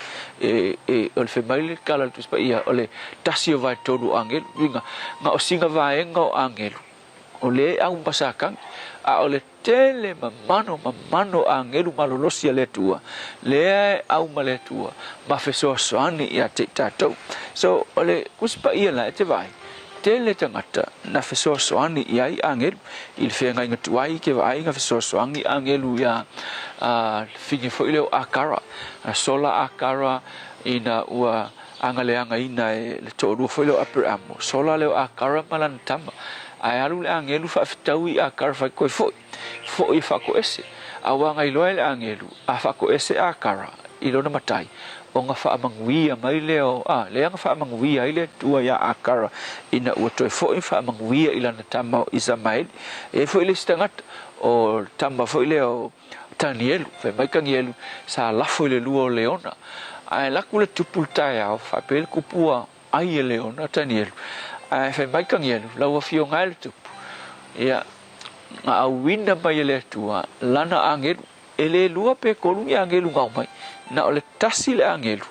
E, e, o le fai mai le tala a le Tusi Paia, o le tasi o vaetolu o agelu, uiga, na o sina vaega o agelu, o le au ma Satani, a o le tele mamano mamano agelu malolosi a le Atua, lea e au ma le Atua, ma fesoasoani ia te i tatou. So, o le Tusi Paia la e te vaai, tele tagata na fesoasoani i ai agelu i le feagaiga tuai ke vaai na fesoasoani agelu iā fine foi lea o Akara na sola Akara ina ua agaleagaina e le toalua foi lea o Aperamo sola lea o Akara ma lana tama ae alu le agelu faafetaui i Akara fai koe foi foi e faatoese a ua agailoa e le agelu a faatoese Akara i lona matai ona faamanuia mai lea o, a, lea na faamanuia ai le Atua iā Akara ina ua toe foi faamanuia i lana tama o Isamaeli. E i ai foi le isi tagata, o le tama foi lea o Tanielu, fai mai Tanielu, sa lafo i le lua o leona. Ae alu atu le tupu i le taeao, faapea le tupu ua ai e leona Tanielu. Ae fai mai Tanielu, lau afioga e le tupu, ia, na auina mai e le Atua lana agelu E le lua pe tolu ni agelu na omai, na o le tasi le agelu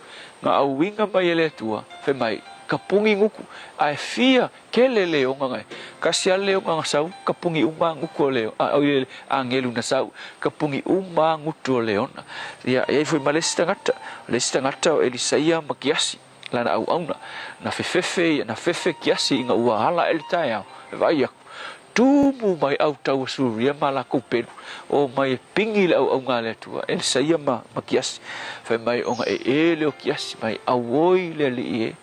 na auina mai e le Atua, fai mai, Ka puni gutu, ae fia kele leona na e, kasi a leona na sau, ka puni uma gutu o leo, a oi le agelu na sau, ka puni uma gutu o leona. Ia, e ai foi ma le isi tagata, le isi tagata o Elisaia ma Kiasi. lana auauna. Na fefefe, na fefe kiasi ina ua ala aʻe le taeao, e vaai aku, tumu mai ʻautau a Suria ma lakou pelu, o mai e pigi le auauna a le Atua, Elisaia ma, ma kiasi. Fai mai ona ʻēʻē lea o kiasi, mai auoi le alii e,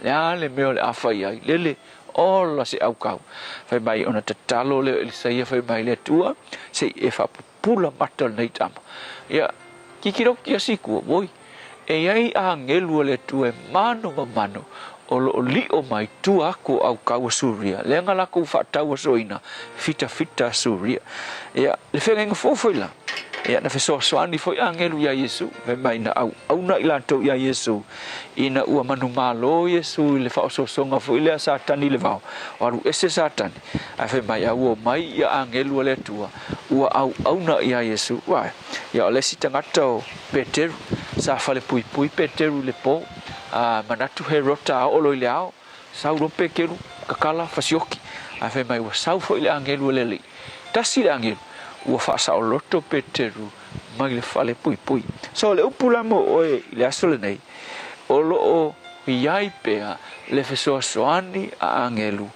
le a le mea o le a fai ai, lele, ola se ʻaukau. Fai mai ona tatalo lea o Elisaia fai mai le Atua, se i e faapupula mata o lenei tama. Ia, kikilo kiasi i kua, oi, e i ai agelu a le Atua e mano ma mano o lo o liʻo mai tua aku o ʻaukau a Suria, lea na lakou faatau asoina fitafita a Suria. Ia, le feagaiga fou foi la, ia, na fesoasoani foi agelu iā Iesu, fai mai na auauna i latou iā Iesu, ina ua manumalo Iesu i le faaosoosoga foi lea a Satani i le vao, o alu ese Satani, ae fai mai a ua omai ia agelu a le Atua, ua auauna iā Iesu. Uae, ia o le isi tagata o Peteru, sa falepuipui Peteru i le po, a manatu Herota a oo loa i le ao, sau loa Peteru, kakala, fasioki, ae fai mai ua sau foi le agelu a le Alii. Tasi le agelu, ua faasaoloto Peteru mai le fale puipui. So, o le upu la mo oe i le aso lenei, o lo o i ai pea le fesoasoani a agelu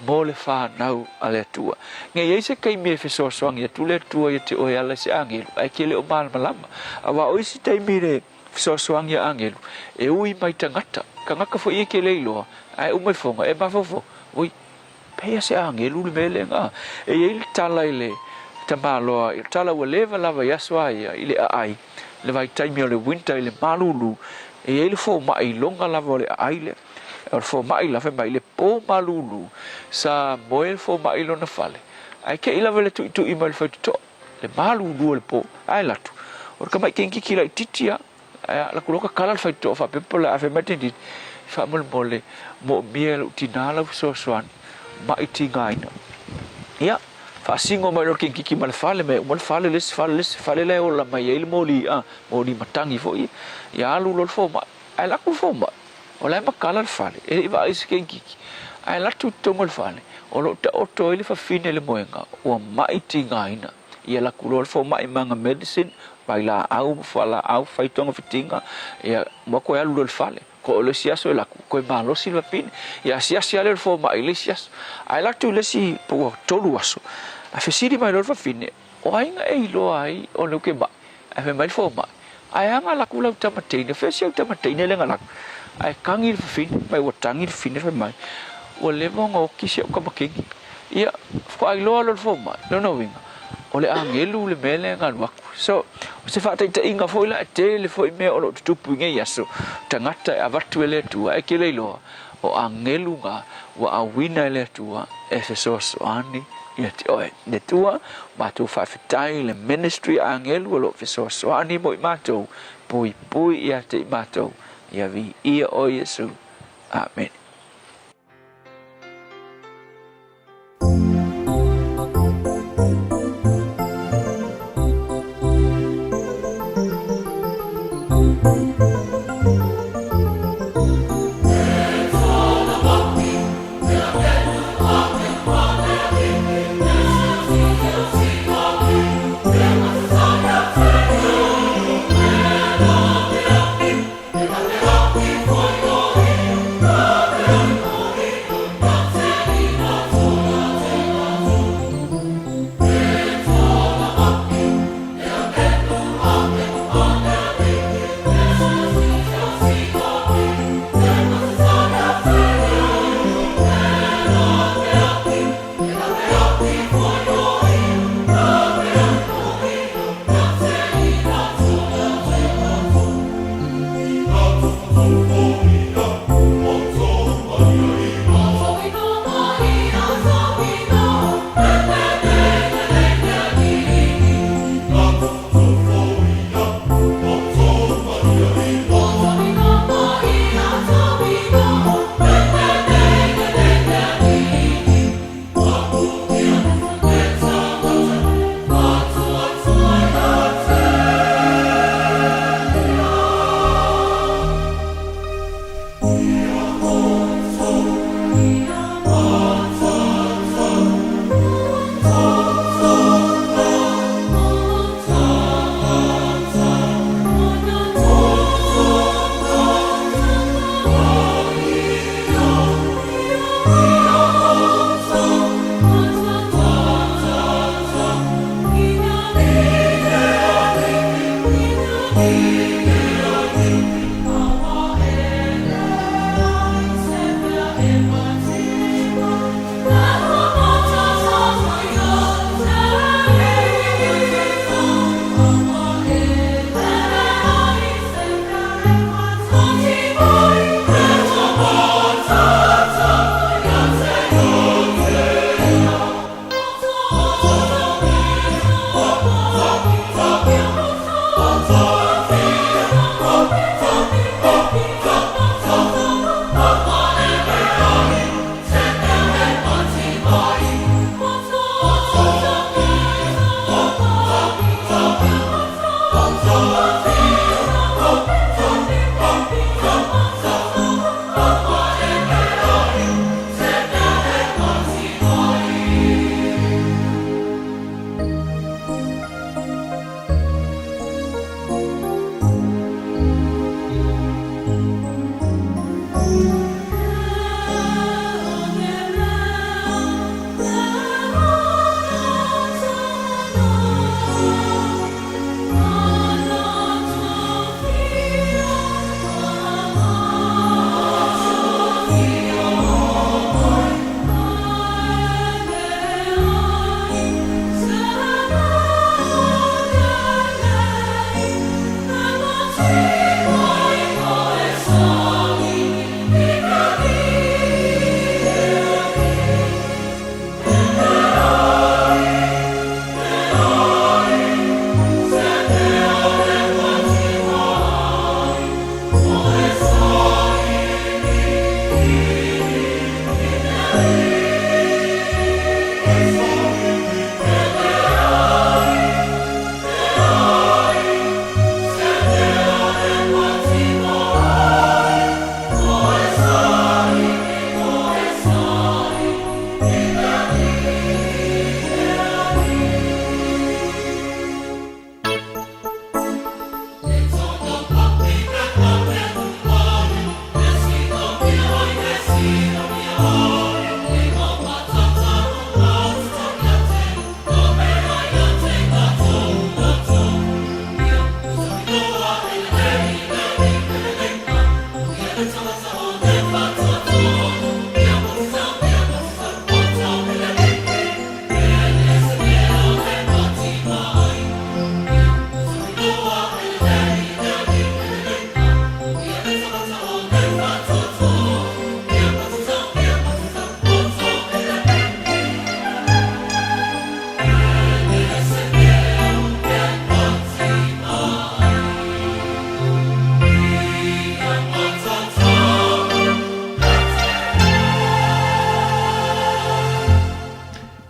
mo le fanau a le Atua. Nei i ai se taimi e fesoasoani atu le Atua ia te oe e ala i se agelu, ae ke le o malamalama. Aua o isi taimi le fesoasoani a agelu, e ui mai tagata, tagata foi ia ke le iloa, ae uma ifoga, e mafaufau, oi, pehea se agelu le mea lea? E i ai le tala i le tamaloa, i le tala ua leva lava i aso a ia, i le aai, le vaitaimi o le winter i le malulu, e i ai le fomai iloga lava o le aai lea. O le fomai la, fai mai, le po malulu, sa moe le fomai i lona fale, ae te i lava le tuitui mai le faitotoa, le malulu o le po, ae alu atu, o le tamai teinititi laititi a, ae alu atu loa tatala le faitotoa faapea po o le a fai mai le teinititi, faamolemole, moomia e lou tinā lau fesoasoani, maʻi tigaina. Ia, faasino mai loa le teinititi ma le fale, me uma le fale, le isi fale, le isi fale la e ola mai ai le moli, a, moli matagi foi ia. Ia alu loa le fomai, ae alu atu le fomai, O la e matala le fale, e le i vaai i se keikiki, ae alu atu i totonu o le fale, o lo o taoto ai le fafine i le moega, ua maʻi tigaina. Ia alu atu loa le fomai ma ana medicine, vailaau ma fualaau, fai togafitiga, ia ua toe alu loa i le fale. Ko o le isi aso e alu atu, toe malosi le fafine. Ia asiasi lava lea o le fomai i le isi aso. Ae alu atu i le isi po ua tolu aso, ae fesili mai loa le fafine, O ai na e iloa ai o lea ou te maʻi? Ae fai mai le fomai, Ae a na alu atu lau tama teine, fea si au tama teine lea na alu atu? Ae tagi le fafine, mai ua tagi le fafine fai mai, Ua leva ona oti si au tama teine. Ia, faatoa iloa loa le fomai, lona uiga, o le agelu le mea lea na alu atu. So, o se faataitaiga foi la, e tele foi mea o lo o tutupu i nei aso, tagata e avatu e le Atua, ae tele iloa, o agelu na ua auina e le Atua e fesoasoani ia te oe. Le Atua, matou faafetai i le ministry a agelu o lo o fesoasoani mo i matou, puipui ia te i matou, ia viia oe Iesu. Amene.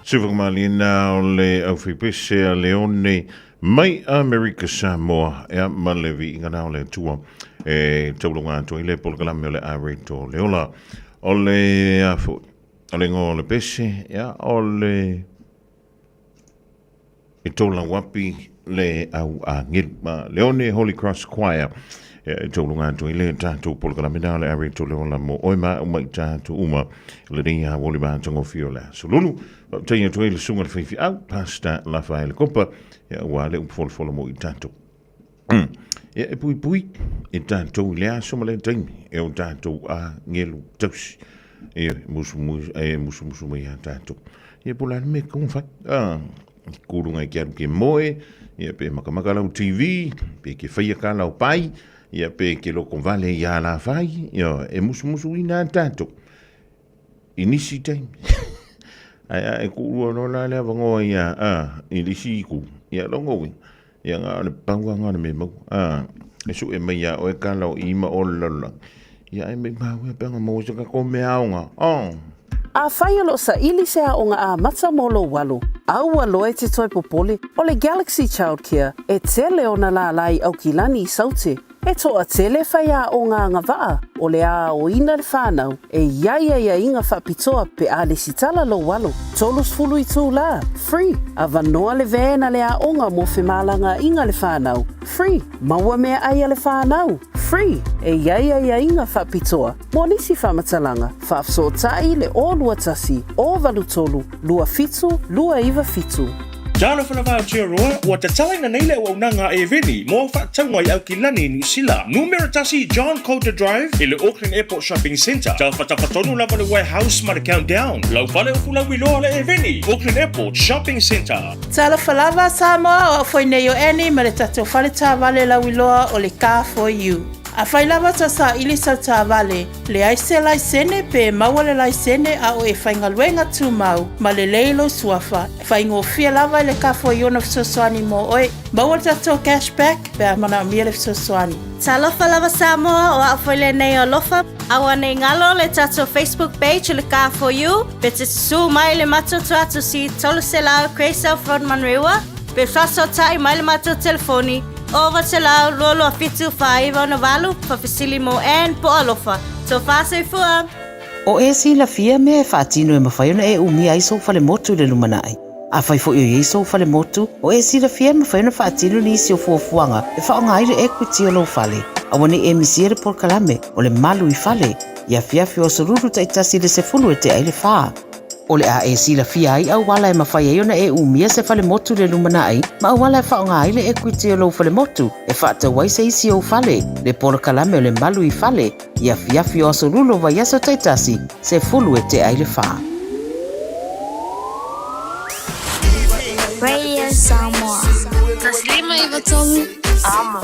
Sufagamalina o le aufaipese a Leone mai Amerika Samoa ea ma le viiga na o le Atua e taulunga atu ai le polokalame o le Areto le Ola. O le a foi, o le igoa o le pese, ea, o le e tolauapi le au agelu. Ma Leone Holy Cross Choir e taulunga atu ai le tatou polokalame na o le Areto le Ola mo oe ma au mai tatou uma lenei aoli matagofie o le aso lulu. Faafetai atu ai le susuga i le faifeau, Pastor Lafaele Kopa, ia aua le upu folafola mo i tatou. Ia e puipui i tatou i le aso ma le taimi e o tatou agelu tausi. Ia e musumusu mai ia tatou. Ia po o le a le mea e tatau ona fai. Kuluga i ke alu ke moe, ia pe makamaka lau TV, pe ke faia ka lau pai, ia pe ke loko vale i alafai, ia e musumusuina a tatou. I nisi taimi. Ae a e kuulua loa la le avanoa ia a i le isi itu, ia lona uiga, ia na o le pau lava lena o le mea e maua. A, e sue mai ia oe tala o i ma o le lalolagi, ia ae maimau ea pe ana maua se tatou meaaoga. Oh! Afai o lo o saili se aoga amata mo lou alo, aua loa e te toe popole, o le Galaxy Childcare e tele ona lālā i Aukilani i Saute. E toatele faiaoga agavaa o le aoina le whanau e i ai aiaiga faapitoa pe a lesitala lou alo. 30 itulā, free, avanoa le van a le aoga mo femalagaaiga le whanau, free, maua meaai a le whanau, free, e i ai aiaiga faapitoa mo nisi faamatalaga, faafesootai le 021 083 27 297. Talofa lava Aotearoa, ua tatalaina nei le auaunaga a Eveni mo au faatauga i Aukilani, Niu Sila. Numera 1 John Coulter Drive i le Auckland Airport Shopping Centre. Tafatafa tonu lava le Warehouse ma le Countdown. Lau fale upu lauiloa le Eveni, Auckland Airport Shopping Centre. Talofa lava Samoa, o au foi nei o Annie ma le tatou fale taavale lauiloa o le Car For You. Afai lava ta saili sau taavale, Leai se laisene pe maua le laisene a o e faigaluega tumau ma lelei lou suafa, e faigofie lava i le kafo i ona fesoasoani mo oe. Maua le tatou cash back pe a manaomia le fesoasoani. Talofa lava Samoa, o au foi lenei o Alofa. Aua nei galo le tatou Facebook page o le Car For You, pe te susū mai le matou tuatusi 300 Grey South Road Manurewa, pe faasootai mai le matou telefoni 900 227 4968, Whawhesili mō Anne po Alofa. Tuawhā soifua! O e silafia mea e faatino e mafai ona e umia ai sou falemotu i le lumanai. Afai foi o i ai sou falemotu, o e silafia e mafai ona faatino nisi o fuafuaga e faaaoga ai le equity o lou fale. Aua ne i e misia le polokalame o le Malu i Fale i afiafi o aso lulu taitasi i le 10 e tea ai le fa. O le a e silafia ai auala e mafai ai ona e umia se falemotu i le lumanai ma auala e faaaoga ai le equity o lou falemotu e faatau ai se isi ou fale, le polokalame o le Malu i Fale, i afiafi o aso lulu o vaiaso taitasi, 10 e tea ai le fa. Radio Samoa. 153 Amo.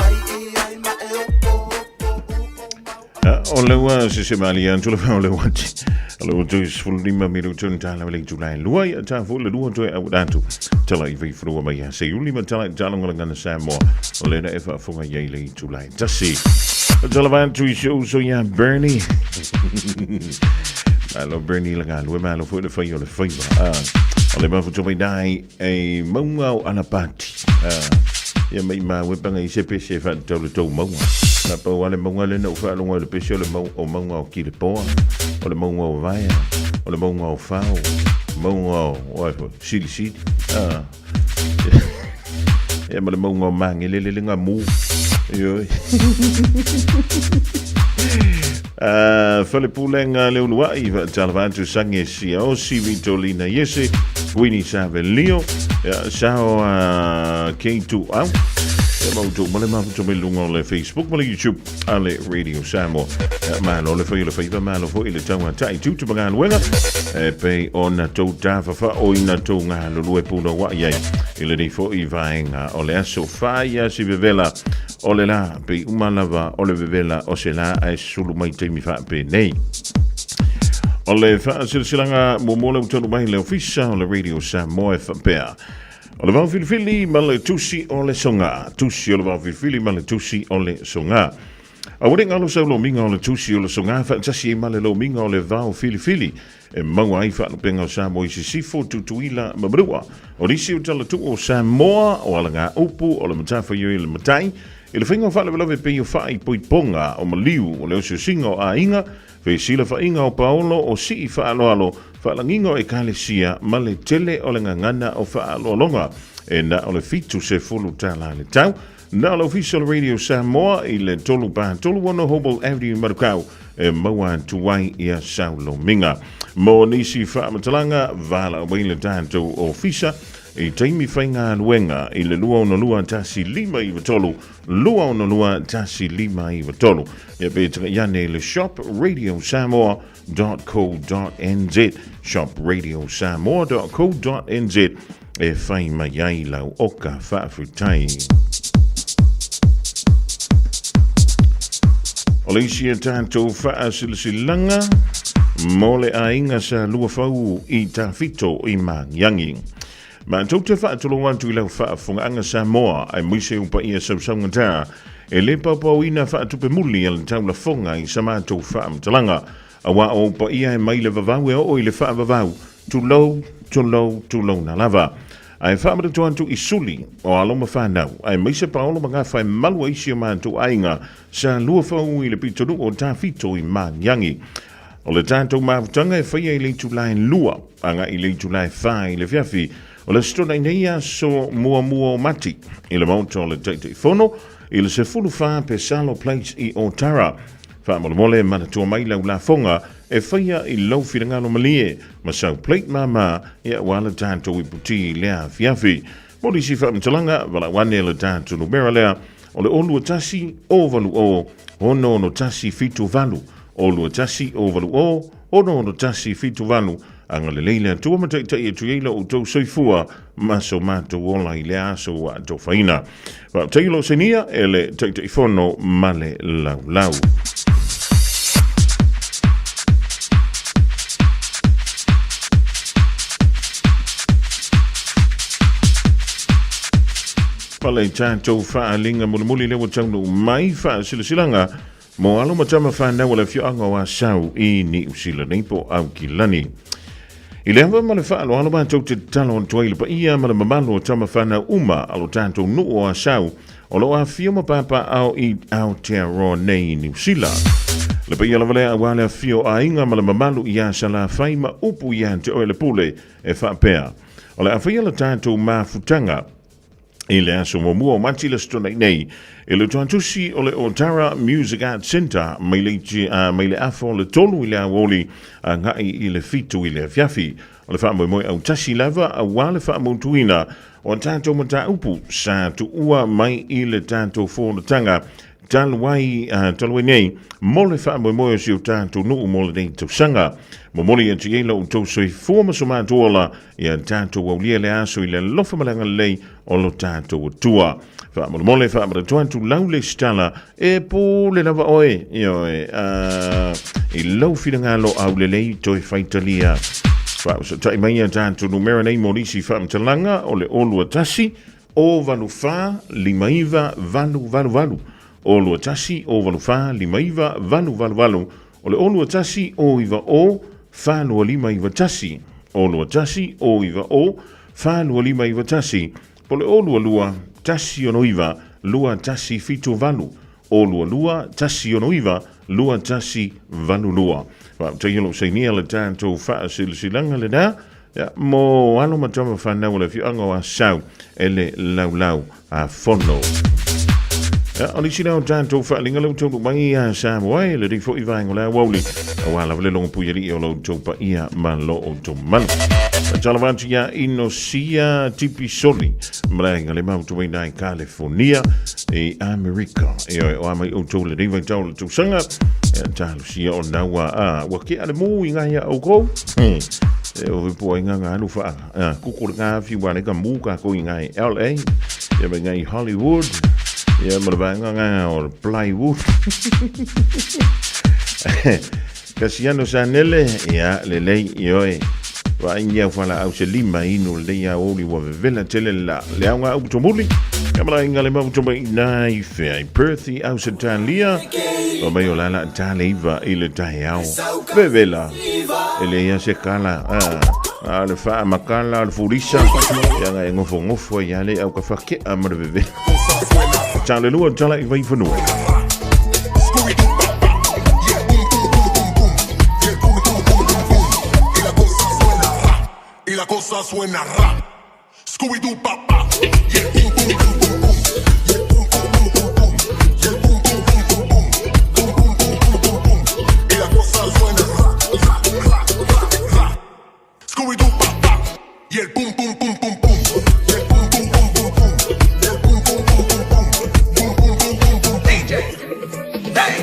O le ua se se mali atu le o le ua ti. O le ua tu sefulu lima minutu ni tala le itula e lua ia ta fu le lua toe au atu. Tala i vei furua mai ia se iuli ma tala i talonga le ngana Samoa. O le na e faafoga ia i le itula e tasi. O tala va atu i se uso ia Bernie. Malo Bernie le galue, malo foi le fai o le faiva. O le mafuta mai dai e maunga o Alapati. Ia mai ma we panga i se pese e whaatau le tau maunga. Na pau ale maunga le na u whaalonga o le pese o le mau, o maunga o Kilepoa, o le maunga o Vaea, o le maunga o Fao, maunga o, o ai foi, Sili Sili. Ia ma le maunga o Mangelele le ngamu. Ioi. Falepulega le uluai faatalofa atu Sange Siaosi Vitolina Iese Winnie Savelio ia, Sao K2 au ia ma outou ma le mafuta mai luga o le Facebook ma le YouTube a le Radio Samoa. Ia, malo le fai o le faiva, malo foi le tauata'i tutu ma galuega e pei ona tou tafafa'oina tou galulue punoua'i ai i lenei foi vaega o le aso. Fai si vevela o le la, pei uma lava o le vevela o se la ae sulu mai taimi faapenei. O le faasilasilaga muamua le ua taunuu mai le ofisa o le Radio Samoa e faapea, O le vaofilifili ma le tusi o le soga. Tusi o le vaofilifili ma le tusi o le soga. Aua ne i galo sau lomiga o le tusi o le soga faatasi ai ma le lomiga o le vao filifili e maua ai faalupega o Samoa i Sisifo, Tutuila ma Manua. O nisi o talatuu o Samoa, o alagaupu, o le matafaioi o le matai, i le faiga o faalavelave pei o faaipoipoga, o maliu, o le osiosiga o aiga, fesilafaiga o paolo, o sii faaaloalo, faalagiga o ekalesia ma le tele o le gagana o faaaloaloga. E na o le $70 le tau. Na o le Ofisa o le Radio Samoa i le 336 Hobble Avenue Manukau e maua atu ai ia saulomiga. Mo nisi faamatalaga, valaau mai le tatou ofisa i taimi faigaluega i le 262 1593, 262 1593. Ia pe tagai ane i le shop radiosamoa.co.nz, shop radiosamoa.co.nz e fai mai ai lau oka faafetai. O le isi e tatou faasilasilaga mo le aiga sa luafau i Tafito i Magiagi. Matou te faatulou atu i lau faafofogaaga Samoa aemaise ou paia sausaugata e le paopaoina faatupe muli a le taulafoga i sa matou faamatalaga. Aua o ou paia e mai le vavau e oo i le faavavau, tulou, tulou, tulouna lava. Ae faamanatu atu i suli o alo ma fanau, aemaise paolo ma gafa e malu ai si o matou aiga sa luafau i le pitonuu o Tafito i Magiagi. O le tatou mafutaga e faia i le itula e 2 agai i le itula e 4 i le afiafi o le Aso Toonai nei aso muamua o Mati i le Maota o le Taitaifono i le 14 Pesalo Place i Otara. Faamolemole manatua mai lau lafoga e faia i lou finagalo malie ma sau plate māmā ia aua le tatou iputi i lea afiafi. Mo nisi faamatalaga, valaau ane le tatou numera lea o le 021 080 661 78, 021 080 661 78. Agalelei le Atua ma taitai atu i ai lo outou soifua ma so matou ola i lea aso ua atofaina. Faafetai o lo sainia e le Taitaifono ma le Laulau. Ma le tatou faaaliga mulimuli lea ua taunuu mai faasilasilaga mo alo ma tama fanau a le afioaga o Asau i Niu Sila nei po o Aukilani. I le ava ma le faaaloalo matou te tatalo atu ai i le paia ma le mamalu o tama fanau uma a lo tatou nuu o Asau o lo o afifio ma papaaao i Aotearoa nei i Niu Sila. Le paia lava lea aua le afifio o aiga ma le mamalu iā Salafai ma upu ia te oe le pule e faapea, O le a faia le tatou mafutaga i le aso muamua o Mati le Aso Toonai nei i le tuatusi o le Otara Music Arts Centre mai le, mai le afa o le 3 i le aoauli agai i le 7 i le afiafi. O le faamoemoe autasi lava aua le faamautuina o a tatou mataupu sa tuua mai i le tatou fonotaga talu ai, talu ai nei mo le faamoemoe o si o tatou nuu mo lenei tausaga. Momoli atu i ai lo outou soifua ma so matou ola ia tatou aulia le aso i le alofa ma le agalelei o lo tatou Atua. Faamolemole faamanatu atu lau lesitala e pule lava oe, ioe, i lau finagalo aulelei toe faitalia. Faausatai mai ia tatou numera nei mo nisi faamatalaga o le 021 084 59 888, 021 084 59 888, o le 021 090 42591, 021 090 42591, po o le 022 169 2178, 022 169 2182. Faafetai o lo o sainia le tatou faasilasilaga lena ia, mo alo ma tama fanau o le afioaga o Asau e le laulau a fono. Ia, o nisi lea o tatou faaaliga lea ua taunuu mai ia Samoa e lenei foi vaega o le aoauli, aua lava le logopui alii o lo outou paia ma lo outou mamalu. Faatalofa atu ia Inosia Tipisoli ma le aiga le mautuaina i Kalefonia i Amerika. Ioe, o a mai outou lenei vaitau o le tausaga, ia talosia o naua a ua kea le mū i ngai a oukou. E o po ai ngā ngā lufa a kuku le ngā whiu a le ka mū ka ko i ngai LA, ia mai ngai Hollywood, ia ma le vaega ngā o le plywood. Kasiano Sanele, ia lelei, ioe. Vaai au fualaau se lima inu lenei aoauli ua vevela tele le laa. Le aoga upu tumuli, ia ma le aiga le mapu tumai ina i fea i Perth i Ausetalia. Fai mai o la la ta le 9 i le taeao. Vevela, e leai lava se kala, a o le faamakala o le fulisa, ia na e nofonofo ai lava le aukafakea ma le vevela. Tala lua, tala i Vaifanua. Y la cosa suena ra. Scooby-Doo pa pa. Yeah, boom boom boom boom boom. Yeah, boom boom boom boom boom. Yeah, boom boom boom boom boom. Boom boom boom boom boom boom. Y la cosa suena ra, ra, ra, ra, ra. Scooby-Doo pa pa. Yeah, boom boom boom boom boom. Yeah, boom boom boom boom boom. Yeah, boom boom boom boom boom. Boom boom boom boom boom. DJ. Hey.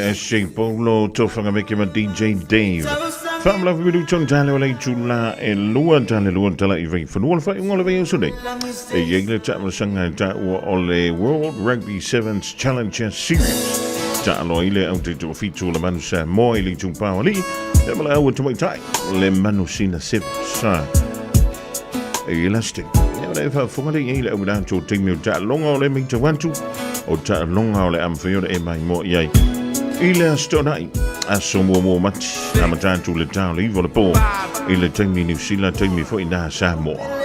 SJ Polo, Tofaga Meke ma DJ Dave. Whaamalafu milu tonu tale o lei tula e lua tale lua tala i vei whanua le whai unga le vei au nei. E iei le taamalasanga e taua o le World Rugby Sevens Challenger Series. Taaloa i le au te toafitu o le manu Samoa i le itupā o alii, e ma le au e tamaitai le manu Sina Sevens. E elastic. E o le whaafonga le iei le au rātou taimi o taaloga o le meitau atu, o taaloga o le a mawhai o le e mai moa i ai. I le Aso Toonai, aso muamua mati, amata atu le tao le iva o le pō, i le taimi Niu Sila, taimi foi nā Samoa.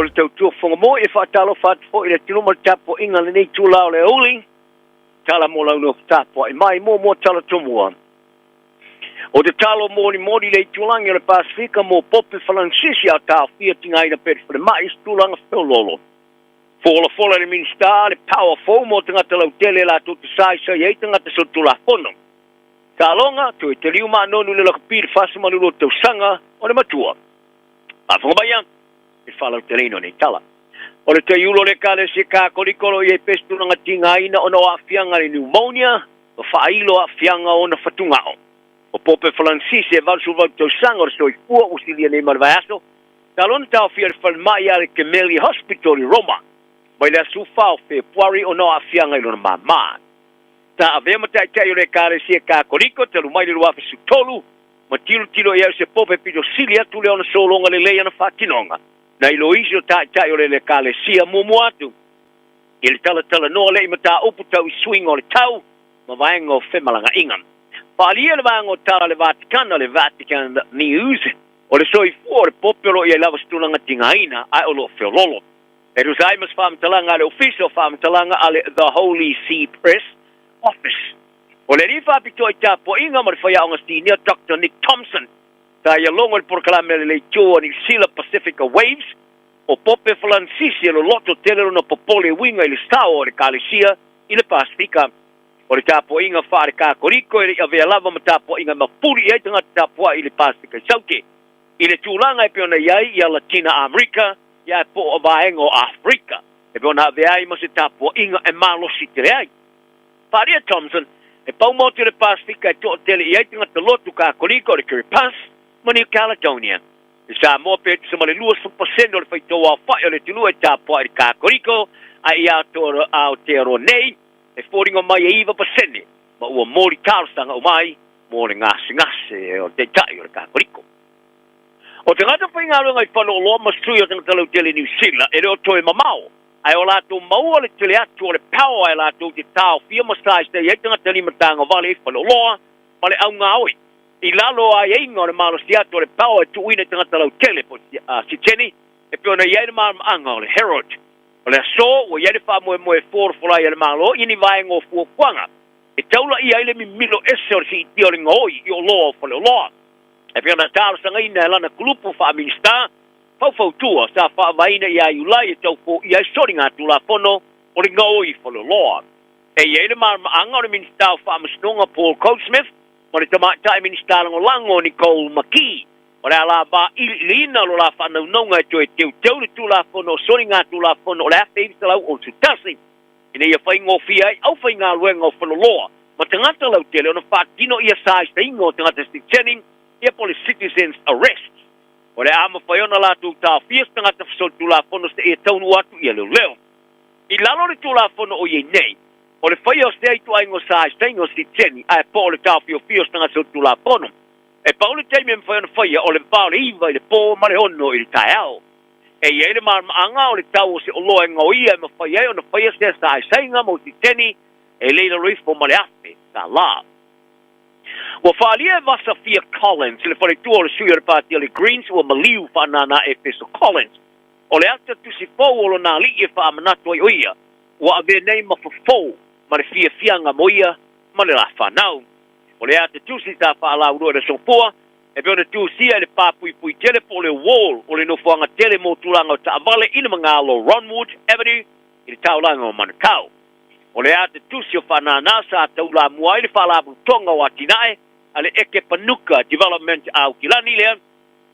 le tautua fofoga moe e faatalofa atu foi i le atunuu ma le tapuaiga i lenei itula o le aoauli. Tala mo lau nofo tapuai mai muamua tala tomua. O te talo molimoli i le itulagi o le Pasefika mo Pope Falansisi a taofia tigaina pea i le falemai i se tulaga feoloolo. Folafola e le Minisita le power fou mo tagata lautele latou te saisai ai tagata solitulafono. Taaloga, toe taliu ma nonu i le lakapi i le 42 tausaga o le matua. Faafofoga maia i le faalauteleina o nei tala. O le taiulu o le Ekalesia Katoliko o lo o i ai pea se tulaga tigaina ona o aafiaga i le pneumonia ma faailo aafiaga o ona fatugao. O Pope Falansisi e 88 tausaga o le soifua ua silia nei ma le vaiaso, talu ona taofia i le falemai a le Gemelli Hospital i Roma mai le aso 4 o Fepuari ona o aafiaga i lona māmā. Sa avea ma taitai o le Ekalesia Katoliko talu mai le 2013 ma tilotilo i ai o se pope pito sili atu le ona sologa lelei ana faatinoga nai lo isi o taitai o le Ekalesia muamua atu i le talatalanoa lea i mataupu tau i suiga o le tau ma vaega o femalagaaiga. Faaalia le vaega o tala a le Vatikana, le Vatican News, o le soifua o le pope o lo o i ai lava se tulaga tigaina ae o lo o feoloolo. E tusa ai ma se faamatalaga a le Ofisa o Faamatalaga a le The Holy See Press Office. O le alii faapitoa i tapuaiga ma le faiaoga sinia Doctor Nick Thompson, sa ia logo i le polokalame a le Leitio a Niu Sila Pacifica Waves, o Pope Falansisi e loloto tele lona popole e uiga i le sao o le Ekalesia i le Pasefika. O le tapuaiga faale-Katoliko e le i avea lava ma tapuaiga e mapuli i ai tagata tapuai i le Pasefika i Saute. I le tulaga e pei ona i ai ia Latina Amerika, ia po o vaega o Aferika, e pei ona avea ai ma se tapuaiga e malosi tele ai. Faaalia Thompson, e pau motu i le Pasefika e toatele i ai tagata lotu Katoliko o le Kiribati ma New Caledonia. I Samoa pe tusa ma le 20% o le faitauaofai o le atunuu e tapuai i le Katoliko, a i Aotearoa nei, e foliga mai e 9% ma ua moli talosaga uma ai mo le gasegase o le taitai o le Katoliko. O tagata faigaluega i faleoloa ma sui o tagata lautele i Niu Sila e le o toe mamao, ae o latou maua le tele atu o le power e latou te taofia ma saisai ai tagata limatagavale i faleoloa ma le augaoi i lalo o aiaiga o le malosi atu o le power e tuuina i tagata lautele po o siteni e pei ona i ai le malamaaga o le Herald. O le aso ua i ai le faamoemoe e folafola ai e le Malo i ni vaega o fuafuaga e taulaia ai le mimilo ese o le siitia o le gaoi i oloa o faleoloa. E pei ona talosagaina e lana kulupu faa-Minisita faufautua sa faavaeina ia Iulai e tau foia ai soliga Tulafono o le gaoi faleoloa. E i ai le malamaaga o le Minisita o Faamasinoga Paul Goldsmith ma le Tamaitai Minisita Lagolago Nicole McKee o le a lava iliiliina lo la faanaunauga e toe teuteu le Tulafono o Soliga Tulafono o le 1961 ina ia faigofie ai aufaigaluega o faleoloa ma tagata lautele ona faatino ia saisaiga o tagata sitiseni ia po o le citizens arrest. O le a mafai ona latou taofia se tagata fesolitulafono seia taunuu atu ia leoleo. I lalo o le Tulafono o i ai nei, o le faia o sea ituaiga o saisaiga o sitiseni ae po o le taofiofia o se tagata solitulafono. E pau le taimi e mafai ona faia o le va o le 9 i le po ma le 6 i le taeao. E i ai le malamaanga o le tau o se oloa e gaoia e mafai ai ona faia sea saisaiga mo sitiseni e le i lalo ifo ma le $1,000. Ua faaalia e Vasa Fia Collins le faletua o le sui o le pati o le Greens ua maliu faanānā Efeso Collins. O le ata tusi fou o lona alii e faamanatu ai o ia ua avea nei ma fofo ma le fiafiaga mo ia ma le la fanau. O le ata tusi sa faalauiloa i le Aso Gafua e pei ona tusia i le pā puipui tele po o le wall o le nofoaga tele mo tulaga o taavale i le magalo Ronwood Avenue i le taulaga o Manukau. O le ata tusi o faanānā sa taulamua ai le Faalapotopotoga o Atinae a le Eke Panuka Development a Aukilani lea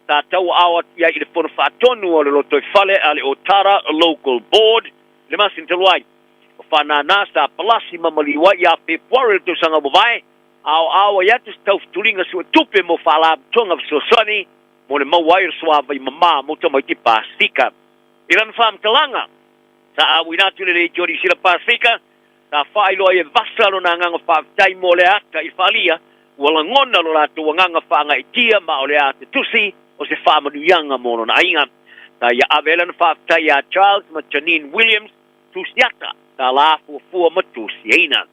sa tauaao atu i ai i le Fono Faatonu o le Lotoifale a le Otara Local Board i le masina talu ai. O faanānā sa palasi ma maliu ai ia Fepuari o le tausaga ua mavae, aoao ai atu se taufutuliga suetupe mo Faalapotopotoga Fesoasoani mo le maua ai o le suavai mamā mo tamaiti Pasefika. I lana faamatalaga, Sa auina atu le Leitio o Niu Sila Pasefika, sa faailoa ai e Vasa lona agaga faafetai mo le ata i Faalia, ua lagona lo latou agaga faagaeetia ma o le ata tusi o se faamanuiaga mo lona aiga. Sa ia ave ai lana faafetai ia Charles ma Janine Williams, tusiata, sa la fuafua ma tusiaina.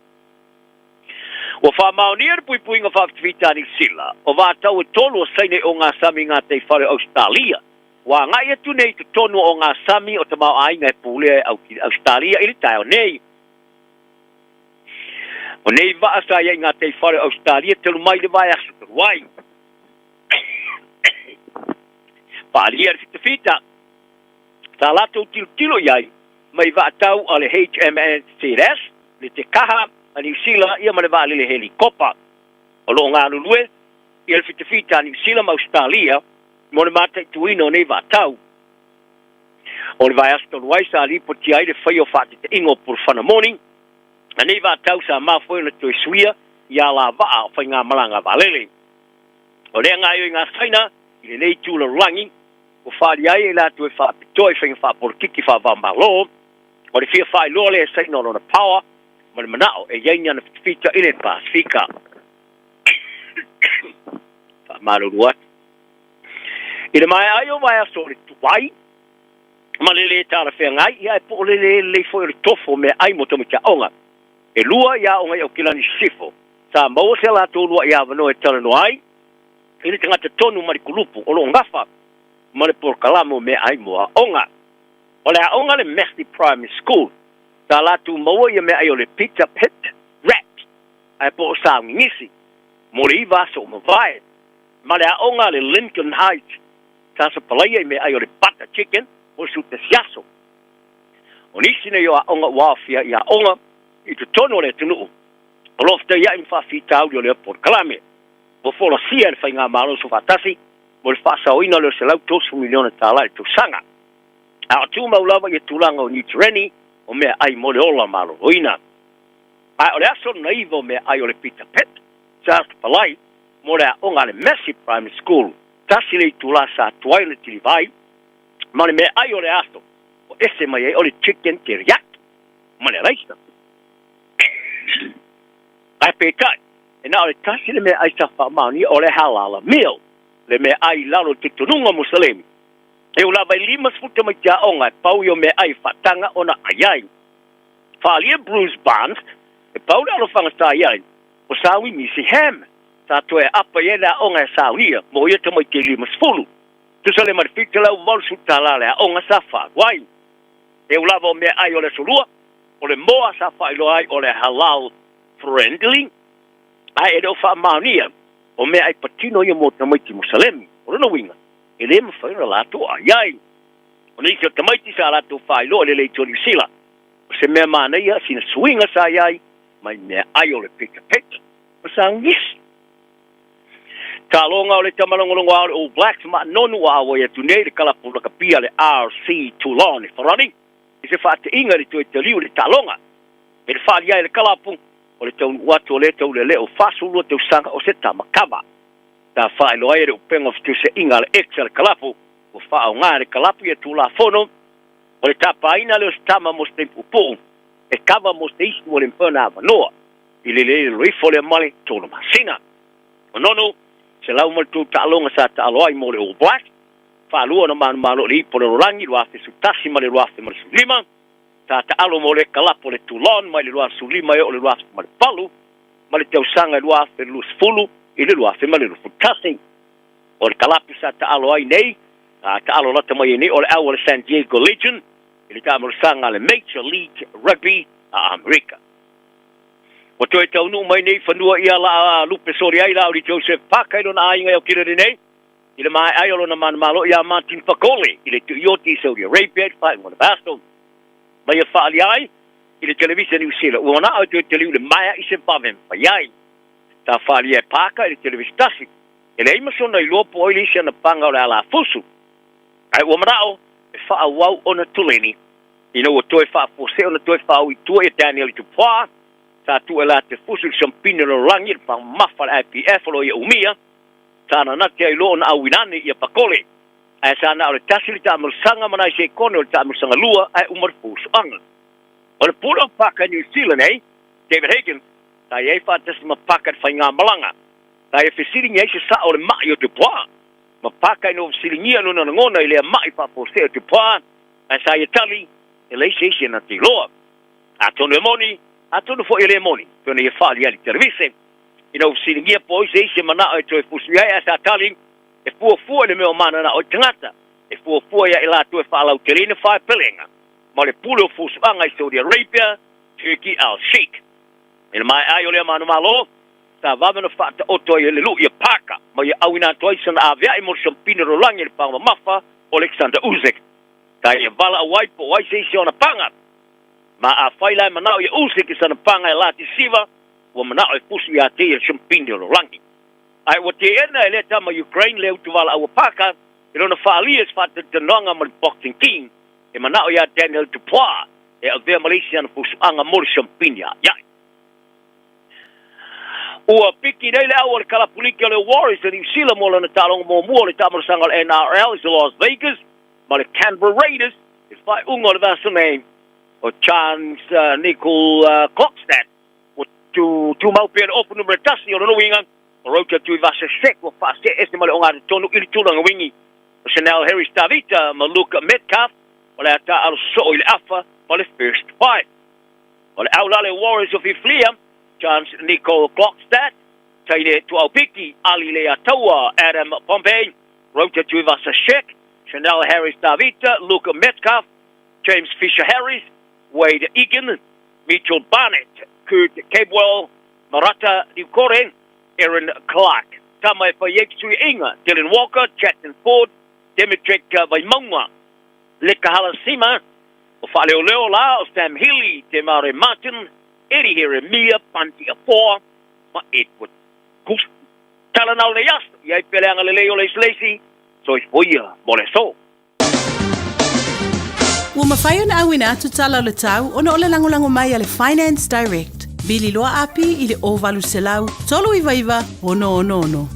Ua faamaonia le puipuiga faafitafita a Niu Sila o vatau e tolu o Saina i ogasami i gataifale o Ausetalia. Ua agai atu nei i totonu o ngā sami o tamaoaiga e pulea e Ausetalia i le taeao nei. O nei vaa sa ia i ngā teifale o Ausetalia talu mai le vaiaso talu ai. Paalia le fitafita sa latou tilotilo i ai mai vaatau a le HMNZS, le Te Kaha a Niu Sila ia ma le vaalele helikopa. O lo o galulue ia le fitafita a Niu Sila ma Ausetalia mo le mataituina o nei vaatau. O le vaiaso talu ai sa lipotia ai le faia o faatetaiga o pulufana moni a nei vaatau sa mafua ai ona toe suia i alavaa o faigamalaga vaalele. O lea gaoioiga a Saina i lenei itu lalolagi ua faaalia ai e latou e faapitoa i faiga faapolokiki faava-o-Malo, o le fia faailoa lea e Saina o lona power ma le manao e i ai ni ana fitafita i le Pasefika. Faamalulu atu. I le maea ai o vaiaso o le tuai ma le lē talafeagai, ia ae po o le lē lelei foi o le tofo o meaai mo tamaiti aoga. E lua i aoga i Aukilani Sisifo, sa maua se latou uluai avanoa e talanoa ai i le tagata tonu ma le kulupu o lo o gafa ma le polokalame o meaai mo aoga. O le aoga le Massey Primary School, sa latou maua ia meaai o le Pita Pit Wraps ae po o saogigisi mo le iva aso o mavae, ma le aoga le Lincoln Heights sa sapalaia i meaai o le Butter Chicken mo le sutasi aso. O nisi nei o aoga ua aofia i aoga i totonu o le atunuu o lo o fetaiai ma faafitauli o lea polokalame. Ua folasia e le Faigamalo Soofaatasi mo le faasaoina lea o le $130 miliona i le tausaga. A o tumau lava ia tulaga o niutereni o meaai mo le ola maloloina. A o le aso lona iva o meaai o le Pita Pet, sa sapalai mo le aoga a le Massey Primary School, tasi le itula sa tuai le tilivai ma le meaai o le aso ua ese mai ai o le chicken teriyaki ma le araisa. Ae peitai, e na o le tasi le meaai sa faamaonia o le halala meal, le meaai i lalo o le talitonuga Musalemi. E ū lava i 50 tamaiti aoga e pau ia meaai e faataga ona ai ai. Faaalia Bruce Barnes, e pau le alofaga sa i ai, o Saui Misi Ham, sa toe aapa i ai le aoga e saunia mo ia tamaiti e 50. Tusa le ma le $780 le aoga sa faalu ai. E ū lava o meaai o le aso lua, o le moa sa faailoa ai o le halal friendly, ae e le o faamaonia o meaai patino ia mo tamaiti Musalemi. O lona uiga, e le mafai ona latou ai ai. O nisi o tamaiti sa latou faailoa i le leitio Niu Sila, o se mea manaia sina suiga sa i ai mai meaai o le pita pet ma saugisi. Taloga o le tamalogologo a o le All Blacks ma nonu ua auai atu nei le kalapu lakapi a le RC Toulon e Farani i se faateiga i le toe taliu i le taaloga. I le faaalia ai le kalapu, o le taunuu atu o lea taulelea o 42 tausaga o se tama kava. Sa faailoa ai e le upega o fetuseaiga a le ex a le kalapu, ua faaaoga e le kalapu ia Tulafono o le tapaina lea o se tama mo se taimi puupuu e kava mo se isi ua le mafai ona avanoa i le lelelo ifo lea ma le tolu masina. O nonu, 103 taaloga sa taalo ai mo le All Blacks, faalua ona manumalo i le Ipu o le Lalolagi 2011 ma le 2015, sa taalo mo le kalapu o le Toulon mai le 2015 e oo i le 2018 ma le tausaga e 2020 i le 2021. O le kalapu sa taalo ai nei, sa taalo lata mai ai nei o le au a le San Diego Legion i le taamolosaga a le Major League Rugby a Amerika. Ua toe taunuu mai nei i fanua ia la lupe soli ai la o Joseph Parker i lona aiga i Aukilani nei, i le maea ai o lona manumalo iā Martin Fakole i le tuioti i Saudi Arabia i le faaiuga o le vaiaso. Ma ia faaalia ai i le televisa Niu Sila, ua manao e toe taliu le maea i se vave mafai ai. Sa faaalia e Parker i le televisa tasi, e leai ma sona iloa po o ai le isi ana paga o le alafusu, ae ua manao e faaauau ona tuleni. Ina ua toe faafuasei ona toe faaui i tua ia Daniel Dupois, sa tuu e la te fusu i le siampini o le lalolagi i le pamamafa a le IPF o lo o ia umia, sa nanati ai loa ona auina ane ia Pakole. Ae sa na o le tasi le taamolosaga ma nai sekone o le taamolosaga lua ae uma le fusuaga. O le pule o Parker i New Zealand nei, David Higgins, sa i ai faatasi ma Parker i le faigamalaga. Sa ia fesiligia ai se sao o le mai o Dupois. Ma Parker ina ua fesiligia lona lagona i lea mai faafuasei o Dupois, ae sa ia tali, e leai se isi e na te iloa. Atonu e moni, atonu foi e le moni, pei ona ia faaalia ai i le televise. Ina ua fesiligia po o ai se isi e manao e toe fusu i ai, ae sa tali, e fuafua i le mea o mananao ai tagata. E fuafua ia i latou e faalauteleina faepelega ma le pule o fusuaga i Saudi Arabia, Turki Al Sheikh. I le maea ai o lea manumalo, sa vave ona faataoto ai e le lu'i a Parker ma ia auina atu ai sana avea'i mo le Siampina Rolagi i le paga mamafa o Alexander Usyk. Sa ia valaau ai po o ai se isi o ana paga. Ma afai la e mana'o ia Usyk i sana paga e latisiva, ua mana'o e fusu ia te ia le Siampina Rolagi. Ae ua teena e lea tama Ukraine le utuvalaau a Parker i lona faaalia i se faatalitanoaga ma le Boxing King e mana'o ia Daniel Dupois e avea ma le isi ana fusuaga mo le siampini a'ia'i. Ua piki nei le au a le kalapuliki o le Warriors a Niu Sila mo lana taaloga muamua o le taamalosaga o le NRL i Las Vegas ma le Canberra Raiders i le faaiuga o le vaiaso nei. O Chance Nicol Klokstad ua tumau pea le ofu numera tasi o lona uiga o Roger Tuivasa-Sheck ua faasee ese ma le ogatotonu i le tulaga wingi. O Chanel Harris Tavita ma Luke Metcalf o le a taaalo sosoo i le afa ma le First Five. O le au la le Warriors o Fiflia, Chance Nicole Klokstad, Taine Tuaupiki, Ali Leiataua, Adam Pompey, Roger Tuivasa-Sheck, Chanel Harris Tavita, Luke Metcalf, James Fisher Harris, Wade Egan, Mitchell Barnett, Kurt Capewell, Marata Niukore, Erin Clark. Tama e whai ai ki Tuiinga, Dylan Walker, Jackson Ford, Demetric Vaimaunga, Leka Halasima, o Faaleoleo la o Sam Healy, Te Mare Martin, Eddie Heremia, Panti Afoa, ma Edward Goose. Tala nao nei aso, i ai peleanga lelei o Leisileisi, soifoia mo le aso. Ua mafai ona auina atu tala o le tau ona o le lagolago mai a le Finance Direct. Vili loa api i le 0800 399 666.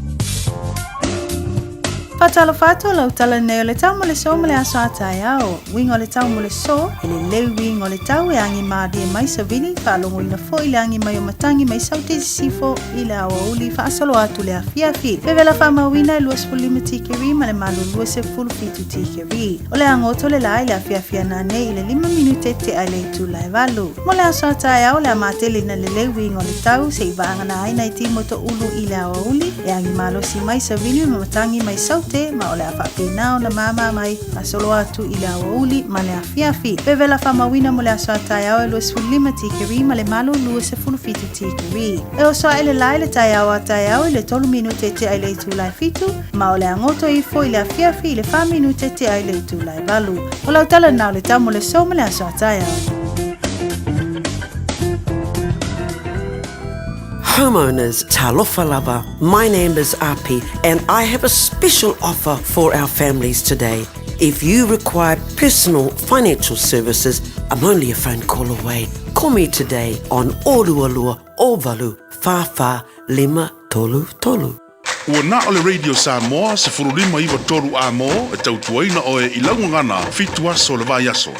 Faatalofa atu o lau tala nei o le tau mo le so ma le aso a taeao. Uiga o le tau mo le so, e lelei uiga o le tau e agi mālie mai savili, faalogoina foi le agi mai o matangi mai saute sisifo i le aoauli faasolo atu le afiafi. Vevela faamauina e 25 tikeri ma le malu 27 tikeri. O le agoto le la i le afiafi ana nei i le 5 minute tea i le itula e valu. Mo le aso a taeao le a matele ina lelei uiga o le tau se'i vaagana ai nai ti motoʻulu i le aoauli e agi malosi mai savili ma matangi mai saute ma o le a faapena ona māmā mai faasolo atu i le aoauli ma le afiafi. Vevela faamauina mo le aso a taeao e 25 tikeri ma le malu 27 tikeri. E oso aʻe le la i le taeao a taeao i le 3 minute tea i le itula e fitu, ma o le a goto ifo i le afiafi i le 4 minute tea i le itula e valu. O lau tala na o le tau mo le so ma le aso a taeao. Homeowners, talofa lava, my name is Api and I have a special offer for our families today. If you require personal financial services, I'm only a phone call away. Call me today on Orualua Ovalu Whawha Lima Tolu Tolu. Ua na o le Radio Samoa 1593 amo e tautuaina oe i lau gagana fitu aso o le vaiaso.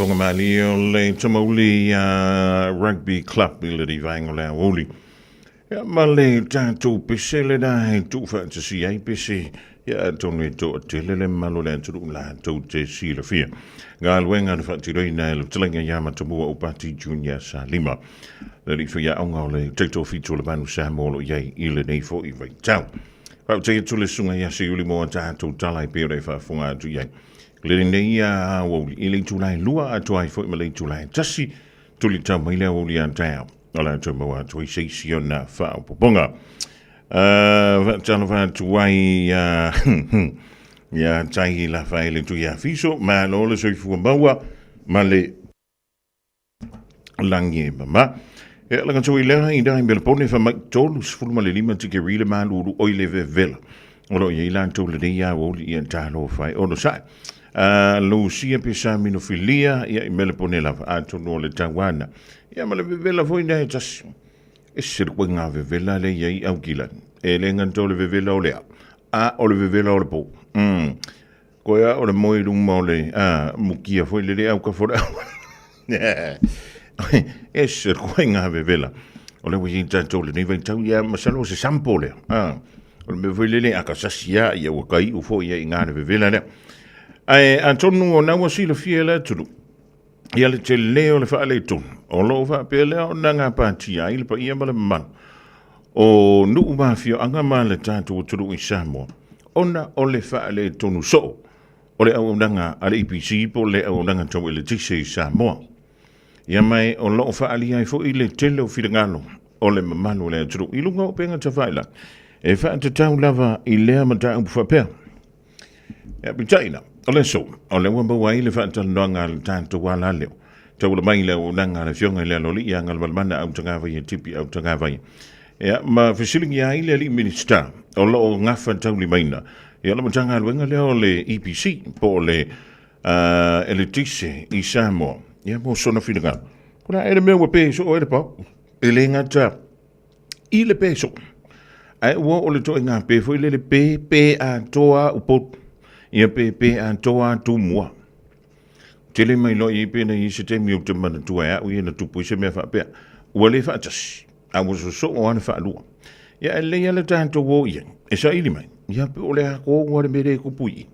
Faafofoga malie o le Tamauli Rugby Club i le vaega o le aoauli. Ia, ma le tatou pese lena e tuufaatasia ai pese, ia atonu e toatele le mamalu o le atunuu latou te silafia. Galuega na faatinoina e le fetalaiga ia Matamua Upati Junior Salima, le alii faiaoga o le taitoafitu o le Manu Samoa o lo o i ai i lenei foi vaitau. Faafetai atu le susuga ia Seiuli mo a tatou tala e pei ona e faafofoga atu i ai. Lenei aoauli i le itula e 2 atoa ai foi ma le itula e 1, tulitau mai le aoauli a taeao. O le a toe maua atu ai se isi ona faaopoopoga. Faatalofa atu ai ia Tai Lafaele Tuiafiso, malo le soifua maua ma le lagi e mama. E ala katoa i lea i dai Melapone fa mai 35 tikeri le malulu oi le vevela. O lo o i ai latou lenei aoauli ia talofa e onosai. Lucia Pesaminofilia ia i Melapone lava atonu o le tauana. Ia ma le vevela foi nei tasi. E se le koinga vevela le i ai Aukilani. E le gata o le vevela o le ao, a o le vevela o le po. Koe a o le moe i luma o le mukia foi le le au ka fore au. E se le koinga vevela. O le ua i tātou lenei vaitau ia masalo o se sampo lea. O le mea foi lele a ka sasi a ia ua kai u foi ia i ngā le vevela lea. Ae atonu o na ua silafia e le atunuu. Ia le tele o le faaletonu o lo o faapea lea ona gapatia ai le paia ma le mamalu o nuu ma afioaga ma le tatou atunuu i Samoa ona o le faaletonu soo o le auaunaga a le EPC po o le auaunaga tau eletise i Samoa. Ia ma o lo o faaalia ai foi le tele o finagalo o le mamalu o le atunuu i luga o upega tafailagi e faatatau lava i lea mataupu faapea. Ia, peitai la, o le aso, o lea ua maua ai le faatalanoaga a le tatou alaleo. Tauala mai le auaunaga a le Afioga i le Aloalii ia Galumalemana Autagavaia Tipi Autagavaia. Ia, ma fesiligia ai le Alii Minisita o lo o gafataulimaina ia le Matagaluega lea o le EPC po o le Eletise i Samoa. Ia, mo sona finagalo. Ko le a ea le mea ua pe soo ai le pao? E le gata i le peso. Ae ua oo le toaiga pe foi lele pe pe atoa Upolu. Ia pe pe atoa Tumua. Tele mai loa i ai pe na i ai se taimi ou te manatua e au ia na tupu ai se mea faapea. Ua le faatasi, a ua sosoo lava le faalua. Ia ae lelei lava le tatou o i ai, e saili mai, ia pe o le a kou lava le mea lea e tupu i i.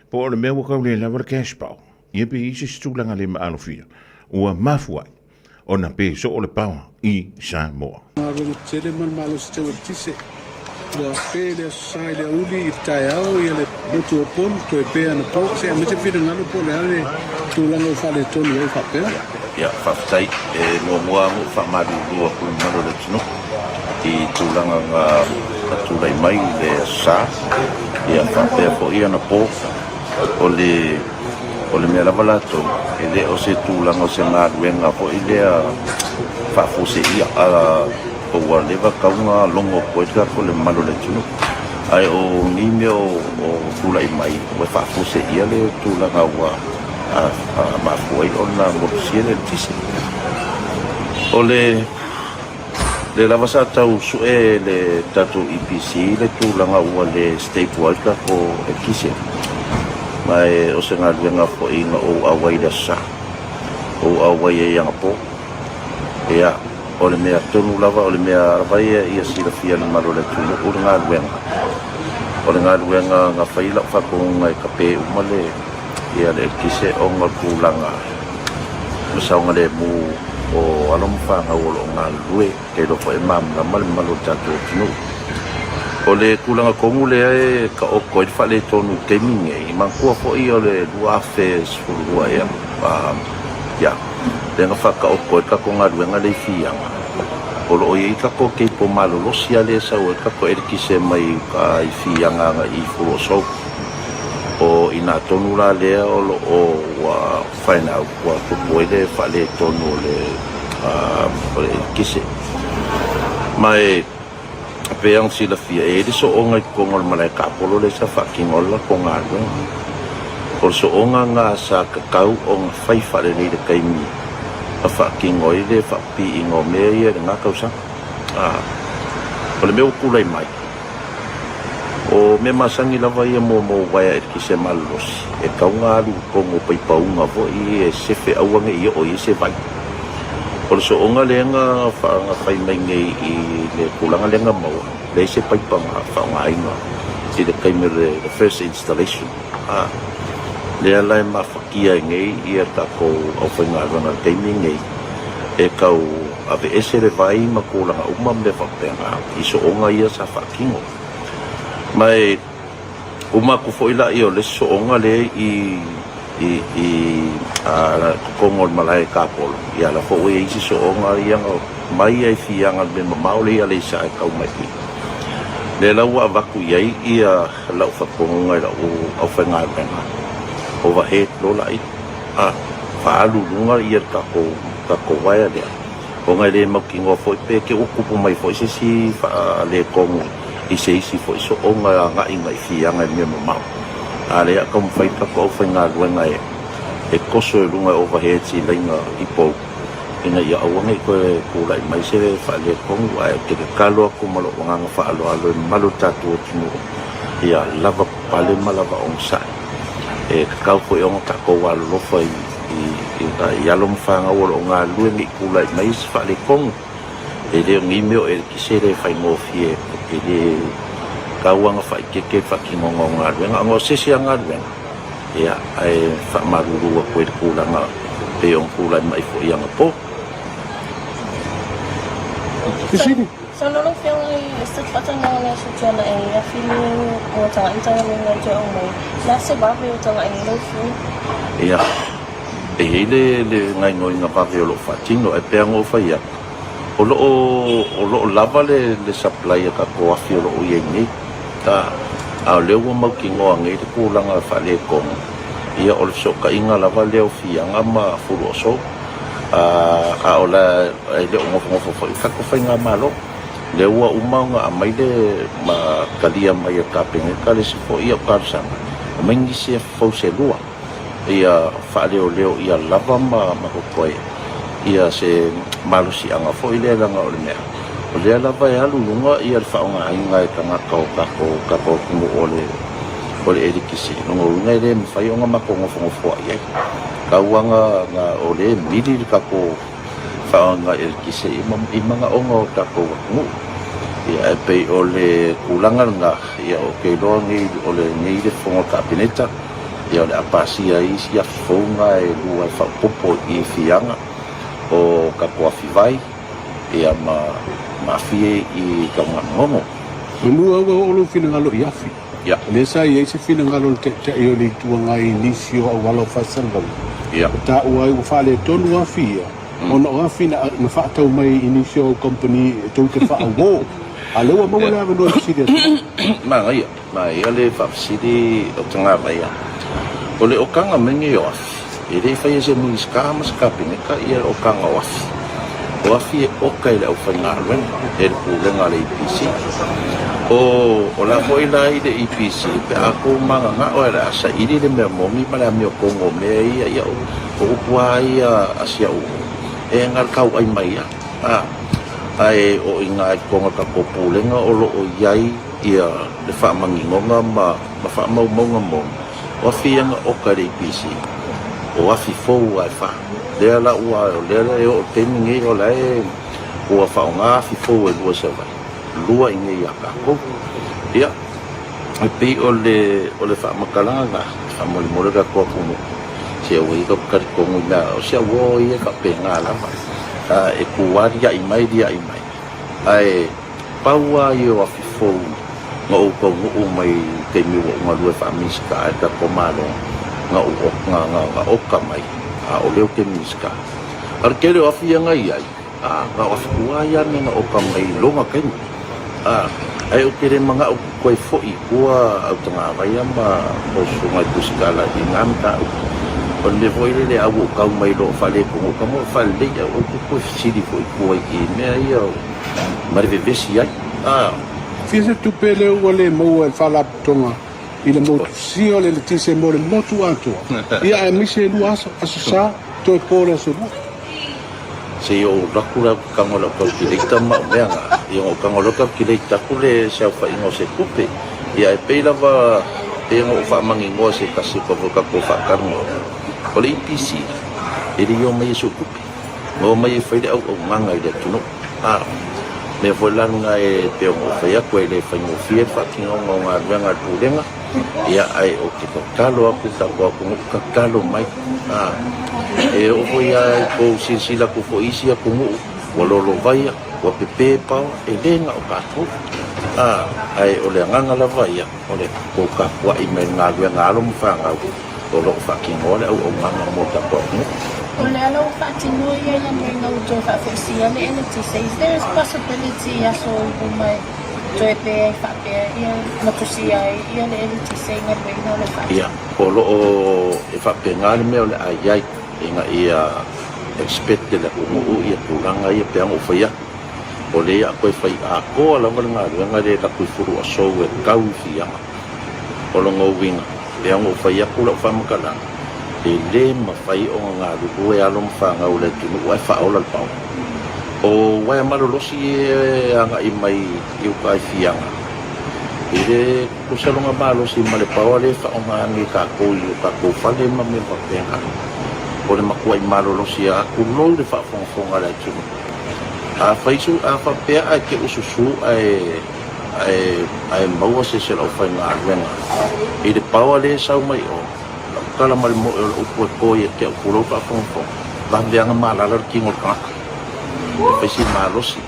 Po o le mea ua tau le lava le cash power. Ia pe i ai se isi tulaga le maalofia ua mafua ai ona pe soo le paoa i Samoa. Galuega tetele ma le malosi tau eletise. Ua pe le Aso Sa i le aoauli i le taeao ia le motu o Upolu toe pe anapo se aemaise finagalo po o le a le tulaga ua faaletonu ai faapea. Ia, faafetai. E muamua lava ona ou faamalulu atu i le mamalu o le atunuu i tulaga na tulai mai i le Aso Sa, ia faapea foi anapo. O le O le mea lava latou, e le o se tulaga o se galuega foi lea faafuaseia, a ua leva tatau ona logo atu ai le tatou le mamalu o le atunuu. Ae o ni mea o tulai mai, ua faafuaseia le tulaga ua mafua ai ona motusia le eletise. O le lea lava sa tau sue le tatou EPC le tulaga ua le stable ai le tatou eletise. Ma o se galuega foi na ou auai i le Aso Sa, ou auai ai anapo. Ia, o le mea tonu lava, o le mea lava ia ia silafia e le mamalu o le atunuu le galuega. O le galuega na fai lau faatonuga e tape uma le ia le eletise ona o le tulaga o le saogalemu o alo ma fanau o lo o galulue, e iloa foi e malamalama le mamalu o le tatou atunuu. O le tulaga tonu lea e taoto ai le faaletonu i le taimi lenei, manatua foi o le 2012 ea, ia, lea na faataoto ai le tatou galuega lea i Fiaga, o lo o i ai tatou cable malolosi lava lea e sau ai le tatou eletise mai uta i Fiaga agai i Fuloso. O i ina tonu la lea o lo o ua find out ua tupu ai le faaletonu o le o le eletise. Ma e pei ona silafia, e i ai le sooga i totonu o le malae tapolo lea sa faatino ai le latou galuega. O le sooga lena sa tatau ona fai faalelei i le taimi na faatino ai le faapipiina o mea ia i lena tausaga. O le mea ua tulai mai. O mea masani lava ia mo mo uaea eletise malolosi, e tau ona alu i totonu o paipauga foi e sefe aua ne i oo i ai se vai. O le sooga lea na na fai mai nei i le tulaga lea na maua, leai se paipa na faaaogaina i le taimi o le the first installation. A, lea la e mafatia ai nei ia tatou aufaigaluega i le taimi lenei e tau aveese le vai ma tulaga uma ma mea faapena i sooga ia sa faatino. Ma e uma atu foi laia o le isi sooga lea i i i totonu o le malae Kapolo, ia la foi ua i ai isi sooga ia na mai ai fiaga i le mea mamao lea i Aleisa e tau mai i i. Lea la ua avatu i ai ia lau faatonuga i lau aufaigaluega, overhead loa laia, a faaalu i luga ia le tatou tatou uaea lea. Ona e le mautinoa foi pe te ua tupu mai foi se isi faaletonu i se isi foi sooga e agai i fiaga i mea mamao. A lea a taumafai le tatou aufaigaluega e toso i luga e overheads i laina i pou ina ia aua ne i toe tulai mai se faaletonu. Ae ou te tatalo atu ma lou agaga faaaloalo e malu le tatou atunuu ia lava papale ma lava onosai. E tatau foi ona tatou alolofa i i alo ma fanau o lo o galulue ne i tulai mai se faaletonu. E le o nei mea o eletise e le faigofie, e le tau lava ona faaeteete le faatinoga o galuega. Ona o se isi lava galuega, ia, ae faamalulu atu ai i le tulaga pei ona tulai mai foi anapo. Fesili. Saunoa lau Afioga i le se faatanoa o le Aso Tuanai i afi le ua taga'i tagaluega e toe aumai, le a se vave o taga'i ai lau Afioga? Ia, e i ai le le gaoioiga vave o lo o faatino, ae pei lava ona ou fai atu, o lo o o lo o lava le le supply a tatou afi o lo o i ai nei, a, a o lea ua mautinoa nei le tulaga faaletonu, ia o le fesootaiga lava lea o Fiaga ma Fuluasou. A o la e le o nofonofo foi le tatou faigamalo. Lea ua uma ona aumai le ma talia mai e le Kapeneta le isi foi au talosaga, aumai nisi fou se lua ia faaleoleo ia lava ma totoe ia se malosiaga foi lea leaga o le mea o lea lava e alu i luga ia le faaaogaina e tagata o tatou tatou atunuu o le o le eletise. O lona uiga e le mafai ona matou nofonofoai ai. Tau lava na o lea e mili le tatou faaaoga eletise i manaoga o tatou atunuu. Ia e pei o le tulaga lena, ia ou te iloa nei o lenei le fono a le Kapeneta, ia o le a pasia ai isi afi fou na e lua e faaopoopo i Fiaga o tatou afi vai, ia ma afi i Taugamagogo. Manu ua oo lou finagalo i afi. Ia. O lea sa i ai se finagalo o le Taitai o le Itu Agai i nisi o auala o faasalalauga, Ia. ua taua ai ua faaletonu afi ia, ona o afi na, na faatau mai i nisi o au kamupani e tou te faauo. A o lea ua maua le avanoa e fesili atu ai. Manaia, manaia le faafesili o Tagavaia. O le okaga mai nei o afi, E le faia e se Minisita ma se Kapeneta ia le okaga o afi. O afi e oka e le aufaigaluega, e le pulega a le EPC. O, o la foi la i le EPC, pe a tou mananao e le a saili le mea moni ma le amiotonu o mea ia, ia o, o upu lava ia a si au uo, e na le tauai mai lava. A, ae o i ina i totonu o le tatou pulega o lo o i ai ia le faamaninoga ma, ma faamaumauga moni. O afi ia na oka e le EPC, o afi fou a e fa. Lea la ua, o lea la e oo i le taimi nei o la e ua faaaoga afi fou e lua i Savaii, lua i inei ia tatou. Ia, e pei o le, o le faamatalaga lena, faamolemole le tatou atunuu, se aua ia tatou talitonu i mea, o si au uo ia e faapena lava, e tu lava liai mai liai mai, ae Pau lava ia o afi fou na ou taunuu mai i le taimi ua ou galue faa-Minisita ai le tatou Malo, na ou na, na, na oka mai, a o lea ou te Minisita. A o le tele o afi ia na i ai, a, na o afi tuai lava mea na oka mai i lona taimi. A, ae ou te le manao ou toe foi i tua au tagavai ia ma usuga i Tusikala i na mataupu. O le mea foi lele a ua ou tau mai loa o faaletonu, ou tago e faalelei, ae ou te toe fesili foi i tua i mea ia o ma le vevesi ai. A. Fia se tupe lea ua le maua e le Faalapotopotoga i le motusia o le eletise mo le motu atoa, ia aemaise e lua aso, Aso Sa, toe po le Aso Lua. Se i ou alu atu la ou te tago i lau calculator ma au mea na, ia ona ou tago loa calculate atu le se aofaiga o se tupe. Ia, e pei lava, pei ona ou faamaginoa se tasi o tatou faatalanoa, o le EPC, e le i omai e suetupe, na omai e fai le auaunaga i le atunuu. A mea foi la lena e pei ona ou fai atu, e le faigofie le faatinoga o galuega a le Pulega, ia, ae ou te tatalo atu i le tatou atunuu, tatalo mai. A e oo foi lava i tou silasila atu foi i isi atunuu ua lolovaia, ua pepe paoa, e le na o tatou. A, ae o le agaga lava ia, o le tou tapuai mai i le galuega a alo ma fanau o lo o faatinoa le auaunaga mo le tatou atunuu. O le ala ua faatinoa ia ia mea ina ua toe faafoisia le eletise, is there a possibility i aso i luma e toe pe ai faapea ia ma tusia ai ia le eletise i galuega o le faatino? Ia, o lo o e faapena le mea o le a i ai ina ia expect e le atunuu ia tulaga ia pe ana ou fai atu. O lea a toe fai atoa lava le galuega lea e latou i Fuluasou e tau i Fiaga. O lona uiga, e ao ona ou fai atu lau faamatalaga, e le mafai ona galulue alo ma fanau o le atunuu ae faaola le paoa. O uaea malolosi ia e agai mai i uta i Fiaga, e le tutusa lona malosi ma le paoa lea e faaaoga nei e tatou i o tatou fale ma mea faapena. O le matuai malolosi lava, tulou le faafogafoga a le atunuu. A fai su, a faapea ae te ususu ae, ae, ae maua se isi o le aufaigaluega i le paoa lea e sau mai o, lau tala ma le moe o le upu e to ia te au tulou faafogafoga, vave lava ona malala le tino o le tagata. E fai si malosi.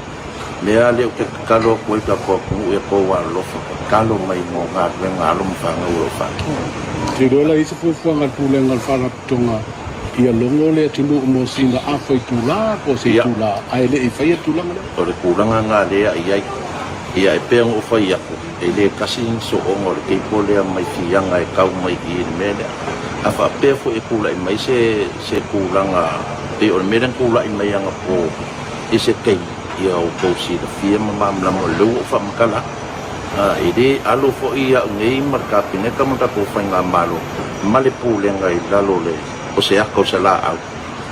Mea lea ou te tatalo atu ai tatou atunuu ia tou alolofa, tatalo mai mo galuega a alo ma fanau o lo o faatino. Te iloa la i ai se fuafuaga a le Pulega o le Faalapotopotoga ia logo le atunuu mo sina afa itula po o se itula ae le i faia le tulaga lea. O le tulaga lena lea i ai. Ia e pei ona ou fai atu, e le tasi ni sooga o le cable lea mai Fiaga e tau mai i i le mea lea. A faapea foi e tulai mai se se tulaga pei o le mea lea na tulai mai anapo i se taimi, ia outou silafia ma malamalama o lea ua ou faamatala atu. E le alo foi au nei ma le Kapeneta ma le tatou Faigamalo ma le Pulega i lalo o se ata o se laau,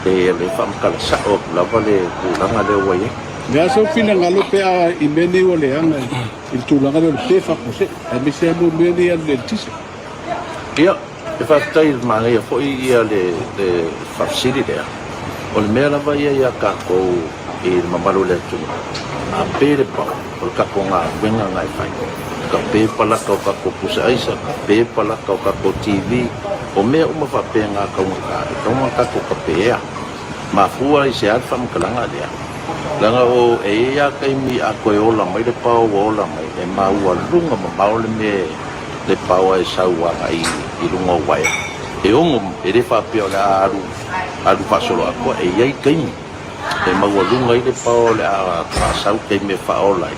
e le faamatala sao atu lava le tulaga lea ua i ai. O le a sou finagalo pe a i mea nei ua leaga i le tulaga lea o le pe faafuasei, aemaise lava mo mea nei alu i le eletise? Ia, e faafetai i le manaia foi ia le faafesili lea. O le mea lava ia ia tatou i le mamalu o le atunuu, a pe le pao, o le tatou galuega lena e fai. Ka pe palaka o tatou pusa aisa, ka pe palaka o tatou TV, o mea uma faapena taugata, e tatau ona tatou tapeea. Mafua i se a le faamatalaga lea? Leaga o, e i ai lava taimi a toe ola mai le pao ua ola mai, e maualuga mamao le mea le paoa e sau agai i luga o uaea. E ono, e le faapea o le a alu, alu faasoloatoa, e i ai taimi e maualuga ai le paoa o le a faasau taimi e faaola ai,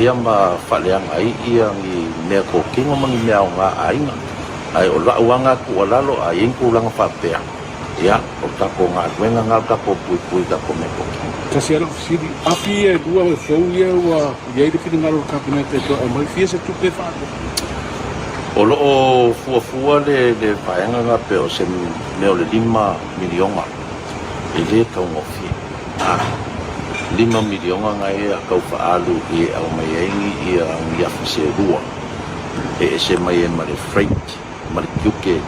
ia ma faaleaga ai ia ni mea totino ma ni mea aoga a aiga. Ae o la'u aga tuualalo, a i ai ni tulaga faapea, Ia, o le tatou galuega lena, o le tatou puipui i tatou mea totino. Tasi lava lau fesili, afi ia e lua e fou ia ua i ai le finagalo o le Kapeneta e toe aumai, fia se tupe e faaalu ai? O lo o fuafua le vaega lena pei o se mea o le $5 miliona, e le taugofie. A $5 miliona na e tau faaalu e aumai ai ni afi se lua e ese mai ai ma le freight. ma le tiute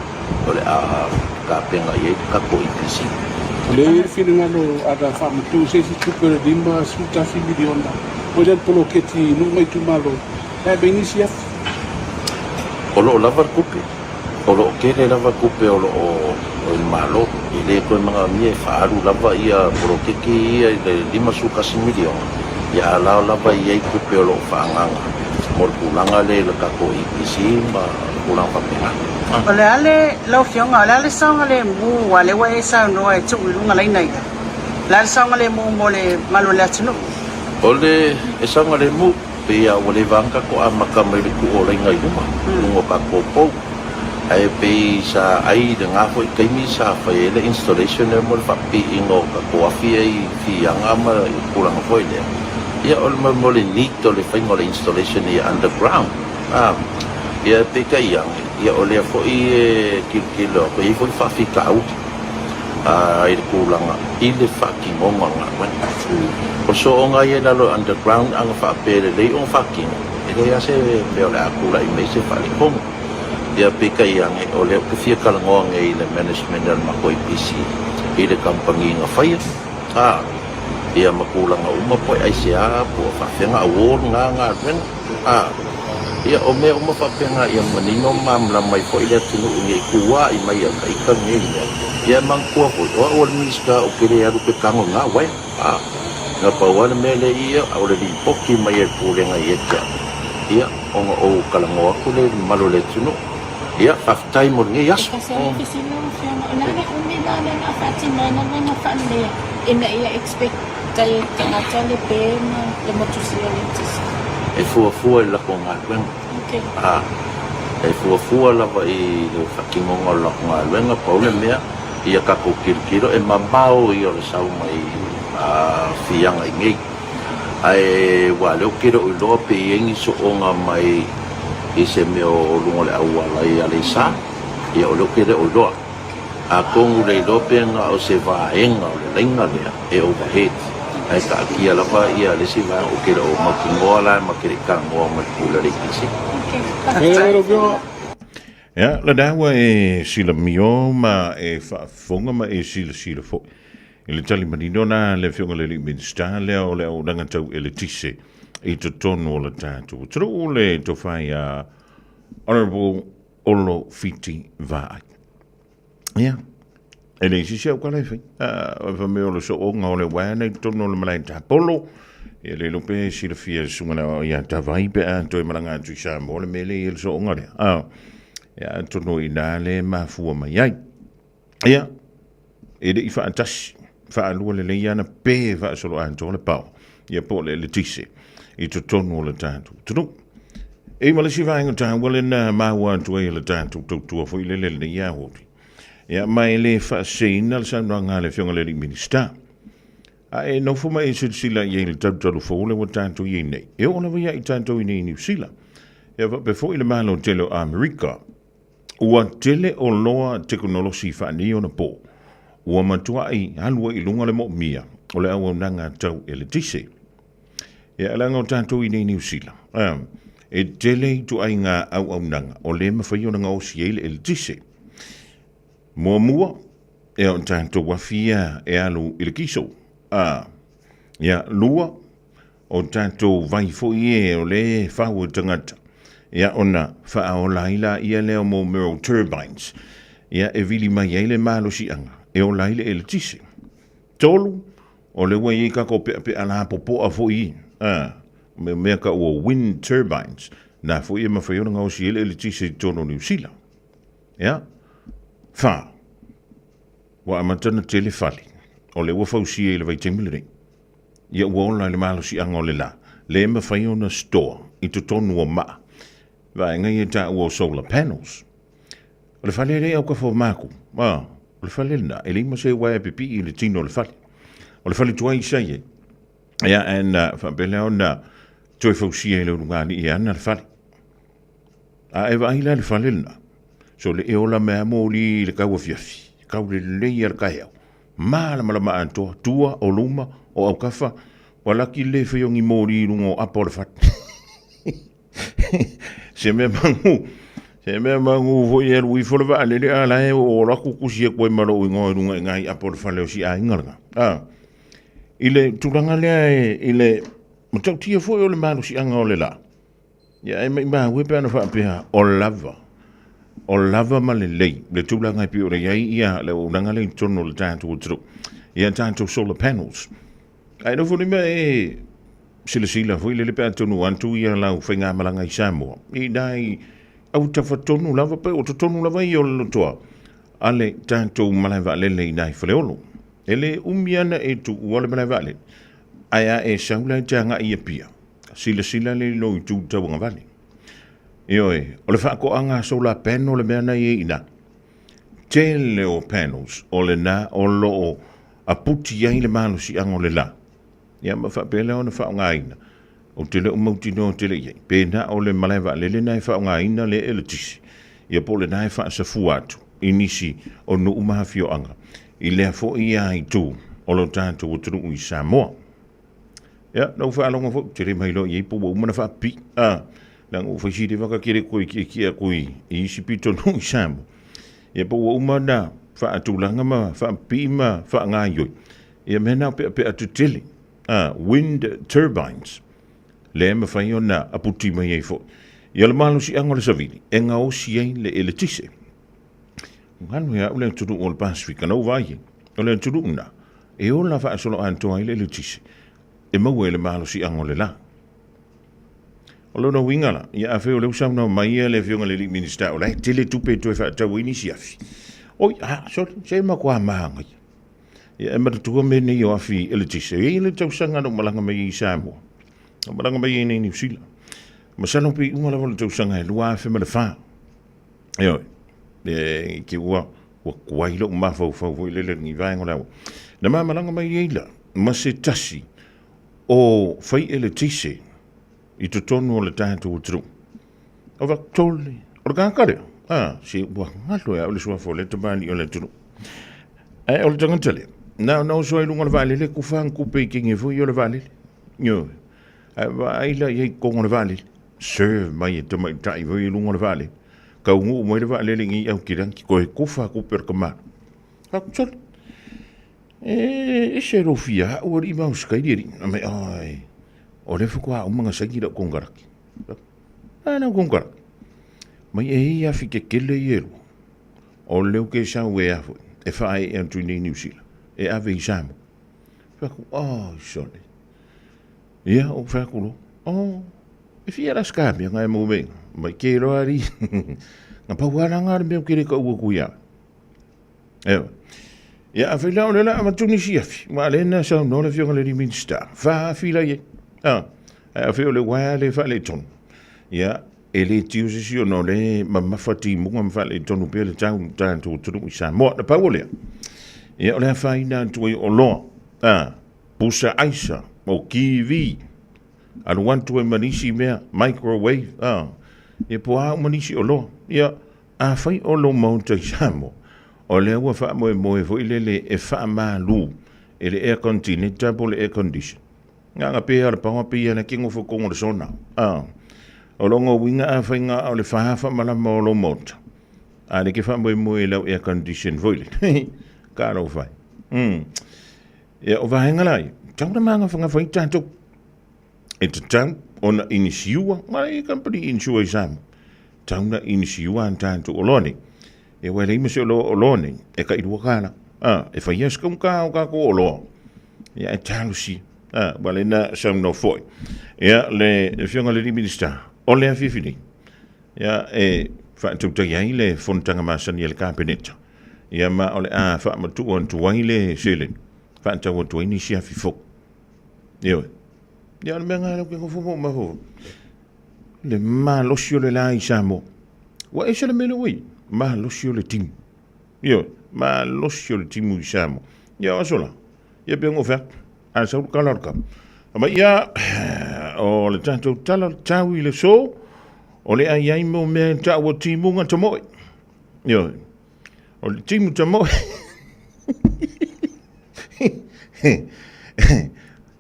o le a tapena i ai le tatou EPC. O lea e i ai le finagalo a na faamatuu se isi tupe o le $51 miliona foi lea le poloketi i nuu ma itumalo e ave ai nisi afi. O lo o lava le tupe, o lo o tele lava tupe o lo o i le Malo, e le toe manaomia e faaalu lava ia poloketi ia i le $51 miliona, ia a lao lava i ai tupe o lo o faaagaaga mo le tulaga lea i le tatou EPC ma tulaga faapena. O le a le, lau Afioga, o le a le saogalemu, aua o lea ua e saunoa e tuu i luga laina ia, o le a le saogalemu mo le malu o le atunuu? O le, e saogalemu, pei lava ua leva ona tatou amata mai le tuu o laina i luma, i luga o tatou pou. Ae pei sa ai i lena foi taimi sa fai ai le installation lea mo le faapipiina o tatou afi ia i Fiaga ma le tulaga foi lea. Ia o le mea o le need o le faiga o le installation ia underground. A, ia peitai ane, ia o lea foi e tilotilo atu, e i ai foi faafitauli a, i le tulaga i le faatinoga o le galuega. O le sooga ia i lalo o underground ana faapea e lelei ona faatino, E leai lava se mea o le a tulai mai se faaletonu. Ia peitai ane, o lea ou te fia talanoa nei i le management a le matou EPC i le kamupani na faia, a, ia ma tulaga uma po o aisea po o faapefea ona award na galuega. A, ia o mea uma faapena ia manino ma malamalama ai foi le atunuu ne i tua'i mai a ita nei mea. Ia e manatua foi, o au o le Minisita ou te le alu ou te tago i na uaea. A, na pau lava le mea lea ia, o le lipoti mai e le Pulega ia te au, ia, ona ou talanoa atu lea i le mamalu o le atunuu. Ia, faafetai mo lenei aso. E tasi lava le fesili lau Afioga, o le a le umi la lea na faatinoina le faaleleia ina ia expect ai e tagata le pe ma le motusia o le eletise? E fuafua i le latou galuega. Okay. A, e fuafua lava i le faatinoga o le latou galuega, pau le mea, ia tatou tilotilo, e mamao ia o le sau mai Fiaga i nei. Ae ua lea ou te le o iloa pe i ai ni sooga mai i se mea o luga o le auala i Aleisa, ia o lea ou te le o iloa. Atonu le iloa pe na o se vaega o le laina lea e overhead, ae taatia lava ia le isi vaega ou te le o mautinoa la ma te le i talanoa ma le Pule a le EPC. Ia, lena ua e silamio ma e faafofoga ma e silasila foi i le tali manino na le Afioga i le Alii Minisita lea o le auaunaga tau eletise i totonu o le tatou atunuu, le tofa ia Honourable Olo Fiti Vaai. Ia, e leai se isi au tala e fai. Fai mai o le sooga o le uaea nei i totonu o le malae tapolo. Ia le iloa pe silafia e le susuga le aoao ia Tavai pe a toe malaga atu i Samoa le mea lea i ai le sooga lea. Ia, atonu i ina le mafua mai ai. Ia, e le i faatasi, faalua lelei ana pe faasoloatoa le pao, ia po o le eletise i totonu o le tatou atunuu. E ma le isi vaega taua lena maua atu ai e le tatou tautua foi lele lenei aoauli. Ia, ma e le faaseseina le saunoaga a le Afioga i le Alii Minisita. A e nofo ma e silasila i ai i le talutalu fou lea ua tatou i ai nei, e oo lava ia i tatou i nei i Niu Sila. Ia faapea foi le Malo tele o Amerika. Ua tele oloa tekonolosi faaneionapo ua matuai alu ai i luga le moomia o le auaunaga tau eletise. Ia, leaga o tatou i nei Niu Sila, e tele ituaiga auaunaga o lea e mafai ona gaosi ai le eletise. Muamua, e o tatou afi ia e alu i le kiso. Ia, lua, O tatou vai foi e o lea e fau e tagata, ia ona faaola ai laia lea o mo mea o turbines, ia e vili mai ai le malosiaga e ola ai le eletise. Tolu, o lea ua i ai tatou peapea lapopoa foi, a, o mea tau o wind turbines, na foi e mafai ona gaosi ai le eletise i totonu o Niu Sila. Ia, fa, ua amata ona tele fale, o lea ua fausia i le vaitaimi lenei. Ia ua ola i le malosiaga o le la, le mafai ona store i totonu o maa, vaega ia e taua o solar panels. O le fale lea i autafa o maku, a, o le fale lena, e leai ma se uaea pipii i le tino o le fale. O le fale tuai sa i ai, ia, and uh, faapea lea ona toe fausia e le ulugalii e ana le fale. A e vaai la i le fale lena, so le e ola mai lava moli i le tau afiafi, tau lelei lava le taeao, Malamalama atoa, tua, o luma, o autafa, ua laki le fai o ni moli i luga o apa o le fale. Se mea magu, se mea magu foi e alu ifo le vaalele a la e oo atu tusi atu ai ma lou igoa i luga i nai apa o le fale o si aiga lena. A, i le tulaga lea e, i le matautia foi o le malosiaga o le la, Ia e maimau e pe ana faapea o lava, o lava ma lelei le tulaga e pei ona i ai ia le auaunaga lea i totonu o le tatou atunuu, ia tatou solar panels. Ae nofo nei mea e silasila foi lele pe a taunuu atu ia lau faigamalaga i Samoa, i nai autafa tonu lava pe o totonu lava ia o le lotoa a le tatou malae vaalele i nai Faleolo. E le umi ana e tuua le malae vaalele, ae a e sau la e te agai i Apia, Silasila lea i lou itu tauagavale. Ioe, o le faatoaga a solar panel le mea na i ai i ina. Tele o panels o lena o lo o aputi ai le malosiaga o le la. Ia ma faapea lea ona faaaogaina. Ou te le o mautinoa tele i ai. Pe na o le malae vaalele na e faaaogaina le eletise, ia po o lena e faasafua atu i nisi o nuu ma afioaga i lea foi itu o lo tatou atunuu i Samoa. Ia, na ou faalogo foi, ou te le mailoa i ai po ua uma ona faapipii, a, leaga ua fai si leva ka kele koe kiekie aku i isi pitonuu i Samoa. Ia po ua uma ona faatulaga ma faapipii ma faagaoioi, ia mea na o peapea tetele, a, wind turbines, lea e mafai ona aputi mai ai foi. Ia le malosiaga o le savili, e gaosi ai le eletise. Galu ia au le atunuu o le Pasefika, na ou vaai ai, o le atunuu lena, e ola faasoloatoa ai le eletise, e maua i le malosiaga o le la. O lona uiga la, ia afai o lea ua saunoa mai le Afioga i le alii Minisita o la e tele tupe e toe faatau ai nisi afi. Oi, a, sorry, se matua manaia. Ia e manatua mea nei o afi eletise. E i ai le tausaga na ou malaga mai ai i Samoa. Na ou malaga mai ai nei i Niu Sila. Masalo pe iuga lava o le tausaga e 2004. Ioe, e, te ua, ua tuai lou mafaufau foi lele i vaega o le aua. Na ma malaga mai ai la, ma se tasi o fai eletise i totonu o le tatou atunuu. O Vakatole, o le tagata lea, a, se ua galo e au le suafa o lea tamalii o le atunuu. Ae o le tagata lea, na ona oso ai i luga o le vaalele, kufa ana tupe i kenge foi o le vaalele. Ioe. Ae vaai la i ai i totonu o le vaalele, serve mai e tamaitai foi i luga o le vaalele. Taunuu mai le vaalele i nei Aukilani, toe kufa tupe o le tamaloa. Fai atu, sole, e ese lou fia au alii ma Ausetalia alii. Fai mai, oi, o lea faatoa uma ona saini lau konekarate. A lau konekarate. Mai e i ai afi tetele ia e lua. O lea ou te sau e a foi, e faaee atu i nei Niu Sila, e ave i Samoa. Fai atu, oi sole. Ia, ou fai atu loa, oh, e fia la se kamea ngai mo me, mai ke loa alii. Na pau lava la nga le mea ou te le tau atu ia. Ewa. Ia, afai la o lea la avatu nisi afi, ma lea na saunoa le afioga i le alii Minisita, fa afi la i ai. Ah, ae afai o le uaea lea e faaletonu. Ia, e le tio se isi ona o lea e mamafa timuga ma faaletonu pea le tau i tatou atunuu i Samoa. Na pau o lea, ia o le afaina atu ai o oloa, ah, pusa aisa, o TV, alu atu ai ma nisi mea, microwave, ah, ia po o a uma nisi oloa. Ia, afai o lou Maota i Samoa, o lea ua faamoemoe foi lele e faamalu e le air contineta po o le air condition, na ona pe lava o le paoa pei lava o la e te nofo i totonu o le sona. Ah, o lona uiga afai na o le fa faamalama o lou Maota, a o lea e te faamoemoe i lau air condition foi lele, talofa e. Mm. Ia, o vaega la ia, tau na magafagafa ai tatou. E tatau ona inisiua, ma e company insure i Samoa, tau na inisiua an tatou oloa nei. E ua leai ma se oloa oloa nei, e tai $2. A, e fai lava se taugata o tatou oloa. Ia, e talosia. A, ua le na saunoa foi. Ia, le Afioga i le alii Minisita, o le afiafi nei, ia, e faatautaia ai le fonotaga masani a le Kapeneta. Ia, ma o le a faamatuu atu ai le seleni, faatau atu ai nisi afi fou. Ioe. Ia, o le mea lena ou te nofo ma ou mafaufau, le malosi o le la i Samoa. Ua ese le mea lea ua i ai, malosi o le timu. Ioe, malosi o le timu i Samoa. Ia, o aso la, ia pei ona ou fai atu, a sau le tala o le tau. Fai mai, ia, o le tatou tala o le tau i le aso, o le a i ai mo mea e tau o timuga tamoe. Ioe. O le timu tamoe.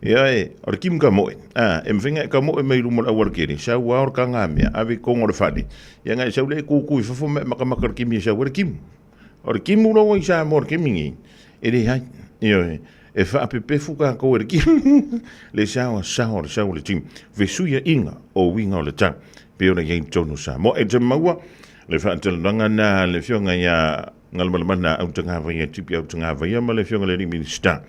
Ioe, o le timu tamoe. A, e mawhai ngai tamoe mai luma o le auala tele, sau a o le kanga mea, ave i totonu o le fale. Ia ngai sau lea e kūkū i fafo ma e makamaka le kimi e sau ai le timu. O le timu laua i Samoa i le taimi nei, e leai. Ioe, e faapepefu tatou e le timu, le saoasaoa o le sau o le timu. Fesuiaiga o uiga o le tau, pei ona i ai i totonu o Samoa. E te maua le faatalanoaga na a le Afioga ia Galumalemana Autagavaia Tipi Autagavaia ma le Afioga i le Alii Minisita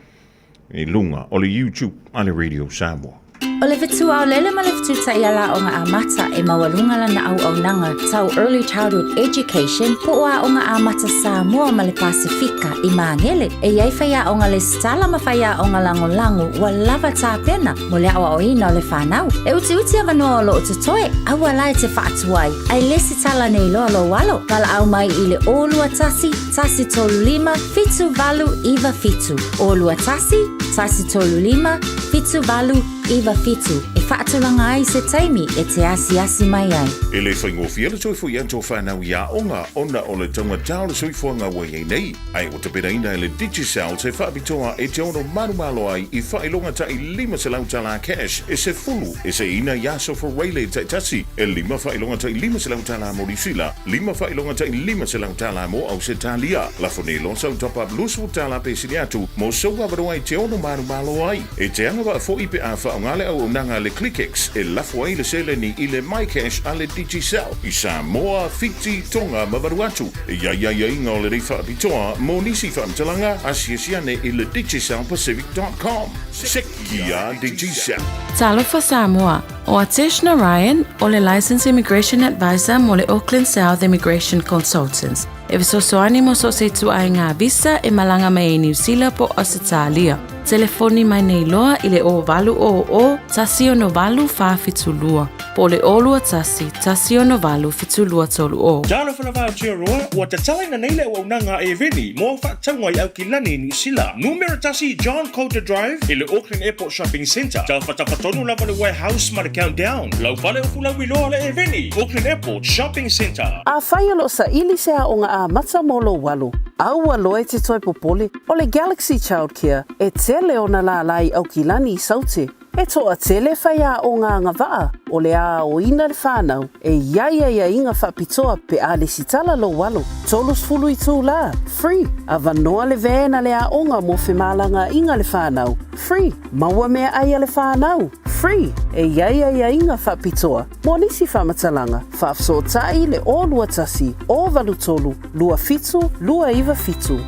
i luga o le YouTube a le Radio Samoa. O le fetu aolele ma le fetu taiala aoga amata e maualuga lana auaunaga tau Early Childhood Education po o Aoga Amata Samoa ma le Pasefika i Magele. E i ai faiaoga lesitala ma faiaoga lagolago ua lava tapena mo le aoaoina o le fanau. E utiuti avanoa o lo o totoe, aua la e te faatuai, ae lesitala nei loa lou alo. Valaau mai i le 021 135 7897. 021 135 7897 e faatulaga ai se taimi e te asiasi mai ai. E le faigofie le toe foi atu o fanau i aoga ona o le taugata o le soifuaga ua i ai nei, ae ua tapenaina e le Digicel se faapitoa e te ono manumalo ai i faailoga ta'i $500 tala cash e sefulu e seiina i aso Fureile taitasi, e lima faailoga ta'i $500 tala mo Niu Sila, lima faailoga ta'i $500 tala mo Ausetalia. Lafo nei loa sau top up 20 tala pe sili atu mo sou avanoa e te ono manumalo ai. E te agavaa foi pe a faaaoga le auaunaga a le ClickX e lafo ai le seleni i le MyCash a le Digicel i Samoa, Fiti, Tonga ma Vanuatu. E i ai aiaiga o lenei faapitoa mo nisi faamatalaga, asiasi ane i le DigicelPacific.com. Seki a Digicel. Talofa Samoa, o Atesh Narayan o le Licensed Immigration Advisor mo le Auckland South Immigration Consultants. E fesoasoani mo so o se ituaiga visa e malaga mai ai Niu Sila po o Ausetalia. Telefoni mai nei loa i le 0800 168 472 po o le 021 168 7230. Talofa lava Aotearoa, ua tatalaina nei le auaunaga a Eveni mo au faatauga i Aukilani, Niu Sila. Numera tasi John Coulter Drive i le Auckland Airport Shopping Centre. Tafatafa tonu lava le Warehouse ma le Countdown. Lau fale o Fulauiloa le Eveni, Auckland Airport Shopping Centre. Afai o lo o saili se aoga amata mo lou alo, aua loa e te toe popole, o le Galaxy Childcare e tele ona lālā i Aukilani i Saute. E toatele faiaoga agavaa o le a aoina le whanau e i ai aiaiga faapitoa pe a lesitala lou alo. 30 itulā, free, avanoa le van a le aoga mo femalagaaiga le whanau, free, maua meaai a le whanau, free, e i ai aiaiga faapitoa mo nisi faamatalaga, faafesootai le 021 083 27 297.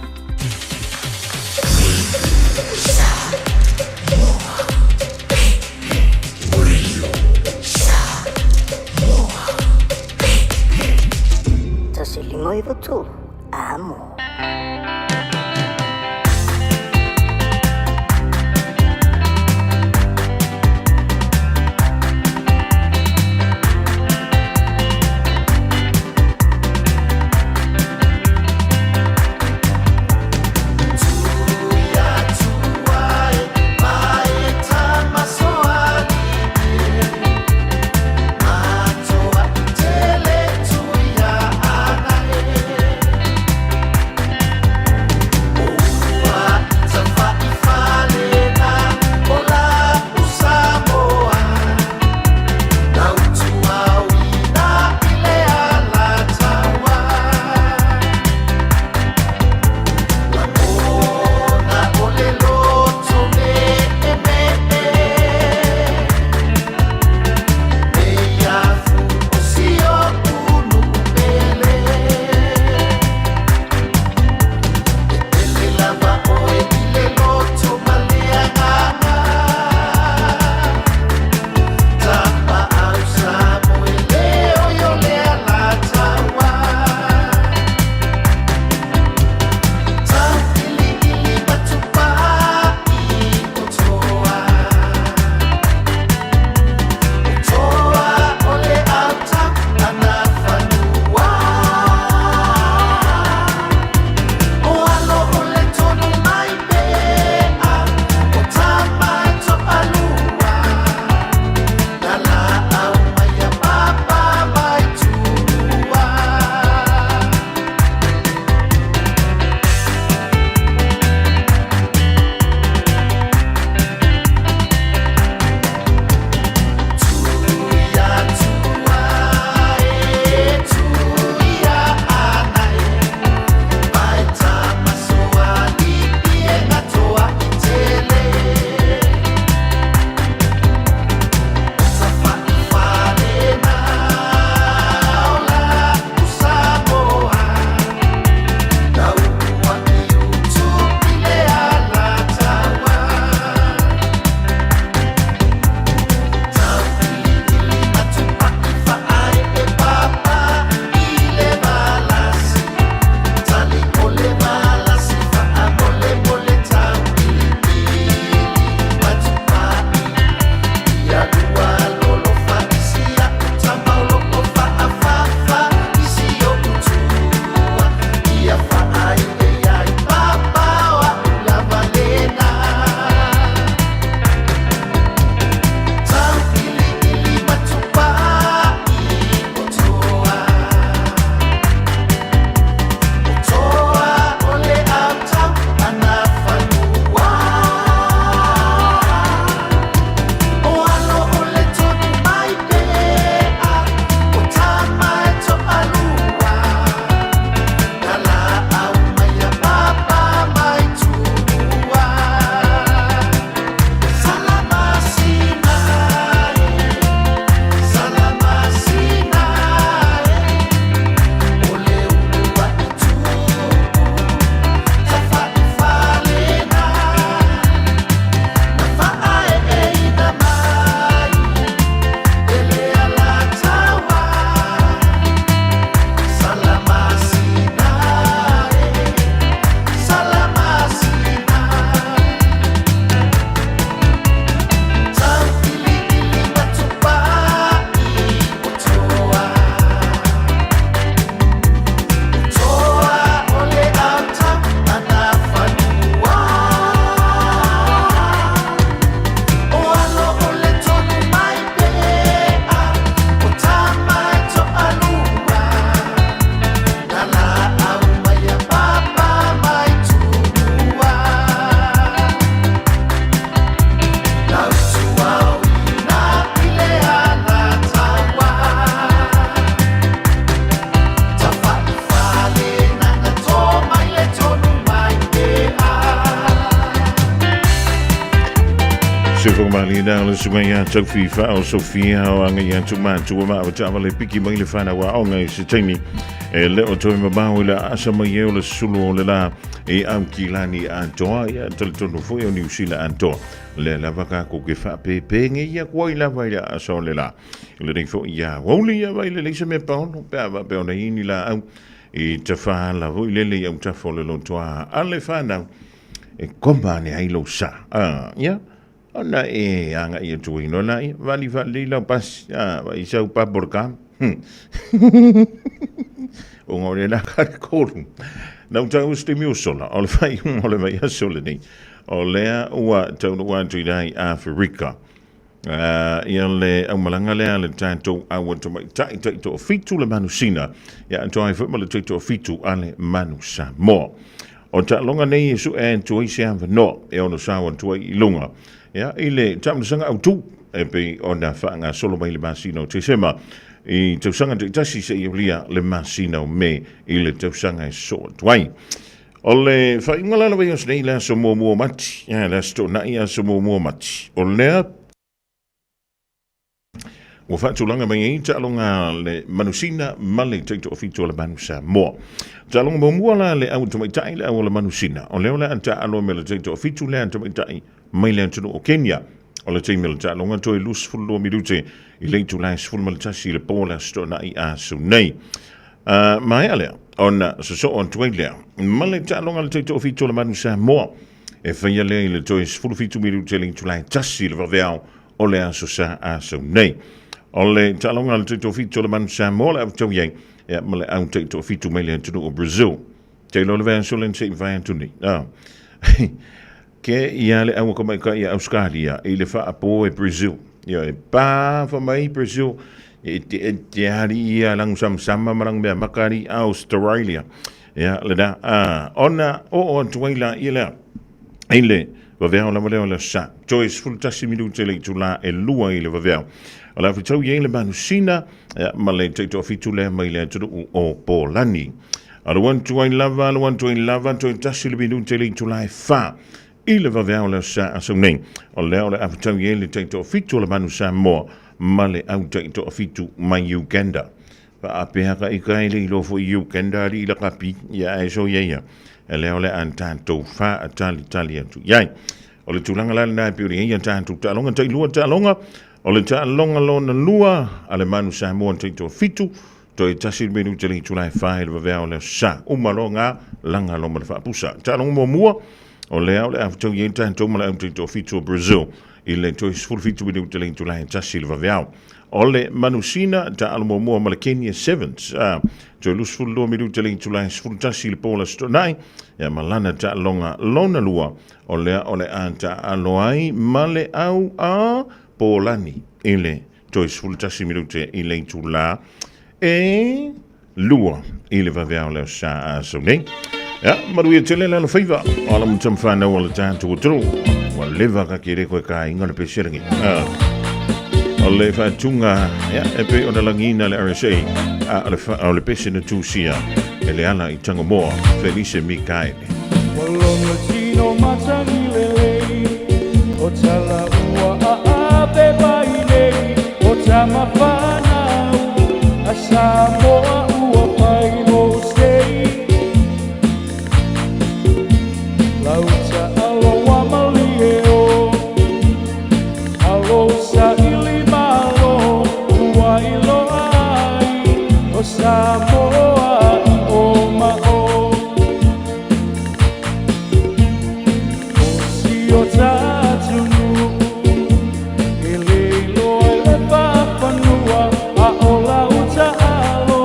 1 5 9 3, amo. Malie na le suga ia taufi wha o Sofia o anga ia tu mātua ma awa le piki mai le whanau a onga i se taimi e le o toi mabao i la asa mai e o le sulu o le la e au ki lani atoa ia talitonu foi o Niu Sila atoa le lava ka ko ke wha pe pe nge ia kua i lava i la asa o le la le nei foi ia wauli ia vai le leisa me paono pe ava pe ona ini la au i te whahala foi lele i au tafo le lotoa a le whanau e koma ane ai lou sa. A, ia, ona e agai atu ai loa laia, vali faalelei lau pasi, a, vai sau pa polokame. Ona o le la ka le kolu. Na u tau se taimi o sola, o le faaiuga o le vaiaso lenei, o lea ua taunuu atu i la i Aferika. Ia le aumalaga lea a le tatou aua tamaitai taitoafitu le manusina, ia atoa ai foi ma le taitoafitu a le manu Samoa. O taaloga nei e sue atu ai se avanoa e ono sao atu ai i luga ia i le taamilosaga autu e pei ona faagasolo mai le masina o Tesema i tausaga taitasi seia aulia le masina o Me i le tausaga e sosoo atu ai. O le faaiuga la le vaiaso nei, le aso muamua o Mati, ia, le aso Toonai, aso muamua o Mati. O lea ua faatulaga mai ai taaloga le manusina ma le taitoafitu o le manu Samoa. Taaloga muamua la le au tamaitai le au o le manusina. O lea o le a taalo me le taitoafitu le tamaitai mai le atunuu o Kenya. O le taimi o le taaloga toe 22 minute i le itula e 11 i le po le aso Toonai aso nei. Maea lea ona sosoo atu ai lea ma le taaloga le taitoafitu o le manu Samoa. E faia lea i le toe 17 minute i le itula e 1 i le vaveao o le aso sa aso nei. O le taaloga a le taitoafitu o le manu Samoa le au tau i ai ia, ma le au taitoafitu mai le atunuu o Brazil. Te iloa le vaiaso lea na se i mavae atu nei. Ke ia le au akamaikai a Australia i le faapo e Brazil. Ia e pāfa mai Brazil e te e te ali ia langu samasama ma langu mea maka ali Australia. Ia le da a ona o o atu ai la ia lea. I le vaveao lava lea o le sa. Toe 11 minute le itula e lua i le vaveao. O le a fetau i ai le manusina ia, ma le taitoafitu lea mai le atunuu o Polani. Alu atu ai lava, alu atu ai lava, toe tasi le minute le itula e fa i le vaveao le aso sa aso nei. O lea o le a fetau i ai le taitoafitu o le manu Samoa ma le au taitoafitu mai Uganda. Faapea ka ika e le iloa foi i Uganda alii lakapi, ia ae so ia ia. E lea o le a tatou faatalitali atu i ai. O le tulaga la lena e pei ona i ai a tatou taaloga tailua taaloga, o le taaloga lona lua a le Manu Samoa taitoafitu, toe tasi le minute le itula e fa i le vaveao o le aso sa. Uma loa ngā laga loa ma le faapusa. Taaloga muamua, o lea o le a fetau i ai tatou ma le au taitoafitu o Brazil i le toe 17 minute le itula e tasi i le vaveao. O le manusina, taalo muamua ma le Kenya Sevens, a, toe 22 minute le itula e 11 i le po le aso Toonai, ia ma lana taaloga lona lua, o lea o le a taalo ai ma le au a Polani i le toe 11 minute i le itula e lua i le vaveao le aso sa aso nei. Ia, manuia tele le alofaiva o ala ma tamawhanau o le tātou atunuu. Ua leva ka ke re koe ka inga le peserangi. O le whātunga, ia, e pe ona langina le RSA, a, o le, wha, o le pese na tūsia e le ala i Tangamoa, Felice Mikaele. Ua tino matangi lelei, o tala ua aape mai nei, o tama whanau, a Samoa ua pai mo sei. Lauta aloa malie o, alo sa ili malo, ua iloa ai, o Samoa i o ma o. O si o tātunuu, e le iloa i le papanua, a o lau taalo,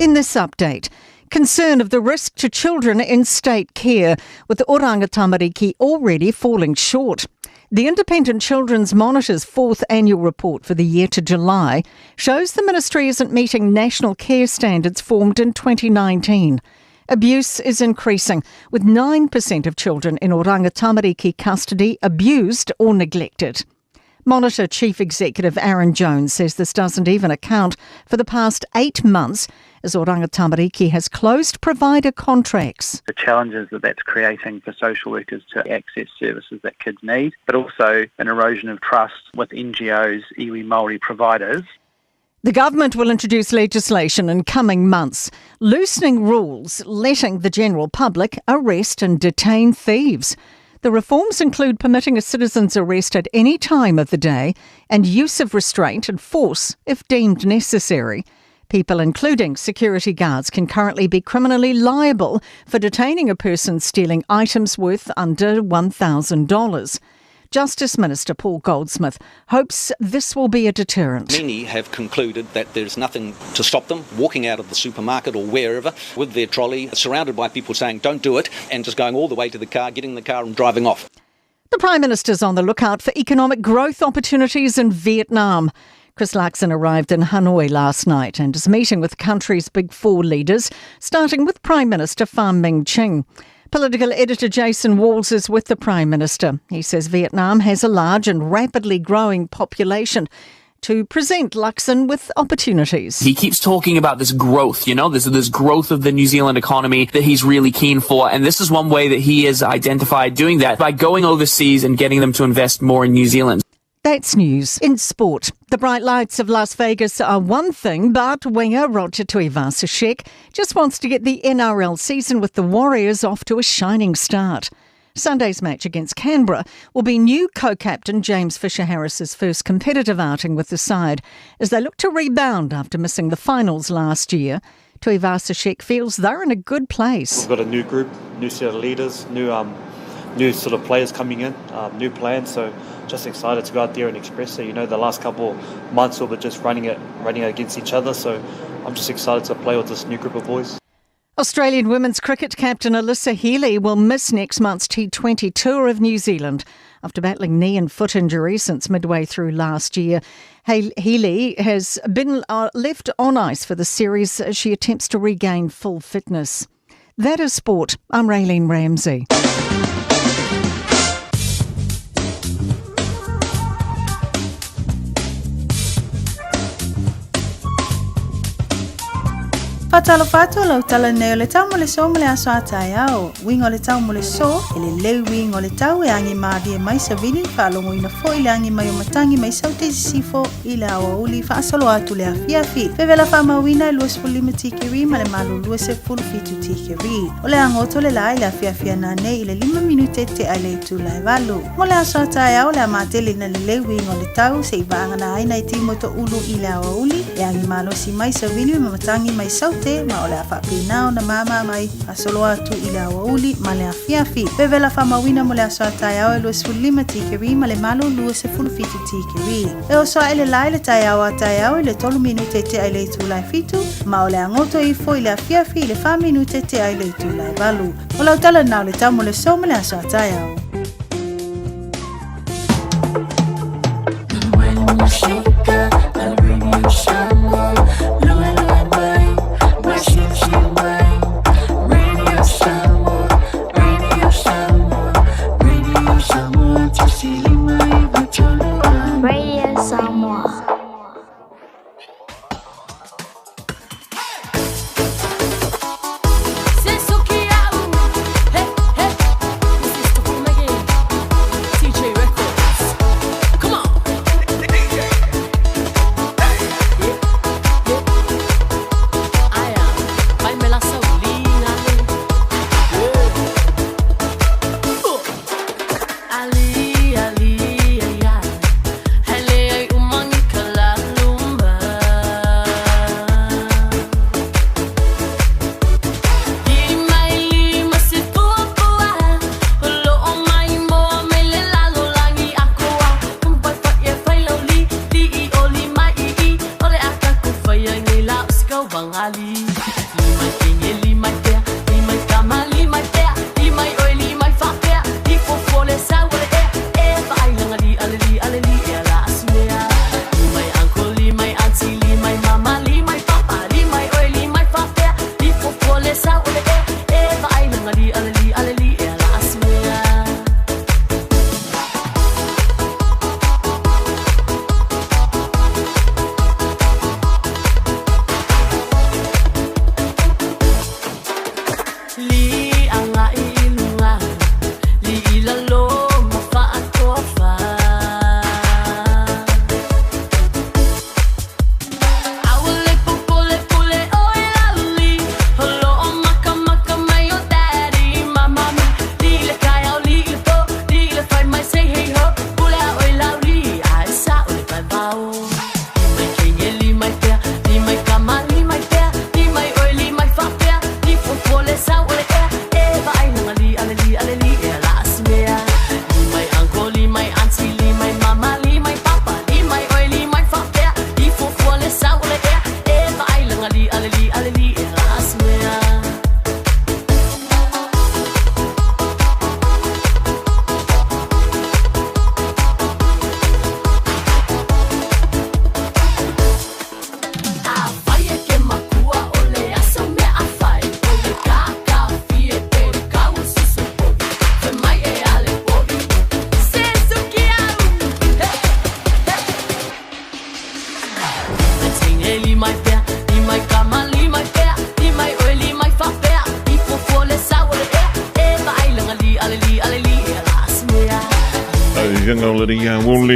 In this update, concern of the risk to children in state care, with Oranga Tamariki already falling short. The Independent Children's Monitor's fourth annual report for the year to July shows the ministry isn't meeting national care standards formed in 2019. Abuse is increasing, with 9% of children in Oranga Tamariki custody abused or neglected. Monitor Chief Executive Aaron Jones says this doesn't even account for the past eight months as Oranga Tamariki has closed provider contracts. The challenges that that's creating for social workers to access services that kids need, but also an erosion of trust with NGOs, iwi Māori providers. The government will introduce legislation in coming months, loosening rules letting the general public arrest and detain thieves. The reforms include permitting a citizen's arrest at any time of the day and use of restraint and force if deemed necessary. People, including security guards, can currently be criminally liable for detaining a person stealing items worth under $1,000. Justice Minister Paul Goldsmith hopes this will be a deterrent. Many have concluded that there's nothing to stop them walking out of the supermarket or wherever with their trolley, surrounded by people saying, don't do it, and just going all the way to the car, getting the car and driving off. The Prime Minister's on the lookout for economic growth opportunities in Vietnam. Chris Luxon arrived in Hanoi last night and is meeting with the country's big four leaders, starting with Prime Minister Pham Minh Chinh. Political editor Jason Walls is with the Prime Minister. He says Vietnam has a large and rapidly growing population to present Luxon with opportunities. He keeps talking about this growth, you know, this, this growth of the New Zealand economy that he's really keen for. And this is one way that he has identified doing that by going overseas and getting them to invest more in New Zealand. That's news. In sport, the bright lights of Las Vegas are one thing, but winger Roger Tuivasa-Sheck just wants to get the NRL season with the Warriors off to a shining start. Sunday's match against Canberra will be new co-captain James Fisher-Harris's first competitive outing with the side as they look to rebound after missing the finals last year. Tuivasa-Sheck feels they're in a good place. We've got a new group, new set of leaders, new new sort of players coming in, new plans. So just excited to go out there and express it. You know, the last couple months we were just running it, running it against each other. So I'm just excited to play with this new group of boys. Australian women's cricket captain Alyssa Healy will miss next month's T20 tour of New Zealand. after battling knee and foot injuries since midway through last year. Healy has been uh, left on ice for the series as she attempts to regain full fitness. That is sport. I'm Raylene Ramsey. Faatalofa atu o lau tala nei o le tau mo le so mo le aso a taeao. Uiga o le tau mo le so, e lelei uiga o le tau e agi mālie mai savili, faalogoina foi le agi mai o matagi mai saute i sisifo i le aoauli faasolo atu le afiafi. Vevela faamauina e 25 tikeri ma le malolue 17 tikeri. O le agoto le la i le afiafi ananei i le 5 minute tea i le itula e valu. Mo le aso a taeao, o le a matele ina lelei uiga o le tau, se i vagana ai nai timo toʻulu i le aoauli, e agi malosi mai savili ma matagi mai saute, ma o le a faapena ona māmā mai faasolo atu i le aoauli ma le afiafi. Vevela faamauina mo le aso a taeao e 25 tikeri ma le malolue 17 tikeri. E oso aʻe le la i le taeao a taeao i le 3 minute tea i le itula e fitu, ma o le a goto ifo i le afiafi i le 4 minute tea i le itula e valu. O lau tala na o le tau mo le so ma le aso a taeao. Radio Samoa.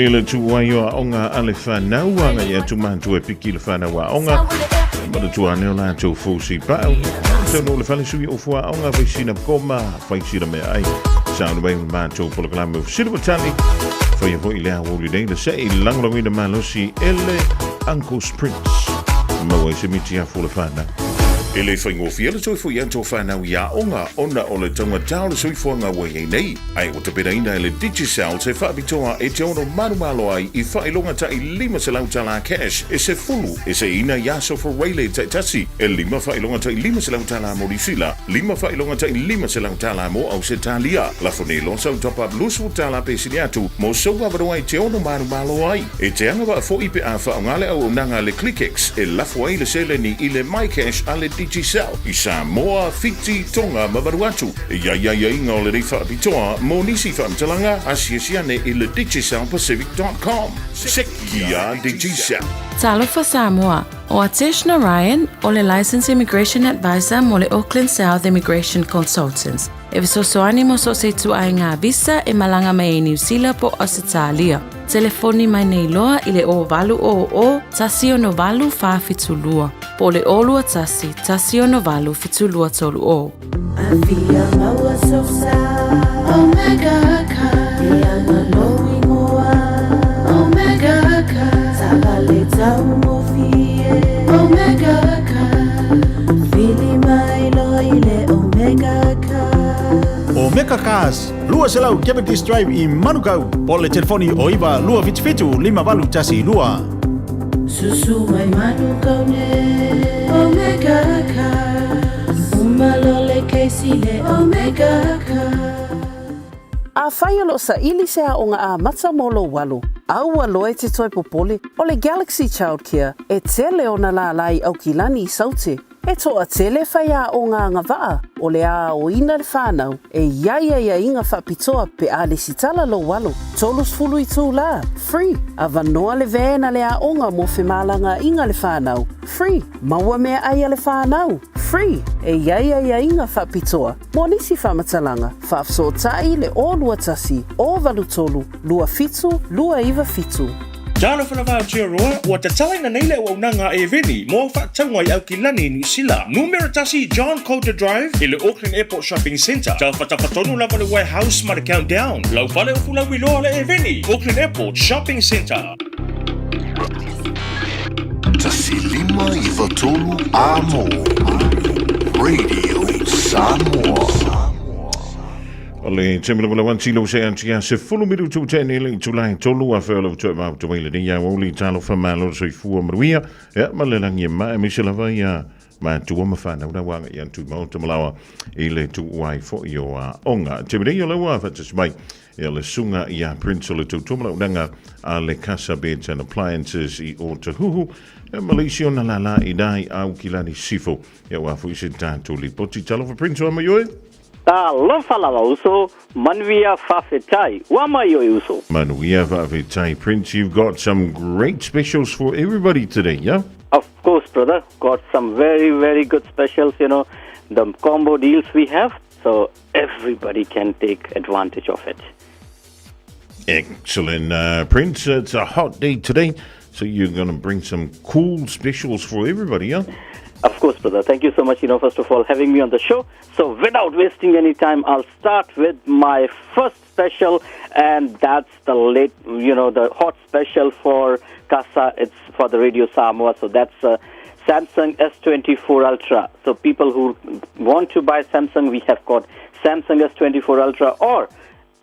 Le tuai o aoga a le whanau anga ia tu mātu e piki le whanau aoga ma le tuane o lātou fōsi pau tau le whale sui o fua aoga whai sina koma whai sina mea ai sa ona mai mātou polokalame o sina matani whai a foi le aoli nei le se i langolangina malosi ele Uncle's Prince maua i se miti afu le whanau. E le faigofie le toe foi atu o whanau i aoga ona o le taugata o le soifuaga ua i ai nei, ae ua tapenaina e le Digicel se faapitoa e te ono manumalo ai i faailoga ta'i $500 tala cash e sefulu e seiina i aso Fureile taitasi, e lima faailoga ta'i $500 tala mo Niu Sila, lima faailoga ta'i $500 tala mo Ausetalia. Lafo nei loa sau top up 20 tala pe sili atu mo sou avanoa e te ono manumalo ai. E te agavaa foi pe a faaaoga le auaunaga a le ClickX e lafo ai le seleni i le MyCash a le Digicel i Samoa, Fiti, Tonga ma Vanuatu. E i ai aiaiga o lenei faapitoa mo nisi faamatalaga, asiasi ane i le digicelpacific.com. Sekia Digicel. Talofa Samoa, o Atesh Narayan o le Licensed Immigration Advisor mo le Auckland South Immigration Consultants. E fesoasoani mo so o se ituaiga visa e malaga mai ai Niu Sila po o Ausetalia. Telefoni mai nei loa i le 0800 168 472 po o le 021 168 7230. Afia maua sosa Omega ka E anga lou ingoa Omega ka Taavale taugofie Omega ka Vili mai loa i le Omega ka Omega Cars, 200 Cavendish Drive i Manukau, po o le telefoni o 9 277 5812. Susu mai Manukau nei Omega Cars Uma loa le kesi le Omega Cars. Afai o lo o saili se aoga amata mo lou alo, aua loa e te toe popole, o le Galaxy Childcare e tele ona lālā i Aukilani i Saute. E toatele faiaoga agavaa o le a aoina le whanau e i ai aiaiga faapitoa pe a lesitala lou alo, 30 itulā, free, avanoa le van a le aoga mo femalagaaiga le whanau, free, maua meaai a le whanau, free, e i ai aiaiga faapitoa mo nisi faamatalaga, faafesootai le 021 083 27 297. Talofa lava Aotearoa, ua tatalaina nei le auaunaga a Eveni mo au faatauga i Aukilani i Niu Sila. Numera tasi John Coulter Drive i le Auckland Airport Shopping Centre. Tafatafa tonu lava le Warehouse ma le Countdown. Lau fale o Fulauiloa le Eveni, Auckland Airport Shopping Centre. 1593 Amo Radio Samoa. O le taimi lava lau anti lau se anti a se fulu miru tu tene le itula e tolu a whea lau toe mau te waile nei au oli talofa malo le soifua manuia ia ma le langi e maa e mise lava ia matua ma whanau na wanga i antu mau te malawa i le tu uai fo i o a onga. Te mene o lau a whatas mai ia le sunga i a Prince o le tautua malaunaga a le Casa Beds and Appliances i Otahuhu ia Malaysia ona lala i nai au kilani sifo ia ua fo i se tātou lipoti. Talofa Prince o ama ioe. Talofa lava uso, manuia faafetai. Ua mai oe uso. Manuia faafetai Prince, you've got some great specials for everybody today, yeah? Of course, brother. Got some very, very good specials, you know, the combo deals we have, so everybody can take advantage of it. Excellent, Prince. It's a hot day today, so you're going to bring some cool specials for everybody, yeah? Of course, brother. Thank you so much, you know, first of all, having me on the show. So, without wasting any time, I'll start with my first special, and that's the late, you know, the hot special for Casa. It's for the Radio Samoa. So, that's Samsung S24 Ultra. So, people who want to buy Samsung, we have got Samsung S24 Ultra or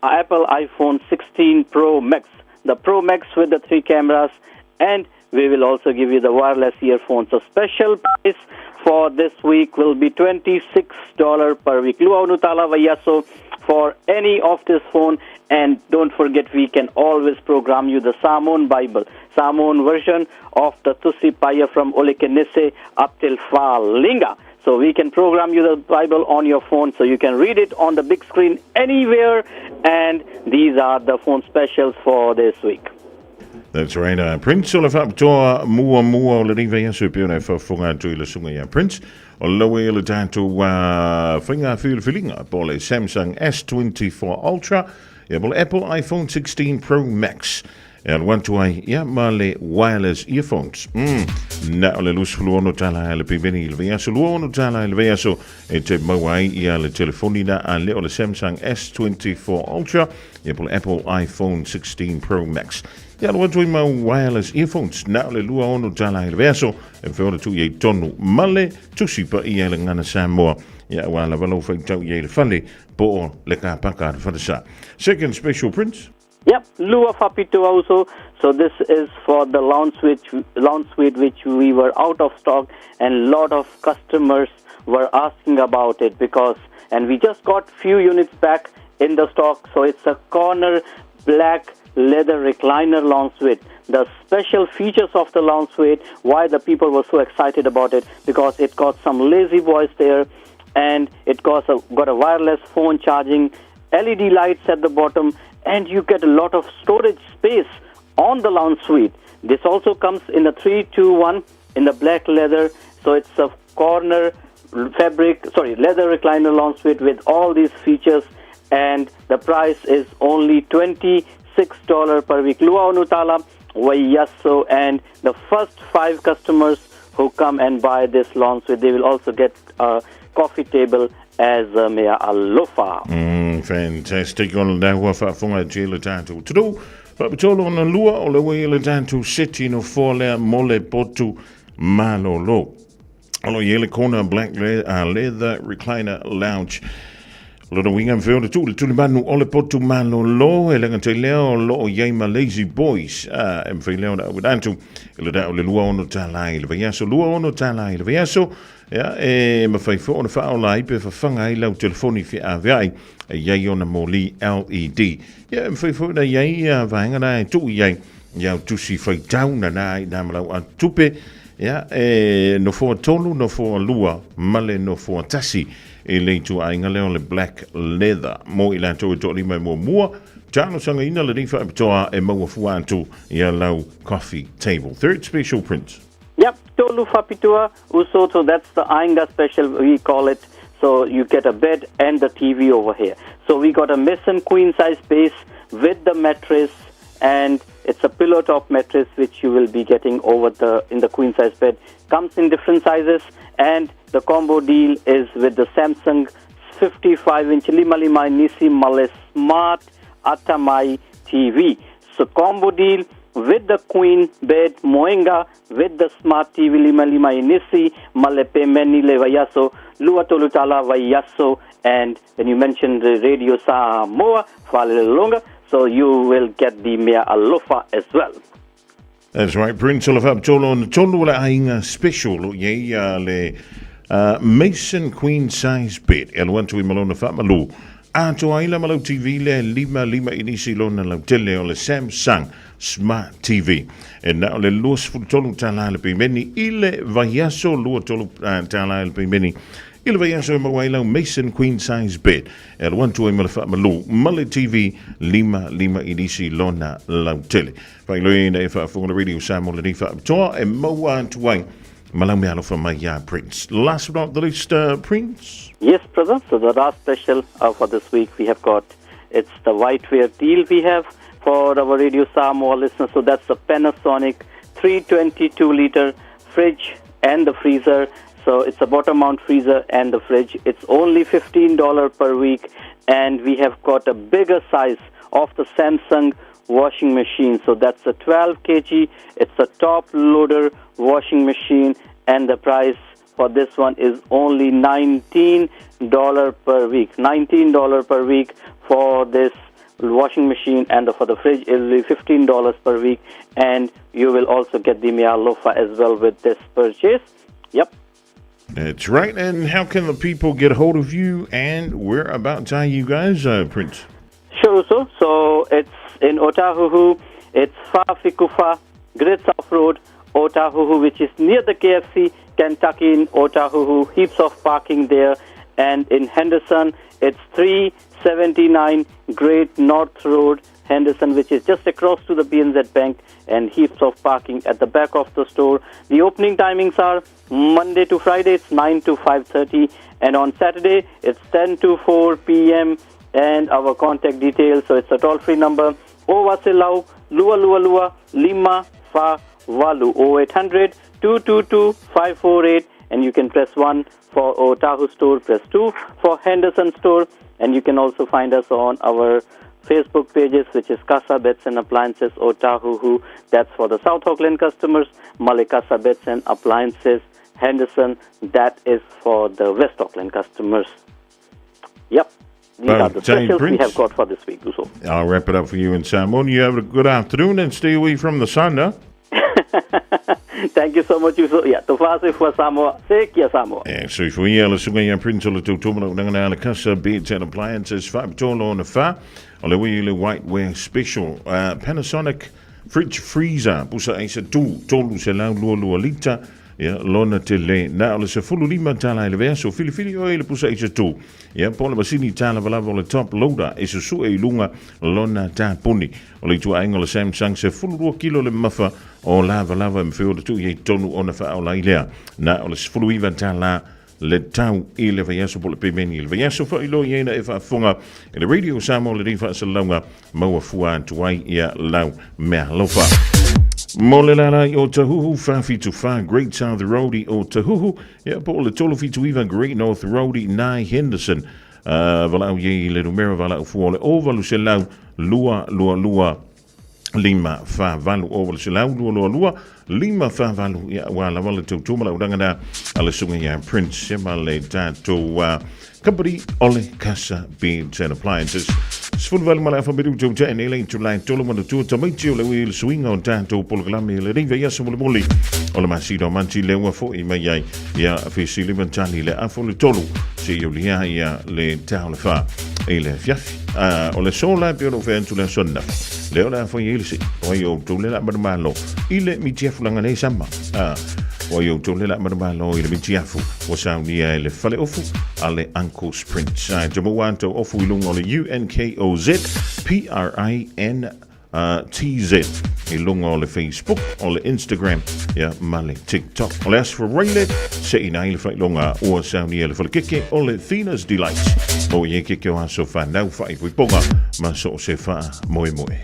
Apple iPhone 16 Pro Max. The Pro Max with the three cameras, and we will also give you the wireless earphones. So special price for this week will be $26 per week. Luau tala vaiaso for any of this phone. And don't forget, we can always program you the Samoan Bible, Samoan version of the Tusi Paya from Olekenese up till Falinga. So we can program you the Bible on your phone so you can read it on the big screen anywhere. And these are the phone specials for this week. That's right. Prince o le faapitoa muamua o lenei vaiaso e pei ona e faafofoga atu i le susuga ia Prince. O lau e le tatou faiga filifiliga po o le Samsung S24 Ultra ia po o le Apple iPhone 16 Pro Max. E alu atu ai ia ma le wireless earphones. Na o le 26 tala i le pemeni i le vaiaso, 26 tala i le vaiaso e te maua ai ia le telefoni na a le o le Samsung S24 Ultra ia po o le Apple iPhone 16 Pro Max. Ia alu atu ai ma wireless earphones na o le $26 i le vaiaso e mafai ona tuu i ai tonu ma le tusi paia i le Gagana Samoa ia aua lava lou faitau i ai i le fale po o le kapaka a le falesa. Second special Prince. Yep, lua faapitoa uso. So this is for the lounge suite, lounge suite which we were out of stock and lot of customers were asking about it because and we just got few units back in the stock. So it's a corner black leather recliner lounge suite. The special features of the lounge suite, why the people were so excited about it, because it got some lazy boys there and it got a, got a wireless phone charging, LED lights at the bottom, and you get a lot of storage space on the lounge suite. This also comes in a 321 in the black leather, so it's a corner fabric, sorry, leather recliner lounge suite with all these features, and the price is only $26 per week. Lua Onutala, Wayaso, and the first five customers who come and buy this lounge suite, they will also get a coffee table as a mea alofa. Fantastic. O lena ua faafofoga atu ai le tatou atunuu. Faapitoa lona lua o le ua i le tatou seti nofoa lea mo le potu malolo. O lo o i ai le corner black leather recliner lounge. O lona uiga e mafai ona tuu le tulimanu o le potu malolo e le gata i lea o lo o i ai ma Lazy Boys. E mafai lea ona auina atu i le na o le $26 i le vaiaso, $26 i le vaiaso. Ia, e mafai foi ona faaola ai pe fafaga ai lau telefoni feaveai e i ai ona moli LED. Ia, e mafai foi ona i ai ia vaega na e tuu i ai i au tusi faitau na nā i nā ma lau atutupe. Ia, e nofoa tolu, nofoa lua, ma le nofoa tasi i le ituaiga lea o le black leather. Mo i latou e toalima e muamua, talosagaina lenei faapitoa e maua fua atu ia lau coffee table. Third special print. Yep, tolu faapitoa uso, so that's the Ainga special we call it. So you get a bed and the TV over here. So we got a Mason queen size base with the mattress and it's a pillow top mattress which you will be getting over the in the queen size bed. Comes in different sizes and the combo deal is with the Samsung 55 inch Lima Lima Nisi Male Smart Atamai TV. So combo deal with the queen bed Moenga with the smart TV Lima Lima Inisi Malepe Meni Le Vayaso Lua Tolutala Vayaso and when you mention the radio Samoa Falelonga so you will get the Mea Alofa as well. That's right, Prince o le faapitolo ona tonu o le aiga special o i ai a le Mason Queen Size Bed e alu atu i ma lona faamalu atoa ai la ma lau TV lea e 55 inisi lona lautele o le Samsung Smart TV e na o le $23 le pimeni i le vaiaso $23 le pimeni i le vaiaso e maua ai lau Mason Queen Size Bed e alu atu ai ma le faamalu ma le TV 55 inisi lona lautele. Faailoaina e faafofoga le Radio Samoa lenei faapitoa e maua atu ai ma lau meaalofa mai iā Prince. Last but not the least, Prince. Yes, brother. So the last special for this week we have got, it's the whiteware deal we have for our Radio Samoa listeners. So that's the Panasonic 322 liter fridge and the freezer. So it's a bottom mount freezer and the fridge. It's only $15 per week. And we have got a bigger size of the Samsung washing machine. So that's a 12 kg. It's a top loader washing machine. And the price for this one is only $19 per week. $19 per week for this washing machine, and for the fridge it will be $15 per week, and you will also get the Mea Lofa as well with this purchase. Yep. That's right. And how can the people get a hold of you, and whereabouts are you guys, Prince? Sure, so, so it's in Otahuhu. It's Fafikufa, Great South Road, Otahuhu, which is near the KFC, Kentucky in Otahuhu. Heaps of parking there. And in Henderson, it's 379 Great North Road, Henderson, which is just across to the BNZ Bank, and heaps of parking at the back of the store. The opening timings are Monday to Friday, it's 9 to 5:30, and on Saturday, it's 10 to 4 p.m., and our contact details, so it's a toll-free number, Owasilau, Lua Lua Lua, Lima Fa Valu, 0800 222 548, and you can press 1 for Otahu store, press 2 for Henderson store, and you can also find us on our Facebook pages, which is Casa Beds and Appliances Otahuhu. That's for the South Auckland customers. Malekasa Beds and Appliances Henderson. That is for the West Auckland customers. Yep. These are the specials we have got for this week, Uso. I'll wrap it up for you in Samoan. You have a good afternoon and stay away from the sun, huh? Thank you so much, Uso. Yeah, to for Samoa. Se kia Samoa. E, soifua ia le susuga ia Prince o le tautomo lau nangana le Casa Beds and Appliances faapitoa lona fa o le ui le Whiteware Special Panasonic Fridge Freezer pusa aisa tu 322 lita ia lona tele na o le $15 i le vaiaso filifili oe i le pusa aisa tu ia po o le masini tālavalava o le top loader e susue i luga lona tapuni o le ituaiga o le Samsung 12 kilo le mamafa o lavalava e mafai ona tuu i ai tonu ona faaola ai lea. Na o le $19 le tau i le vaiaso po o le pemeni i le vaiaso. Faailoa i ai na e faafofoga i le Radio Samoa lenei faasalalauga maua fua atu ai ia lau meaalofa. Mo le lala i Otahuhu, 474 Great South Road i Otahuhu, ia po o le 379 Great North Road i Nye Henderson. Valaau i ai i le numera valaau fua o le 0800 222 548 0 800 222 548 ia ua lava le tautua ma laudaga na a le susuga ia Prince ia ma le tatou company o le Casa Beds and Appliances. 18 ma le afa minutu tau nei le itula e tolu manatua tamaiti o le ui le suiga o tatou polokalame le nei vaiaso mulimuli o le masina o Mati le ua fo'i mai ai ia fesili ma tali le afa o le tolu seia ulia ia le tau le fa i le afiafi. O le aso la e pei ona ou fai atu le aso ananafi, lea o le a fai ai le sii, o ai outou le la manumalo i le mitiafu laga nei sama. O ai outou le la manumalo i le mitiafu ua saunia e le faleofu a le Uncle's Prince. Ae te maua atu ofu i luga o le UNKOZ PRIN TZ i luga o le Facebook, o le Instagram, ia, ma le TikTok. O le Aso Faraile, seʻina ai le faailoga ua saunia e le falekeke o le Thena's Delight. O i ai keke o aso whanau whaipoipoga ma so o se wha moe moe.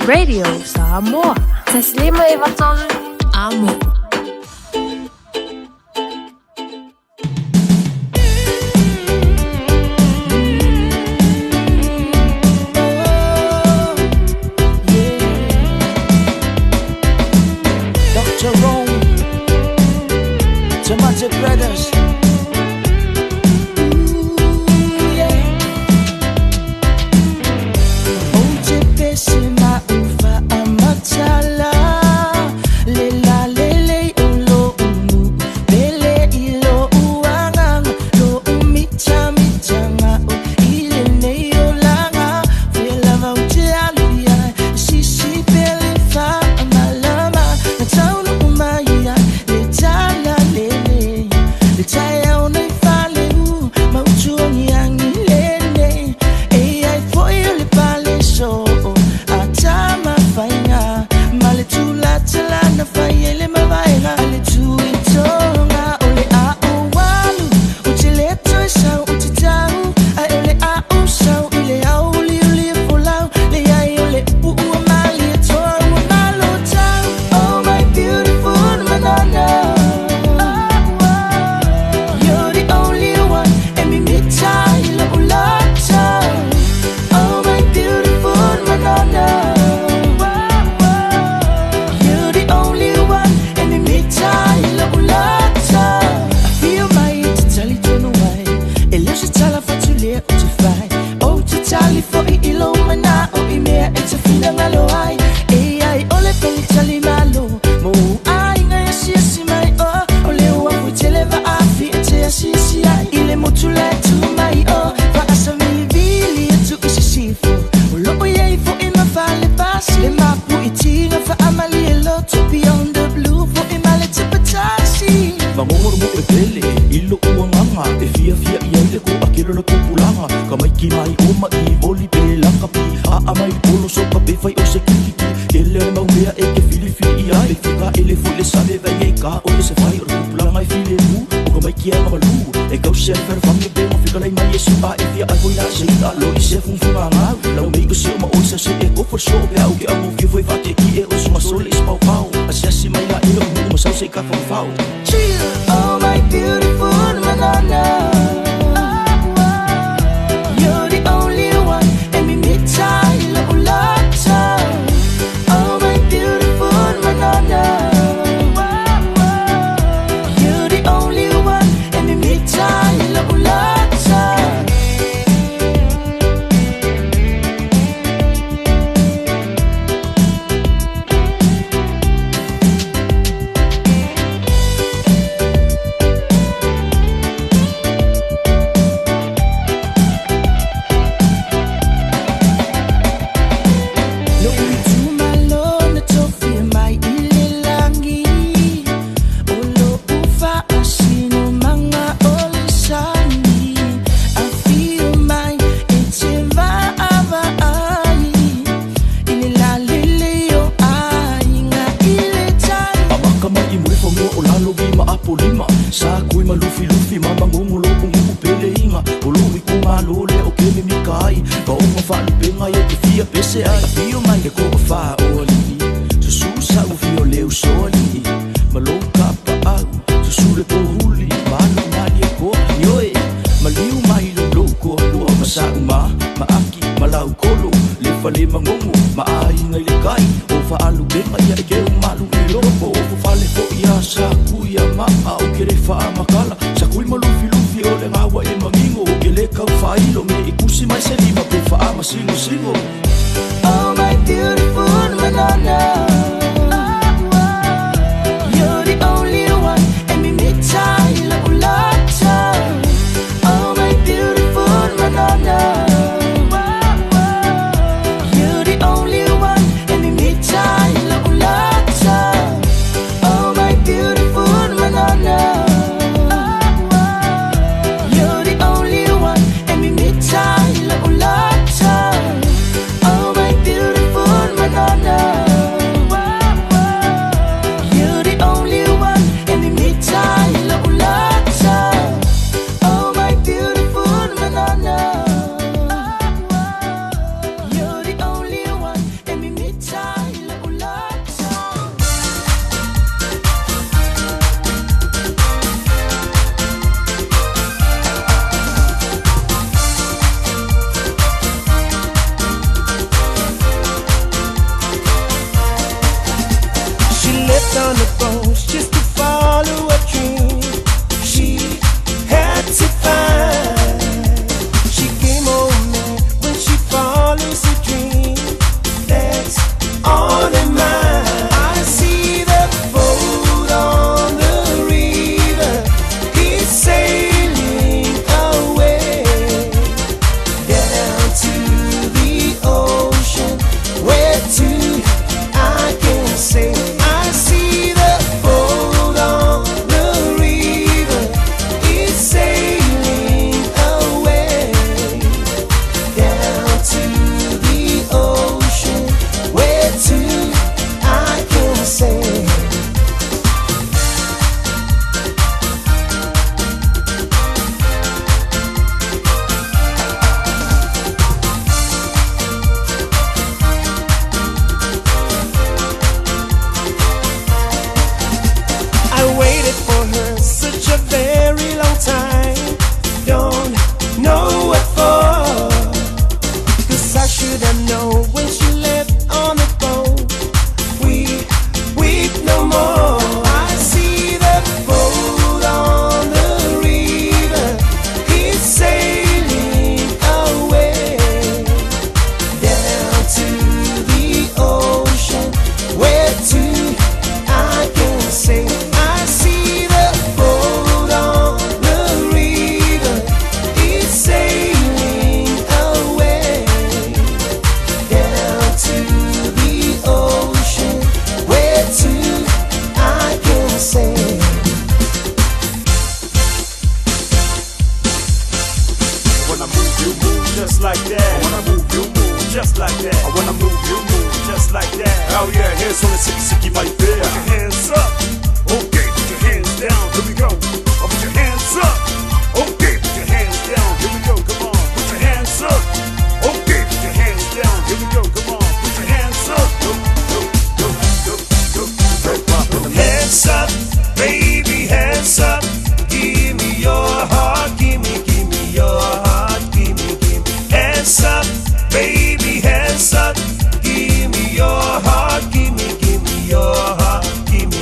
Radio Samoa. Taslima e vatolu, amo. Dr. Rome, Tomato Brothers. Ooh, yeah. Ou te pese ma ufa amatala. Le la le le o lo unu. Pele i lo uangang. Lo umita mitanga o ile nei o langa. Fela vau te alu ia. Sisi pele fa malama. Na taunu umai ia. Le tala le le. Le tae au nei fale u. Mautuangi angi le nei. E ai foi o le pale so. A tama whainga. Ma le tula tala na whai ele mawaenga. A le tui tonga o le a o walu. O te leto e sau o te tau. A e o le a o sau i le au li o li e folau. Le ai o le upu ua mali e toa ua malo tau. Oh my beautiful manana. You're the only one. E mimita i lo ulata. Oh my beautiful manana. You're the only one. E mimita i lo ulata. I feel my te tali tonu ai. E leo se tala fatu lea o te whai. O te tali fo i ilo mana o i mea e te whina ngalo ai. E ai o le peli tali malo. Mo ai ngai asi asi mai o. O leo a fui tele va afi e te asi asi ai. I le motu le tu mai o. Va asa vili vili e tu i sisifo. O loo iei fo i ma fale pasi. Le mapu i tinga fa amali e loto. Beyond the blue fo i male te patasi. Mangongoro mo e pele i lo uanganga e fia fia i ai le ko akelo le kupulanga ka mai ki mai o ma i voli pe laka pi a a mai polo so ka pe fai o se kiki ki ke le mau mea e ke fili fili i ai fika ele fo le sabe vai e ka o le se fai o le kupulanga e file mu o ka mai ki a malu e kau se fer fangi pe mo fika lai mai e su a e fia ai foi la se i a lo i se fun funga ngau lau mei o se o ma o se se e ko fo so pe au ke au mo fia foi fa te ki e o su ma sole i spau pau a se asi mai la e lo mu ma sau se ka fau fau. Oh my beautiful manana. You're the only one. E mimita Sa kui ma lufilufi ma magogo loʻu nuʻu peleiga o loʻu ikumālō lea o ke mimika ai ka oga faalupegai e te fia pese ai. Afio mai le toafā o alii, susū saʻu fioleu soalii ma lou kapaʻau, susū le pohuli ma alu malie koa ioe maliu mai lou koalua ma saʻu ma maaki ma laukolo le fale magogo ma aiga i le kai o faalupega ia e keu malu i loko o fofale foʻi a sakui a maa o ke le faamakala sakui ma lufilufi o le gaua e magigo o ke lē kaufaailo me i kusi mai se lima pe faamasigosigo. Oh my beautiful Manana, you're the only one e mimita i loʻu lata. Oh my beautiful Manana, you're the only one e mimita i loʻu lata. Oh my beautiful Manana, you're the only one e mimita i loʻu lata. Oh my beautiful Manana, you're the only one e mimita i loʻu lata. Oh my beautiful Manana, you're the only one e mimita i loʻu lata. She left on the boat just to follow a dream she had to find. She came home mad when she follows a dream that's on her mind. I see the boat on the river, it's sailing away down to the ocean, where to I can say. I see the boat on the river, it's sailing away down to the ocean, where to I can say. I waited for her such a very long time. Don't know what for. 'Cause I should have known when she left on the boat. We weep no more. I see the boat on the river. It's sailing away down to the ocean, where to I can say. I see the boat on the river, it's sailing away down to the ocean, where to I can say. When I move, you move just like that. When I move, you move just like that. When I move, you move just like that. Oh yeah, hands on the sicky sicky my fair. Put your hands up. Okay, put your hands down. Here we go. Oh, put your hands up. Okay, put your hands down. Here we go. Come on. Put your hands up. Okay, put your hands down. Here we go. Come on. Put your hands up. Go, go, go, go, go, go. Hands up, baby, hands up. Give me your heart, give me your heart, give me. Hands up, baby, hands up. Give me your heart, give me your heart, give me.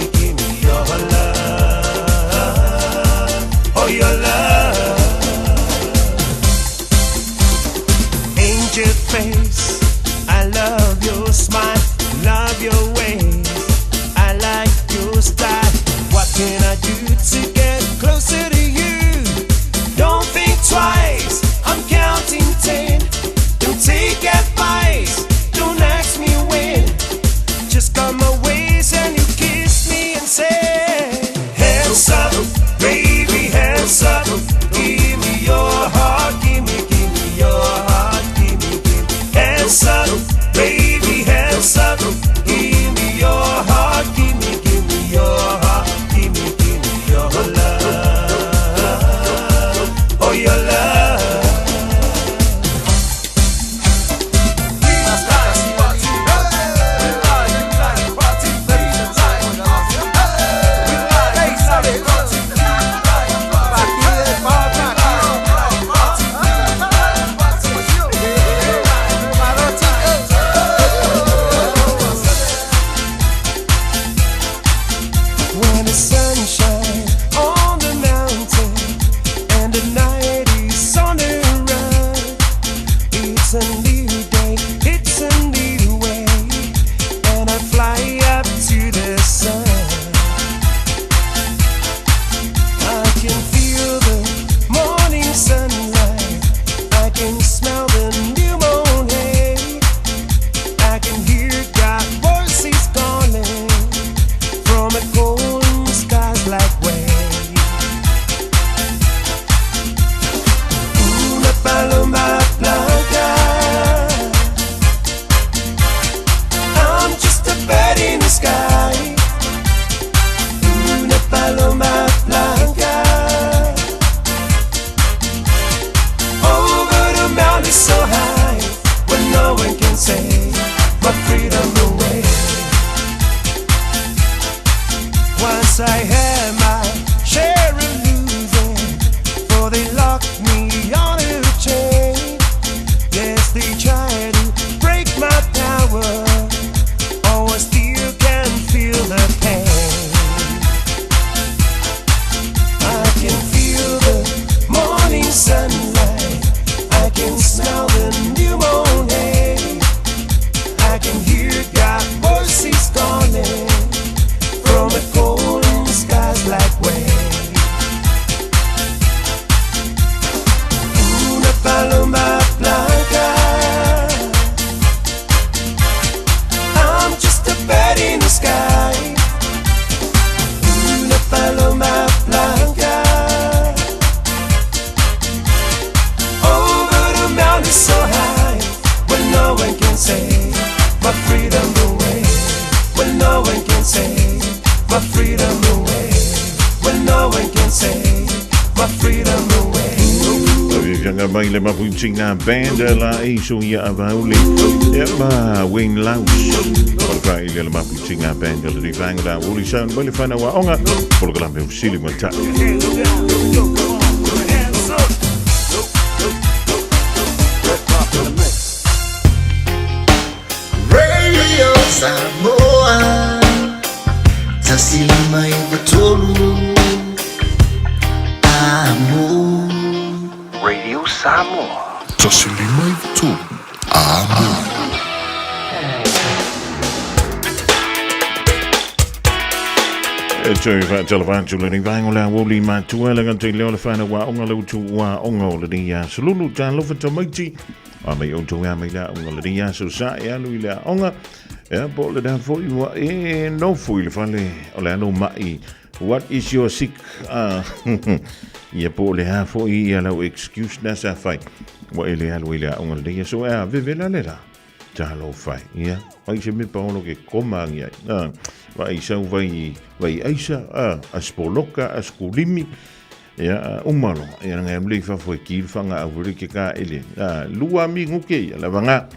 my freedom away. Fiafiaga mai le Mapuitinga Band la e so ia avauli ia ma Wayne Laus o le faile le Mapuitinga Band le rivanga la uli sound mai le whanau a onga polokalame o sili ma ta'i. Radio Samoa 153 Amo. Radio Samoa. 153 Amo. E toe whaatalawa atu le nei vaenga o le aoauli matua le gata i lea o le whanau a onga le utu ua onga o le nei aso lulu talofa tamaiti a mai outou ea mai le aoga le nei aso sa e alu i le aoga ea po o le na foi ua e nofo i le fale o le alo mai. What is your sick? Ia po o le a foi ia lau excuse na sa fai ua e le alu i le aoga le nei aso ea vevela le la talofa e. Ia vai se me paolo ke koma angi ai. Vai sau vai vai aisa a spoloka a skulimi ia umalo ia nga mle fa fo ki fa nga avuri ke ka ele lua mi nguke ia la vanga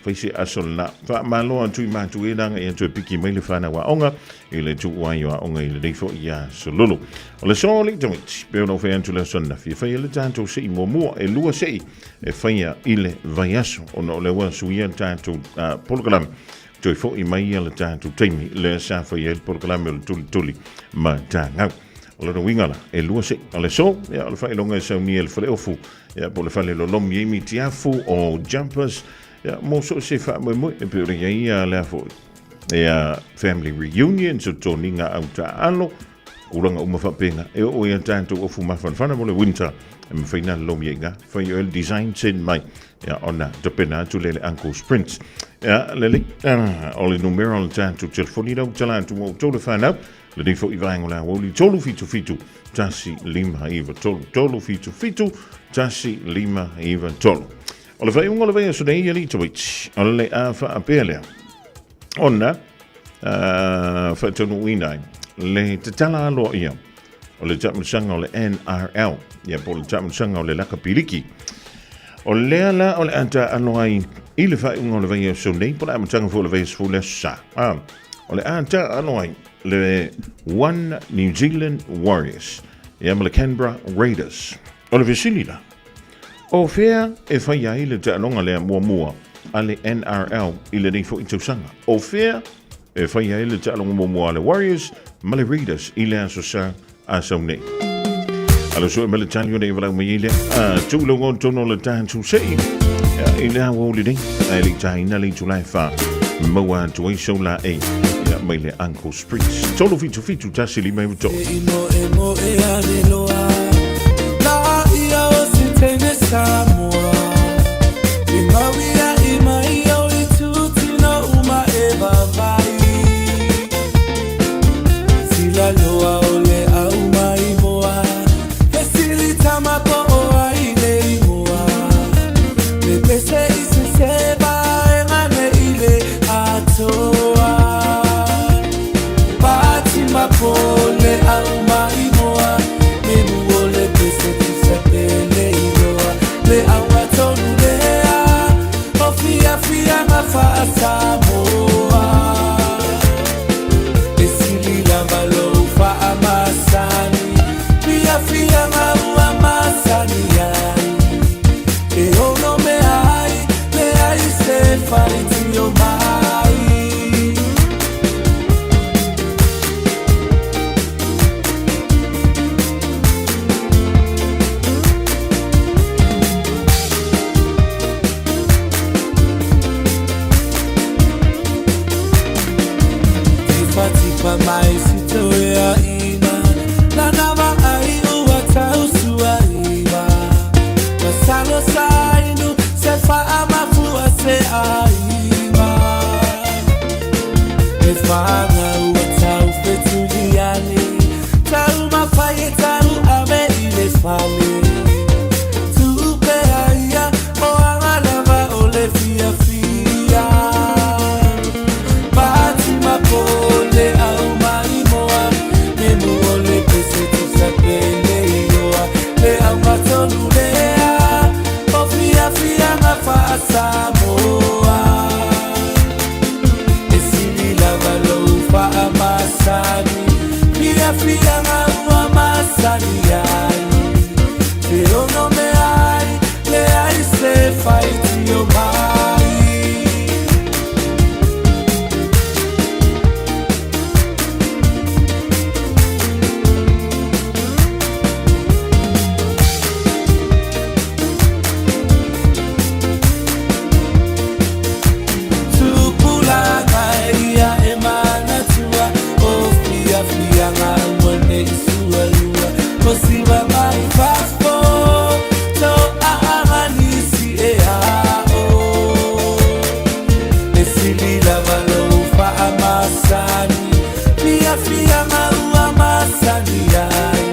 fai se aso la fa malo atu i matu e langa ia toe piki mai le whanau a onga i le tu ai o onga i le reifo ia sololo. O le so le tamiti, pe ona whai atu le aso na fia whai le tātou se i muamua e lua se i e whaia i le vaiaso ona o le ua suia tātou polokalame toe foi mai ia le tātou taimi le sa whai e le polokalame o le tuli tuli ma tāngau. O lona uiga la, e lua se'i. O le aso, ia, o le faailoga e saunia e le faleofu, ia, po o le fale lolomi ai mitiafu o jumpers, ia, mo so o se faamoemoe, e pei ona i ai ia lea foi, ia, family reunions, o toniga au taaalo, tulaga uma faapena, e oo i a tatou ofu mafanafana mo le winter, e mafai ona lolomi ai i ina, fai o le design send mai, ia, ona tapena atu lea i le Uncle's Prince. Ia, lelei, o le numera o le tatou telefoni lau tala atu mo outou le fanau, Lenei foi vaega o le aoauli, 377 1593, 377 1593. O le faaiuga o le vaiaso nei, alii tamaiti, o le a faapea lea ona faataunuuina ai le tatala aloaia o le taamilosaga o le NRL, ia po o le taamilosaga o le lakapiliki. O lea la o le a taalo ai i le faaiuga o le vaiaso nei, po o le amataga foi o le vaiaso fou le aso Sa. O le a taalo ai le One New Zealand Warriors ia ma le Canberra Raiders. O le fesili la, o fea e fai ai le taaloga lea muamua a le NRL i lenei foi tausaga? O fea e fai ai le taaloga muamua a le Warriors ma le Raiders i le aso Sa a sau nei? Alo sue ma le tali o nei walau mai i lea. A tu lo ngon tono le tahan tu sei. I le awa uli nei. Ai le taina le tulai fa. Maua atu ai sau la e. Ia mai le Uncle Spritz. 377 1 5 3. E ino e mo e ane loa. La ia o se tene Samoa. I mauia i mai o i tūtino uma e vavai. Sila loa o le au mai moa. Fesili tama po o ai le ingoa. Le pese i se seva e ngane i le atoa. Pati mapo le au mai moa. Me mu o le pese tusa pele iloa. Le au atonu lea. O fia fia nga faa Samoa. E sili lava lou faamasani. Fia fia nga ua masani ai. E ono mea ai, leai se faitio mai. Tipatipa mai si toe aina. Lana va ai ua tau suaiva. Masalo sainu se faamafua se aiva. E whanga ua tau fetuliani. Tau mawhai e tau ame i le fale. Tupe aia o anga lava o le fia fia. Pati mapo le au mai moa. Me mu o le pese tusa pele iloa. E ono me ai, le ai se whaiti o mai. Tupulaga ia e manatua o fiafiaga ua nei sualua o siva mai fafo toaaga nisi e ao e sili lava lou faamasani fiafiaga ua masani ai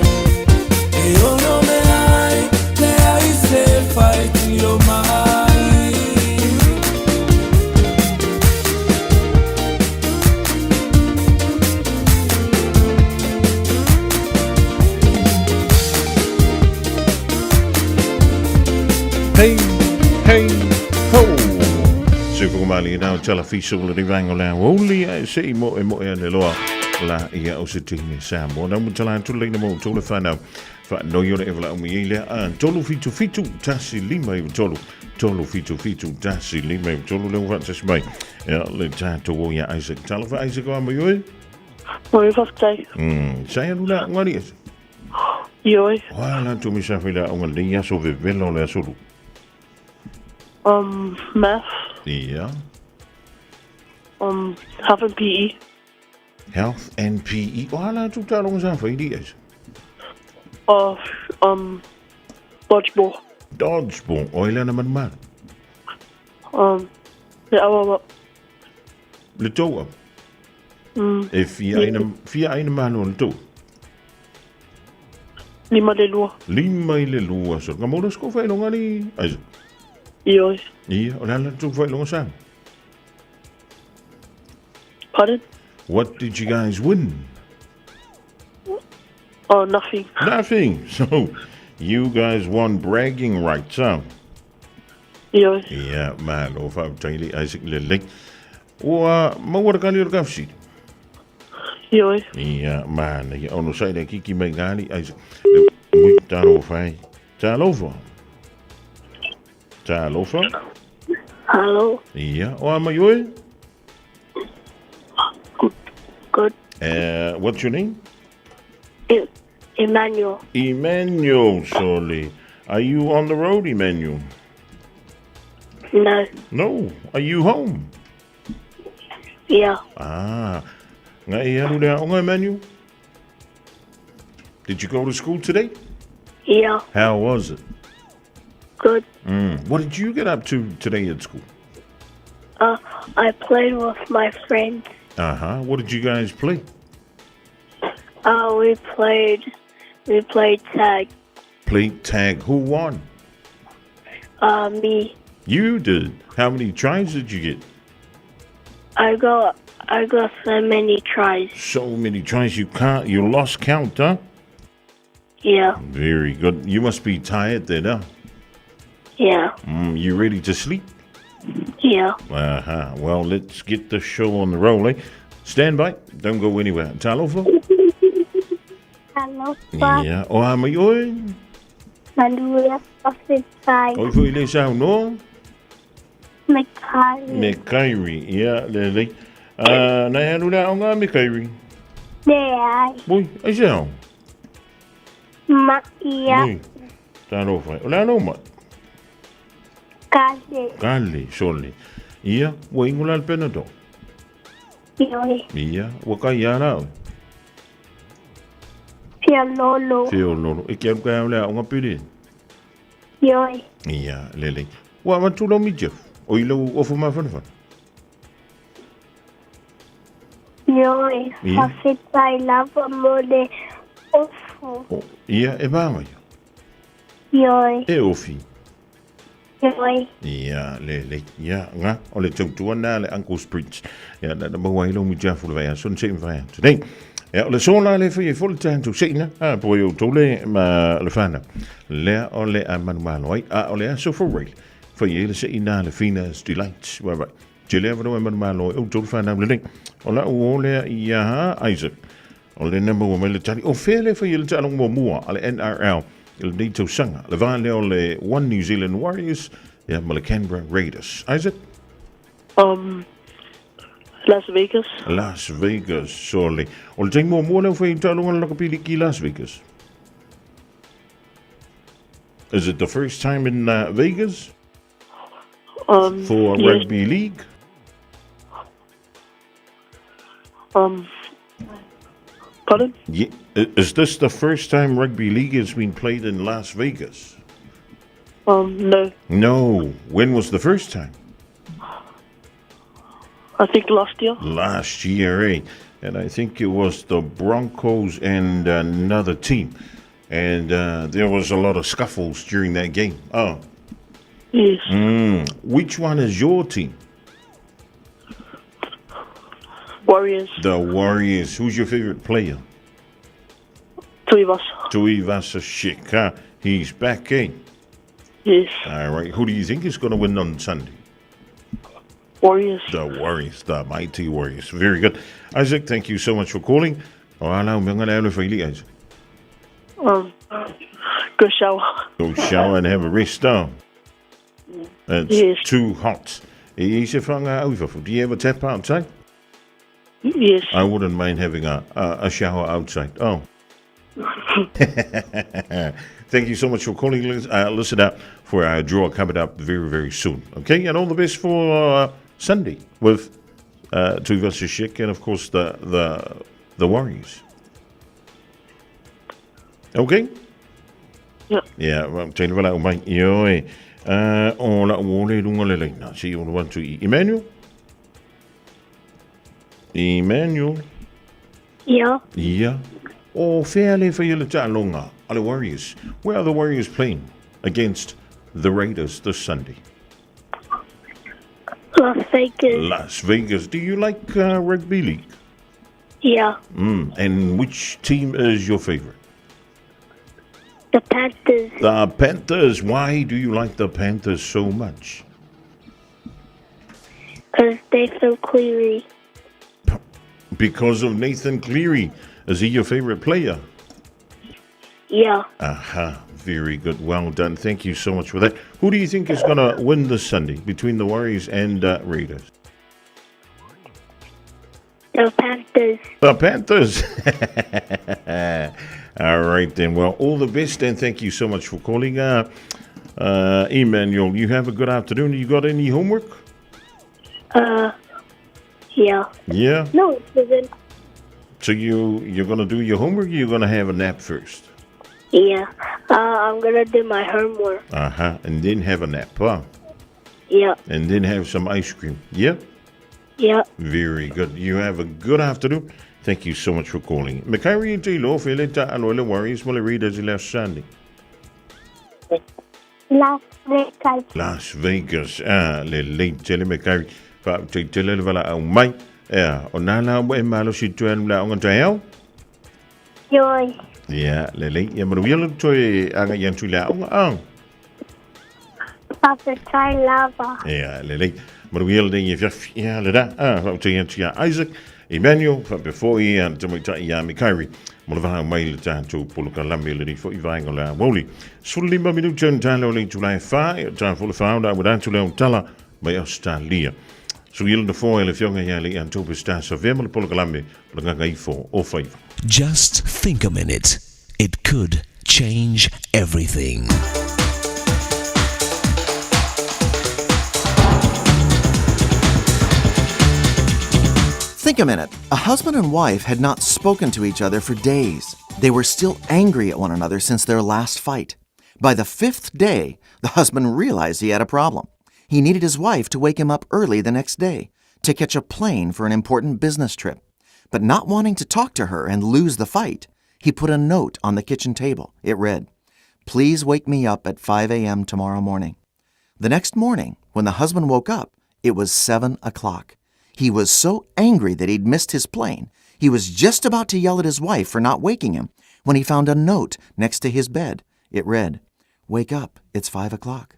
e ono me ai leai se faitio mai. Hey, hey, ho! Soifua malieina o tala fiso o le rivaenga o le aoauli ae se i moemoe ane loa la ia o se teine Samoa. Nau matala atu leina mo outou le whanau. Whaanoi o le ewala umi i lea a 377 159 377 159 le ua whaatasi mai. Ia le tātou o ia Isaac. Talofa Isaac o ama ioi. Oi, whaftai. Sai alu la ngari ese. Ioi. Oa la tu misa fai la onga nei aso vevela o le asolu. Math. Ia. Health and PE. Health and PE. Oa la tu talonga sa fai di ese. Dodgeball. Dodgeball. Oi lana manu malu. Le awawa. Le toa. E fia aina, fia aina malu o le toa. Lima le lua. Lima i le lua. So, nga maula sko whailonga li, Isaac. Ioi. Ia, o le ala tu whailonga sa. Pardon? What did you guys win? Oh, nothing. Nothing. So, you guys won bragging rights, huh? Ioi. Ia, malo, whautaili, Isaac lelei. Ua, maua le kali o le kafsi. Ioi. Ia, mana, ia, ono sai le kiki mai ngali, Isaac. Le, mui, talo whai. Talofa. Talofa. Hello. Ia, o ama ioi? Good. What's your name? Emmanuel. Emmanuel, Soli. Are you on the road, Emmanuel? No. No. Are you home? Yeah. Ah. Nga e alu le aonga, Emmanuel? Did you go to school today? Yeah. How was it? Good. What did you get up to today at school? I played with my friends. Uh-huh. What did you guys play? We played tag. Played tag. Who won? Me. You did. How many tries did you get? I got so many tries. So many tries you can't, you lost count, huh? Yeah. Very good. You must be tired then, huh? Yeah. You ready to sleep? Yeah. Uh-huh. Well, let's get the show on the roll, eh? Stand by. Don't go anywhere. Talofa? Talofa. Yeah. O ama ioi? Manuia Whawhitai. Oi fui le sau no? Me kairi. Me kairi. Yeah, le le. Nei alu le aonga me kairi? Le ai. Ui, ai se ao? Ma ia. Ui, talofa. O le alo mai? Kale. Kale, sole. Ia, ua ingo la le pena to? Ioi. Ia, ua kai ia la oe? Fia lolo. Fia lolo. E kia kai au le aonga pere? Ioi. Ia, lele. Ua avatu lau mi Jeff? O i lau ofu mafanafana? Ioi. Ia. Whawhitai lava mo le ofu. Ia, e vāngai. Ioi. E ofi. Ioi. Ia, lele. Ia, nga, o le tautua nā le Uncle Spritz. Ia, na maua ai lau mi Jeff o le vai aso, na se i mawhai atu nei. Ia, o le sola le whai e fo le tātou seina, a po i o tōle ma le whānau. Lea o le a manu malo ai, a o le aso for rail. Whai e le seina le Fina's Delight. Wai wai. Te lea whanau e manu malo ai, o tōle whānau le nei. O la o lea i aha, Isaac. O le nama ua mai le tali. O whea le whai e le taalonga mua mua a le NRL. i lenei tausaga. Le va lea o le One New Zealand Warriors ia ma le Canberra Raiders. Isaac? Um, Las Vegas. Las Vegas, o le, o le taimi muamua lea ua fai ai taaloga le lakapi liki i Las Vegas. Is it the first time in uh, Vegas? Um, for yes. rugby league? Um, pardon? Yeah. Is this the first time rugby league has been played in Las Vegas? Um, no. No. When was the first time? I think last year. Last year, eh? And I think it was the Broncos and another team. And uh, there was a lot of scuffles during that game. Oh. Yes. Mm. Which one is your team? Warriors. The Warriors. Who's your favorite player? Tuivasa. Tuivasa Shika. He's back, eh? Yes. All right. Who do you think is going to win on Sunday? Warriors. The Warriors, the mighty Warriors. Very good. Isaac, thank you so much for calling. O ala, Isaac. Um, go shower. Go shower and have a rest, oh. It's yes. too hot. Do you have a tap outside? Yes. I wouldn't mind having a, a, a shower outside. Oh. Thank you so much for calling. Uh, listen up for our draw coming up very, very soon. Okay, and all the best for uh, Sunday with uh, Tuivasa-Sheck and, of course, the, the, the Warriors. Okay? Yeah. Yeah, well, tēnei wala o mai. Ioi. Uh, o la o le runga le leina. Si o le i Emmanuel? Emmanuel? Yeah. Yeah. O whea le whai le ta'alonga a le Warriors. Where are the Warriors playing against the Raiders this Sunday? Las Vegas. Las Vegas. Do you like uh, rugby league? Yeah. Mm. And which team is your favorite? The Panthers. The Panthers. Why do you like the Panthers so much? Because Nathan Cleary. Because of Nathan Cleary. Is he your favorite player? Yeah. Aha. Very good. Well done. Thank you so much for that. Who do you think is going to win this Sunday between the Warriors and uh, Raiders? The Panthers. The Panthers. all right, then. Well, all the best, and thank you so much for calling. Uh, uh, Emmanuel, you have a good afternoon. You got any homework? Uh, yeah. Yeah? No, it isn't. So you, you're going to do your homework or you're going to have a nap first? Yeah. Uh, I'm going to do my homework. Uh-huh. And then have a nap, huh? Yeah. And then have some ice cream. Yeah? Yeah. Very good. You have a good afternoon. Thank you so much for calling. Makairi te lo fele ta alo le Warriors mo le Raiders i last Sunday. Las Vegas. Las Vegas. Ah, le le tele Makairi. Fa te tele le vala au mai. Ea, o nā la e malo si tuan la onga tai au? Joy. Ia, lelei. Ia manuia le toe aga i atu i le aoga. Ah. Faafetai lava. Ia, lelei. Manuia lenei e fiafi. Ia, le rā. Ah, faafetai atu iā Isaac, Emmanuel, faapea foi a le tamaitai iā Mikaere. Mo le vahau mai le tatou polokalame lenei foi vaega o le aoauli. 15 minute ona tala o le itula e whā, e o tā fo le whā o la ua atu leo tala mai Australia. So i le foa e le fionga ia le Antope Star sa vea mo le polokalame o le gagaifo o faiva. Just think a minute. It could change everything. Think a minute. A husband and wife had not spoken to each other for days. They were still angry at one another since their last fight. By the fifth day, the husband realized he had a problem. He needed his wife to wake him up early the next day to catch a plane for an important business trip. But not wanting to talk to her and lose the fight, he put a note on the kitchen table. It read, Please wake me up at 5 a.m. tomorrow morning. The next morning, when the husband woke up, it was 7 o'clock. He was so angry that he'd missed his plane. He was just about to yell at his wife for not waking him when he found a note next to his bed. It read, Wake up, it's 5 o'clock.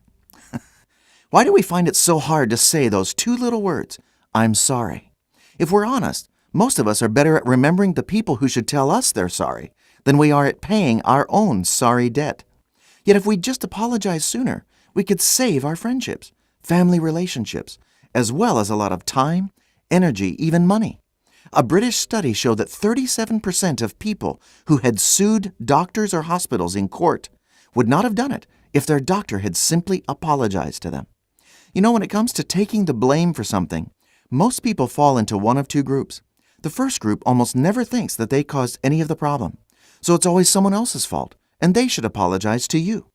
Why do we find it so hard to say those two little words, I'm sorry? If we're honest, most of us are better at remembering the people who should tell us they're sorry than we are at paying our own sorry debt. Yet if we just apologize sooner, we could save our friendships, family relationships, as well as a lot of time, energy, even money. A British study showed that 37% of people who had sued doctors or hospitals in court would not have done it if their doctor had simply apologized to them. You know, when it comes to taking the blame for something, most people fall into one of two groups. The first group almost never thinks that they caused any of the problem, so it's always someone else's fault, and they should apologize to you.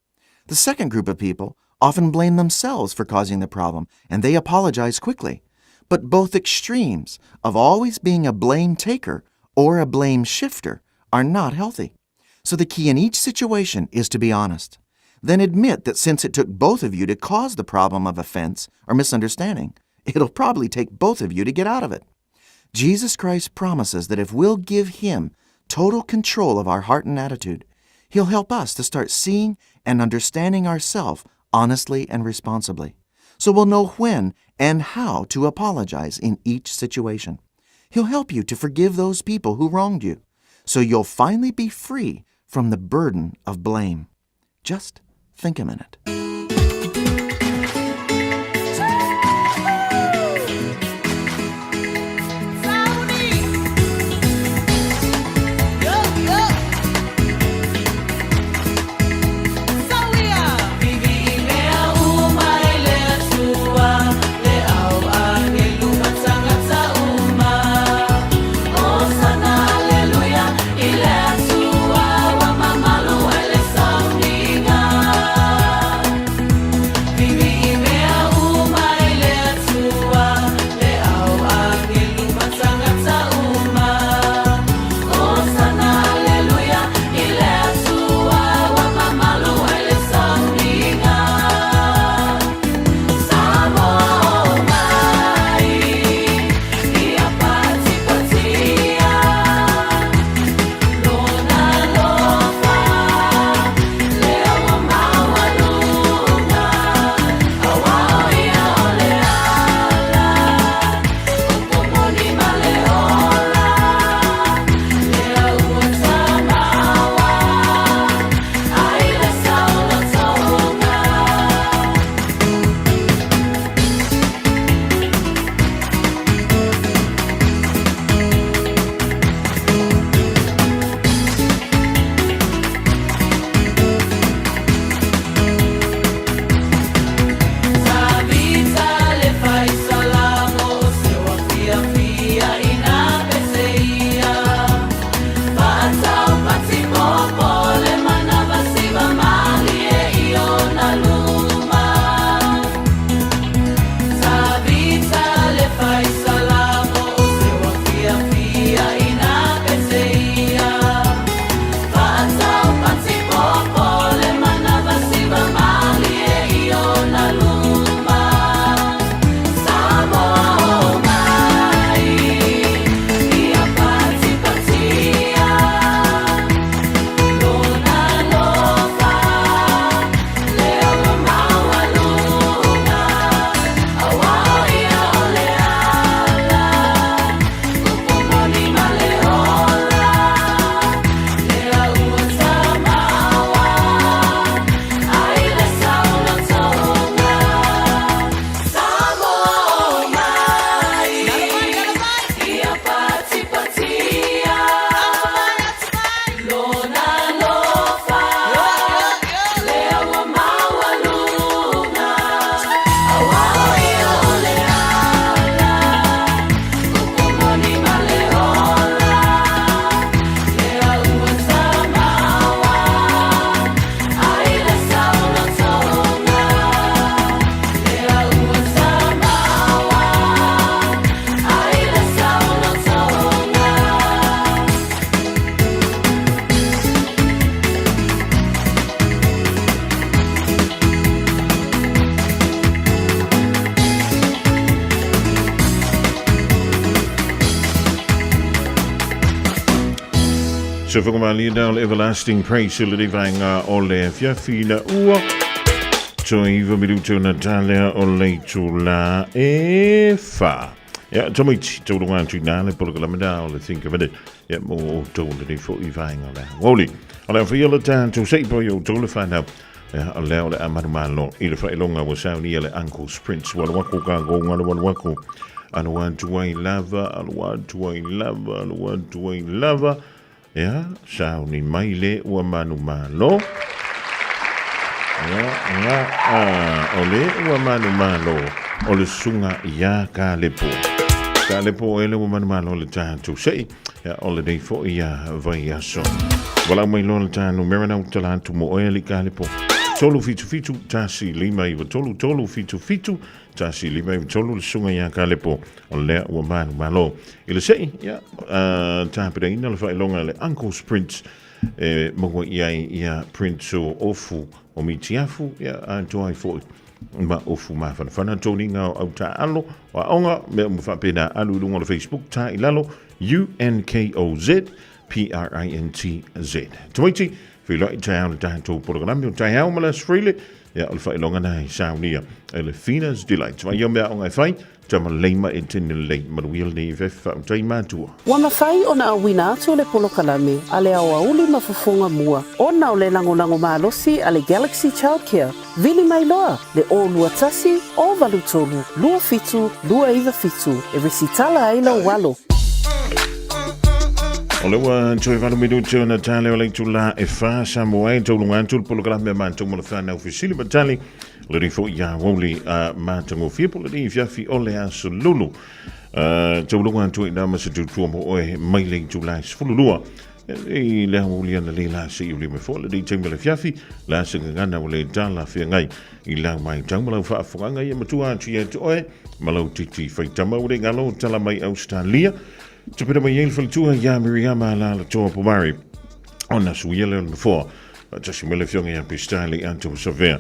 The second group of people often blame themselves for causing the problem, and they apologize quickly. But both extremes of always being a blame taker or a blame shifter are not healthy. So the key in each situation is to be honest. Then admit that since it took both of you to cause the problem of offense or misunderstanding, it'll probably take both of you to get out of it. Jesus Christ promises that if we'll give Him total control of our heart and attitude, He'll help us to start seeing and understanding ourselves honestly and responsibly. So we'll know when and how to apologize in each situation. He'll help you to forgive those people who wronged you, so you'll finally be free from the burden of blame. Just think a minute. Se whakamalia nā o le Everlasting Praise le vaenga o le afiafi na ua. Toi iwa minuto na talea o le tula e wha. Ia, tamaiti, taurunga atu nā le polokalame nā o le Think of It. Ia, mo o tau le nei fo i vaenga o le hangoli. O le awhia le tātou sei po i o tau le whanau. Ia, o lea o le a manumalo i le faailoga ua saunia le Uncle's Prince. Ua alu aku kākou, alu alu aku. Alu atu ai lava, alu atu ai lava, alu atu ai lava. Ia, sauni mai le ua manumalo. Ia, ia, a, o le ua manumalo o le susuga iā Kalepo. Kalepo e le ua manumalo le tatou sei. Ia, o lenei foi ia vaiaso. Walau mai loa le tā numera na utala atu mo oe ali Kalepo. 377 1 5 9 3 3 7 7 1 5 9 3 le susuga iā Kalepo. O lea ua manumalo. I le sei, ia, tapenaina le faailoga le Uncle's Prince e maua i ai ia Prince o Ofu o Mitiafu, ia, atoa ai foi ma Ofu Mafanafana, toniga o au taaalo, o aoga, mea uma faapena, alu i luga o le Facebook, tā i lalo, U-N-K-O-Z, P-R-I-N-T-Z. Tamaiti, feiloai taeao le tatou polokalame o taeao ma le Aso Faraile, ia, o le faailoga na i saunia e le Fina's Delight. Vai ia mea aoga e fai, tama lelei ma e tene lelei, manuia lenei afiafi faautai matua. Ua mafai ona auina atu le polokalame a le aoauli ma fofoga mua ona o le lagolago malosi a le Galaxy Childcare. Vili mai loa le 021 083 27 297 e resitala ai lou alo. O lea ua toe 8 minute ona tale o le itula e 4 Samoa e tauluga atu le polokalame a matou ma le whanau fesili ma tali. O lenei foi ia aoauli a matagofie po o lenei afiafi o le aso Lulu. Tauluga atu i nā ma se tutua mo oe mai le itula e 12. I le aoauli ana le la se i uli mai foi lenei taimi o le afiafi, la se gagana o le tala feagai i lau mai tau ma lau faafoganga ia matua atu ia te oe ma lau titi faitama ua le galo tala mai Australia. Tupena mai ai le faletua ia Miriama Alaalatoa Pomare ona suia lea o le nofoa faatasi mai le afioga ia Pesitali Anto Savea.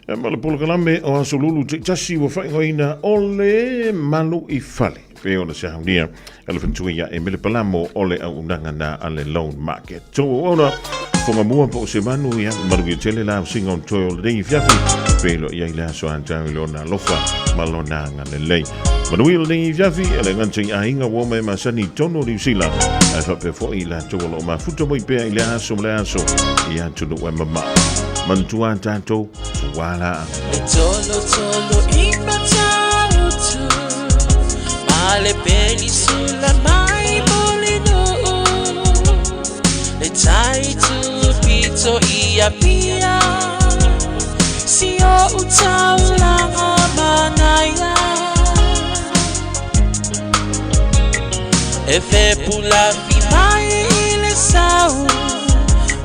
E ma le polokalame o Aso Lulu taitasi ua faaigoaina o le Malu i Fale. Pe ona saunia e le faletua ia Emele Palamo o le auaunaga na a le Loan Market. Tou auauna, fofoga mua po o se manu ia manuia tele la ausiga o le toe o lenei afiafi. Feiloai ai le aso a i lona alofa ma lona agalelei. Manuia lenei afiafi e le gata i aiga ua oma e masani i totonu o Niu Sila, ae faapea foi i latou o lo o mafuta mai pea i le aso ma le aso i atunuu e mamao. Manatua tatou, tuā laa. E tolo tolo i Matautu Ma le penisula mai Mulinuu Le tai tupito i Apia Si o utaulanga manaia E fepulafi mai i le sau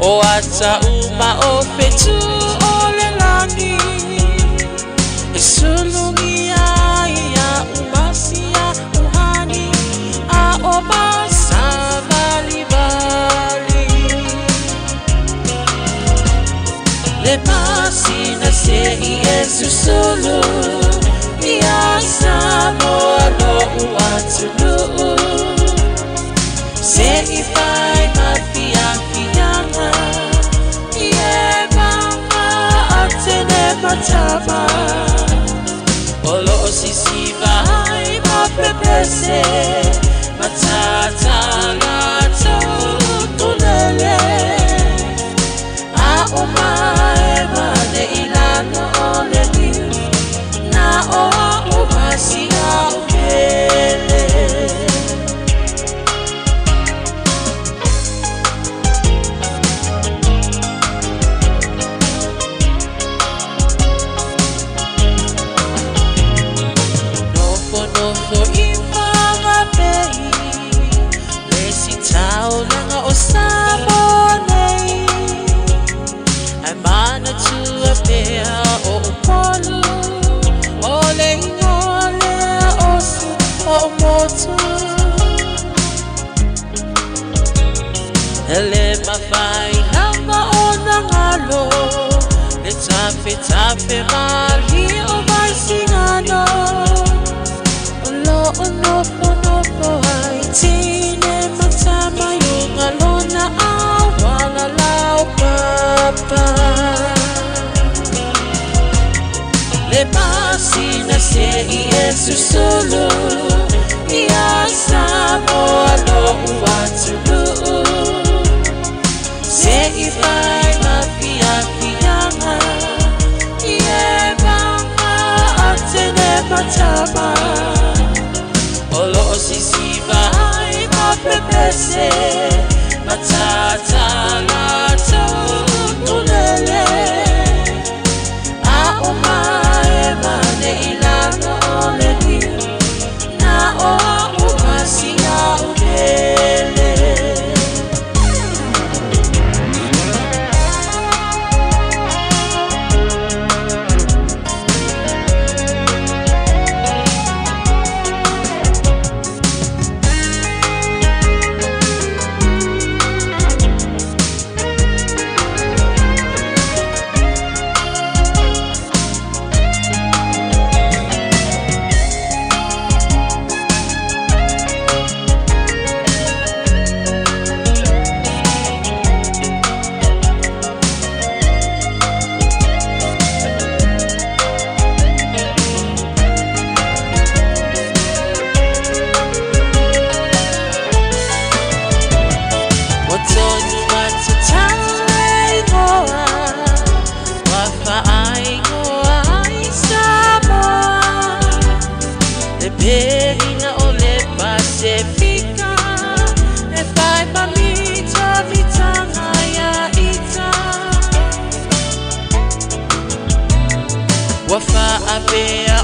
O ata uma o fetu o le lani E sulugia ia umasia uhani A o masavalivali Le masina se i e susulu Ia Samoa lo'u atunuu Se i fai ma fiafiaga I e mama a tene matama O lo'o sisiva ai ma pepese Matatala tulele A o mae ma le ilalo o le niu Na o a o masia o pele. Nofo nofo i Whangape Le isi taulaga o Samoa nei Ae manatua pea o Upolu O le ingoa lea o si o motu E le mafai lava ona galo Le tafetafe malie o Vaisigano O lo o nofonofo ai tine ma tama i luga lona auala laupapa. Le masina se i e susulu ia Samoa lo'u atunuu. Se i fai ma fiafiaga. se Matata la totolele A o mae mane i lalo o le niu Na o a umasinga o pele. Wa tonu matatau e ingoa, wa whaaingoa ai Samoa. Le perina o le Pasefika, e whai mamita mitanga ia ita. Wa whaapea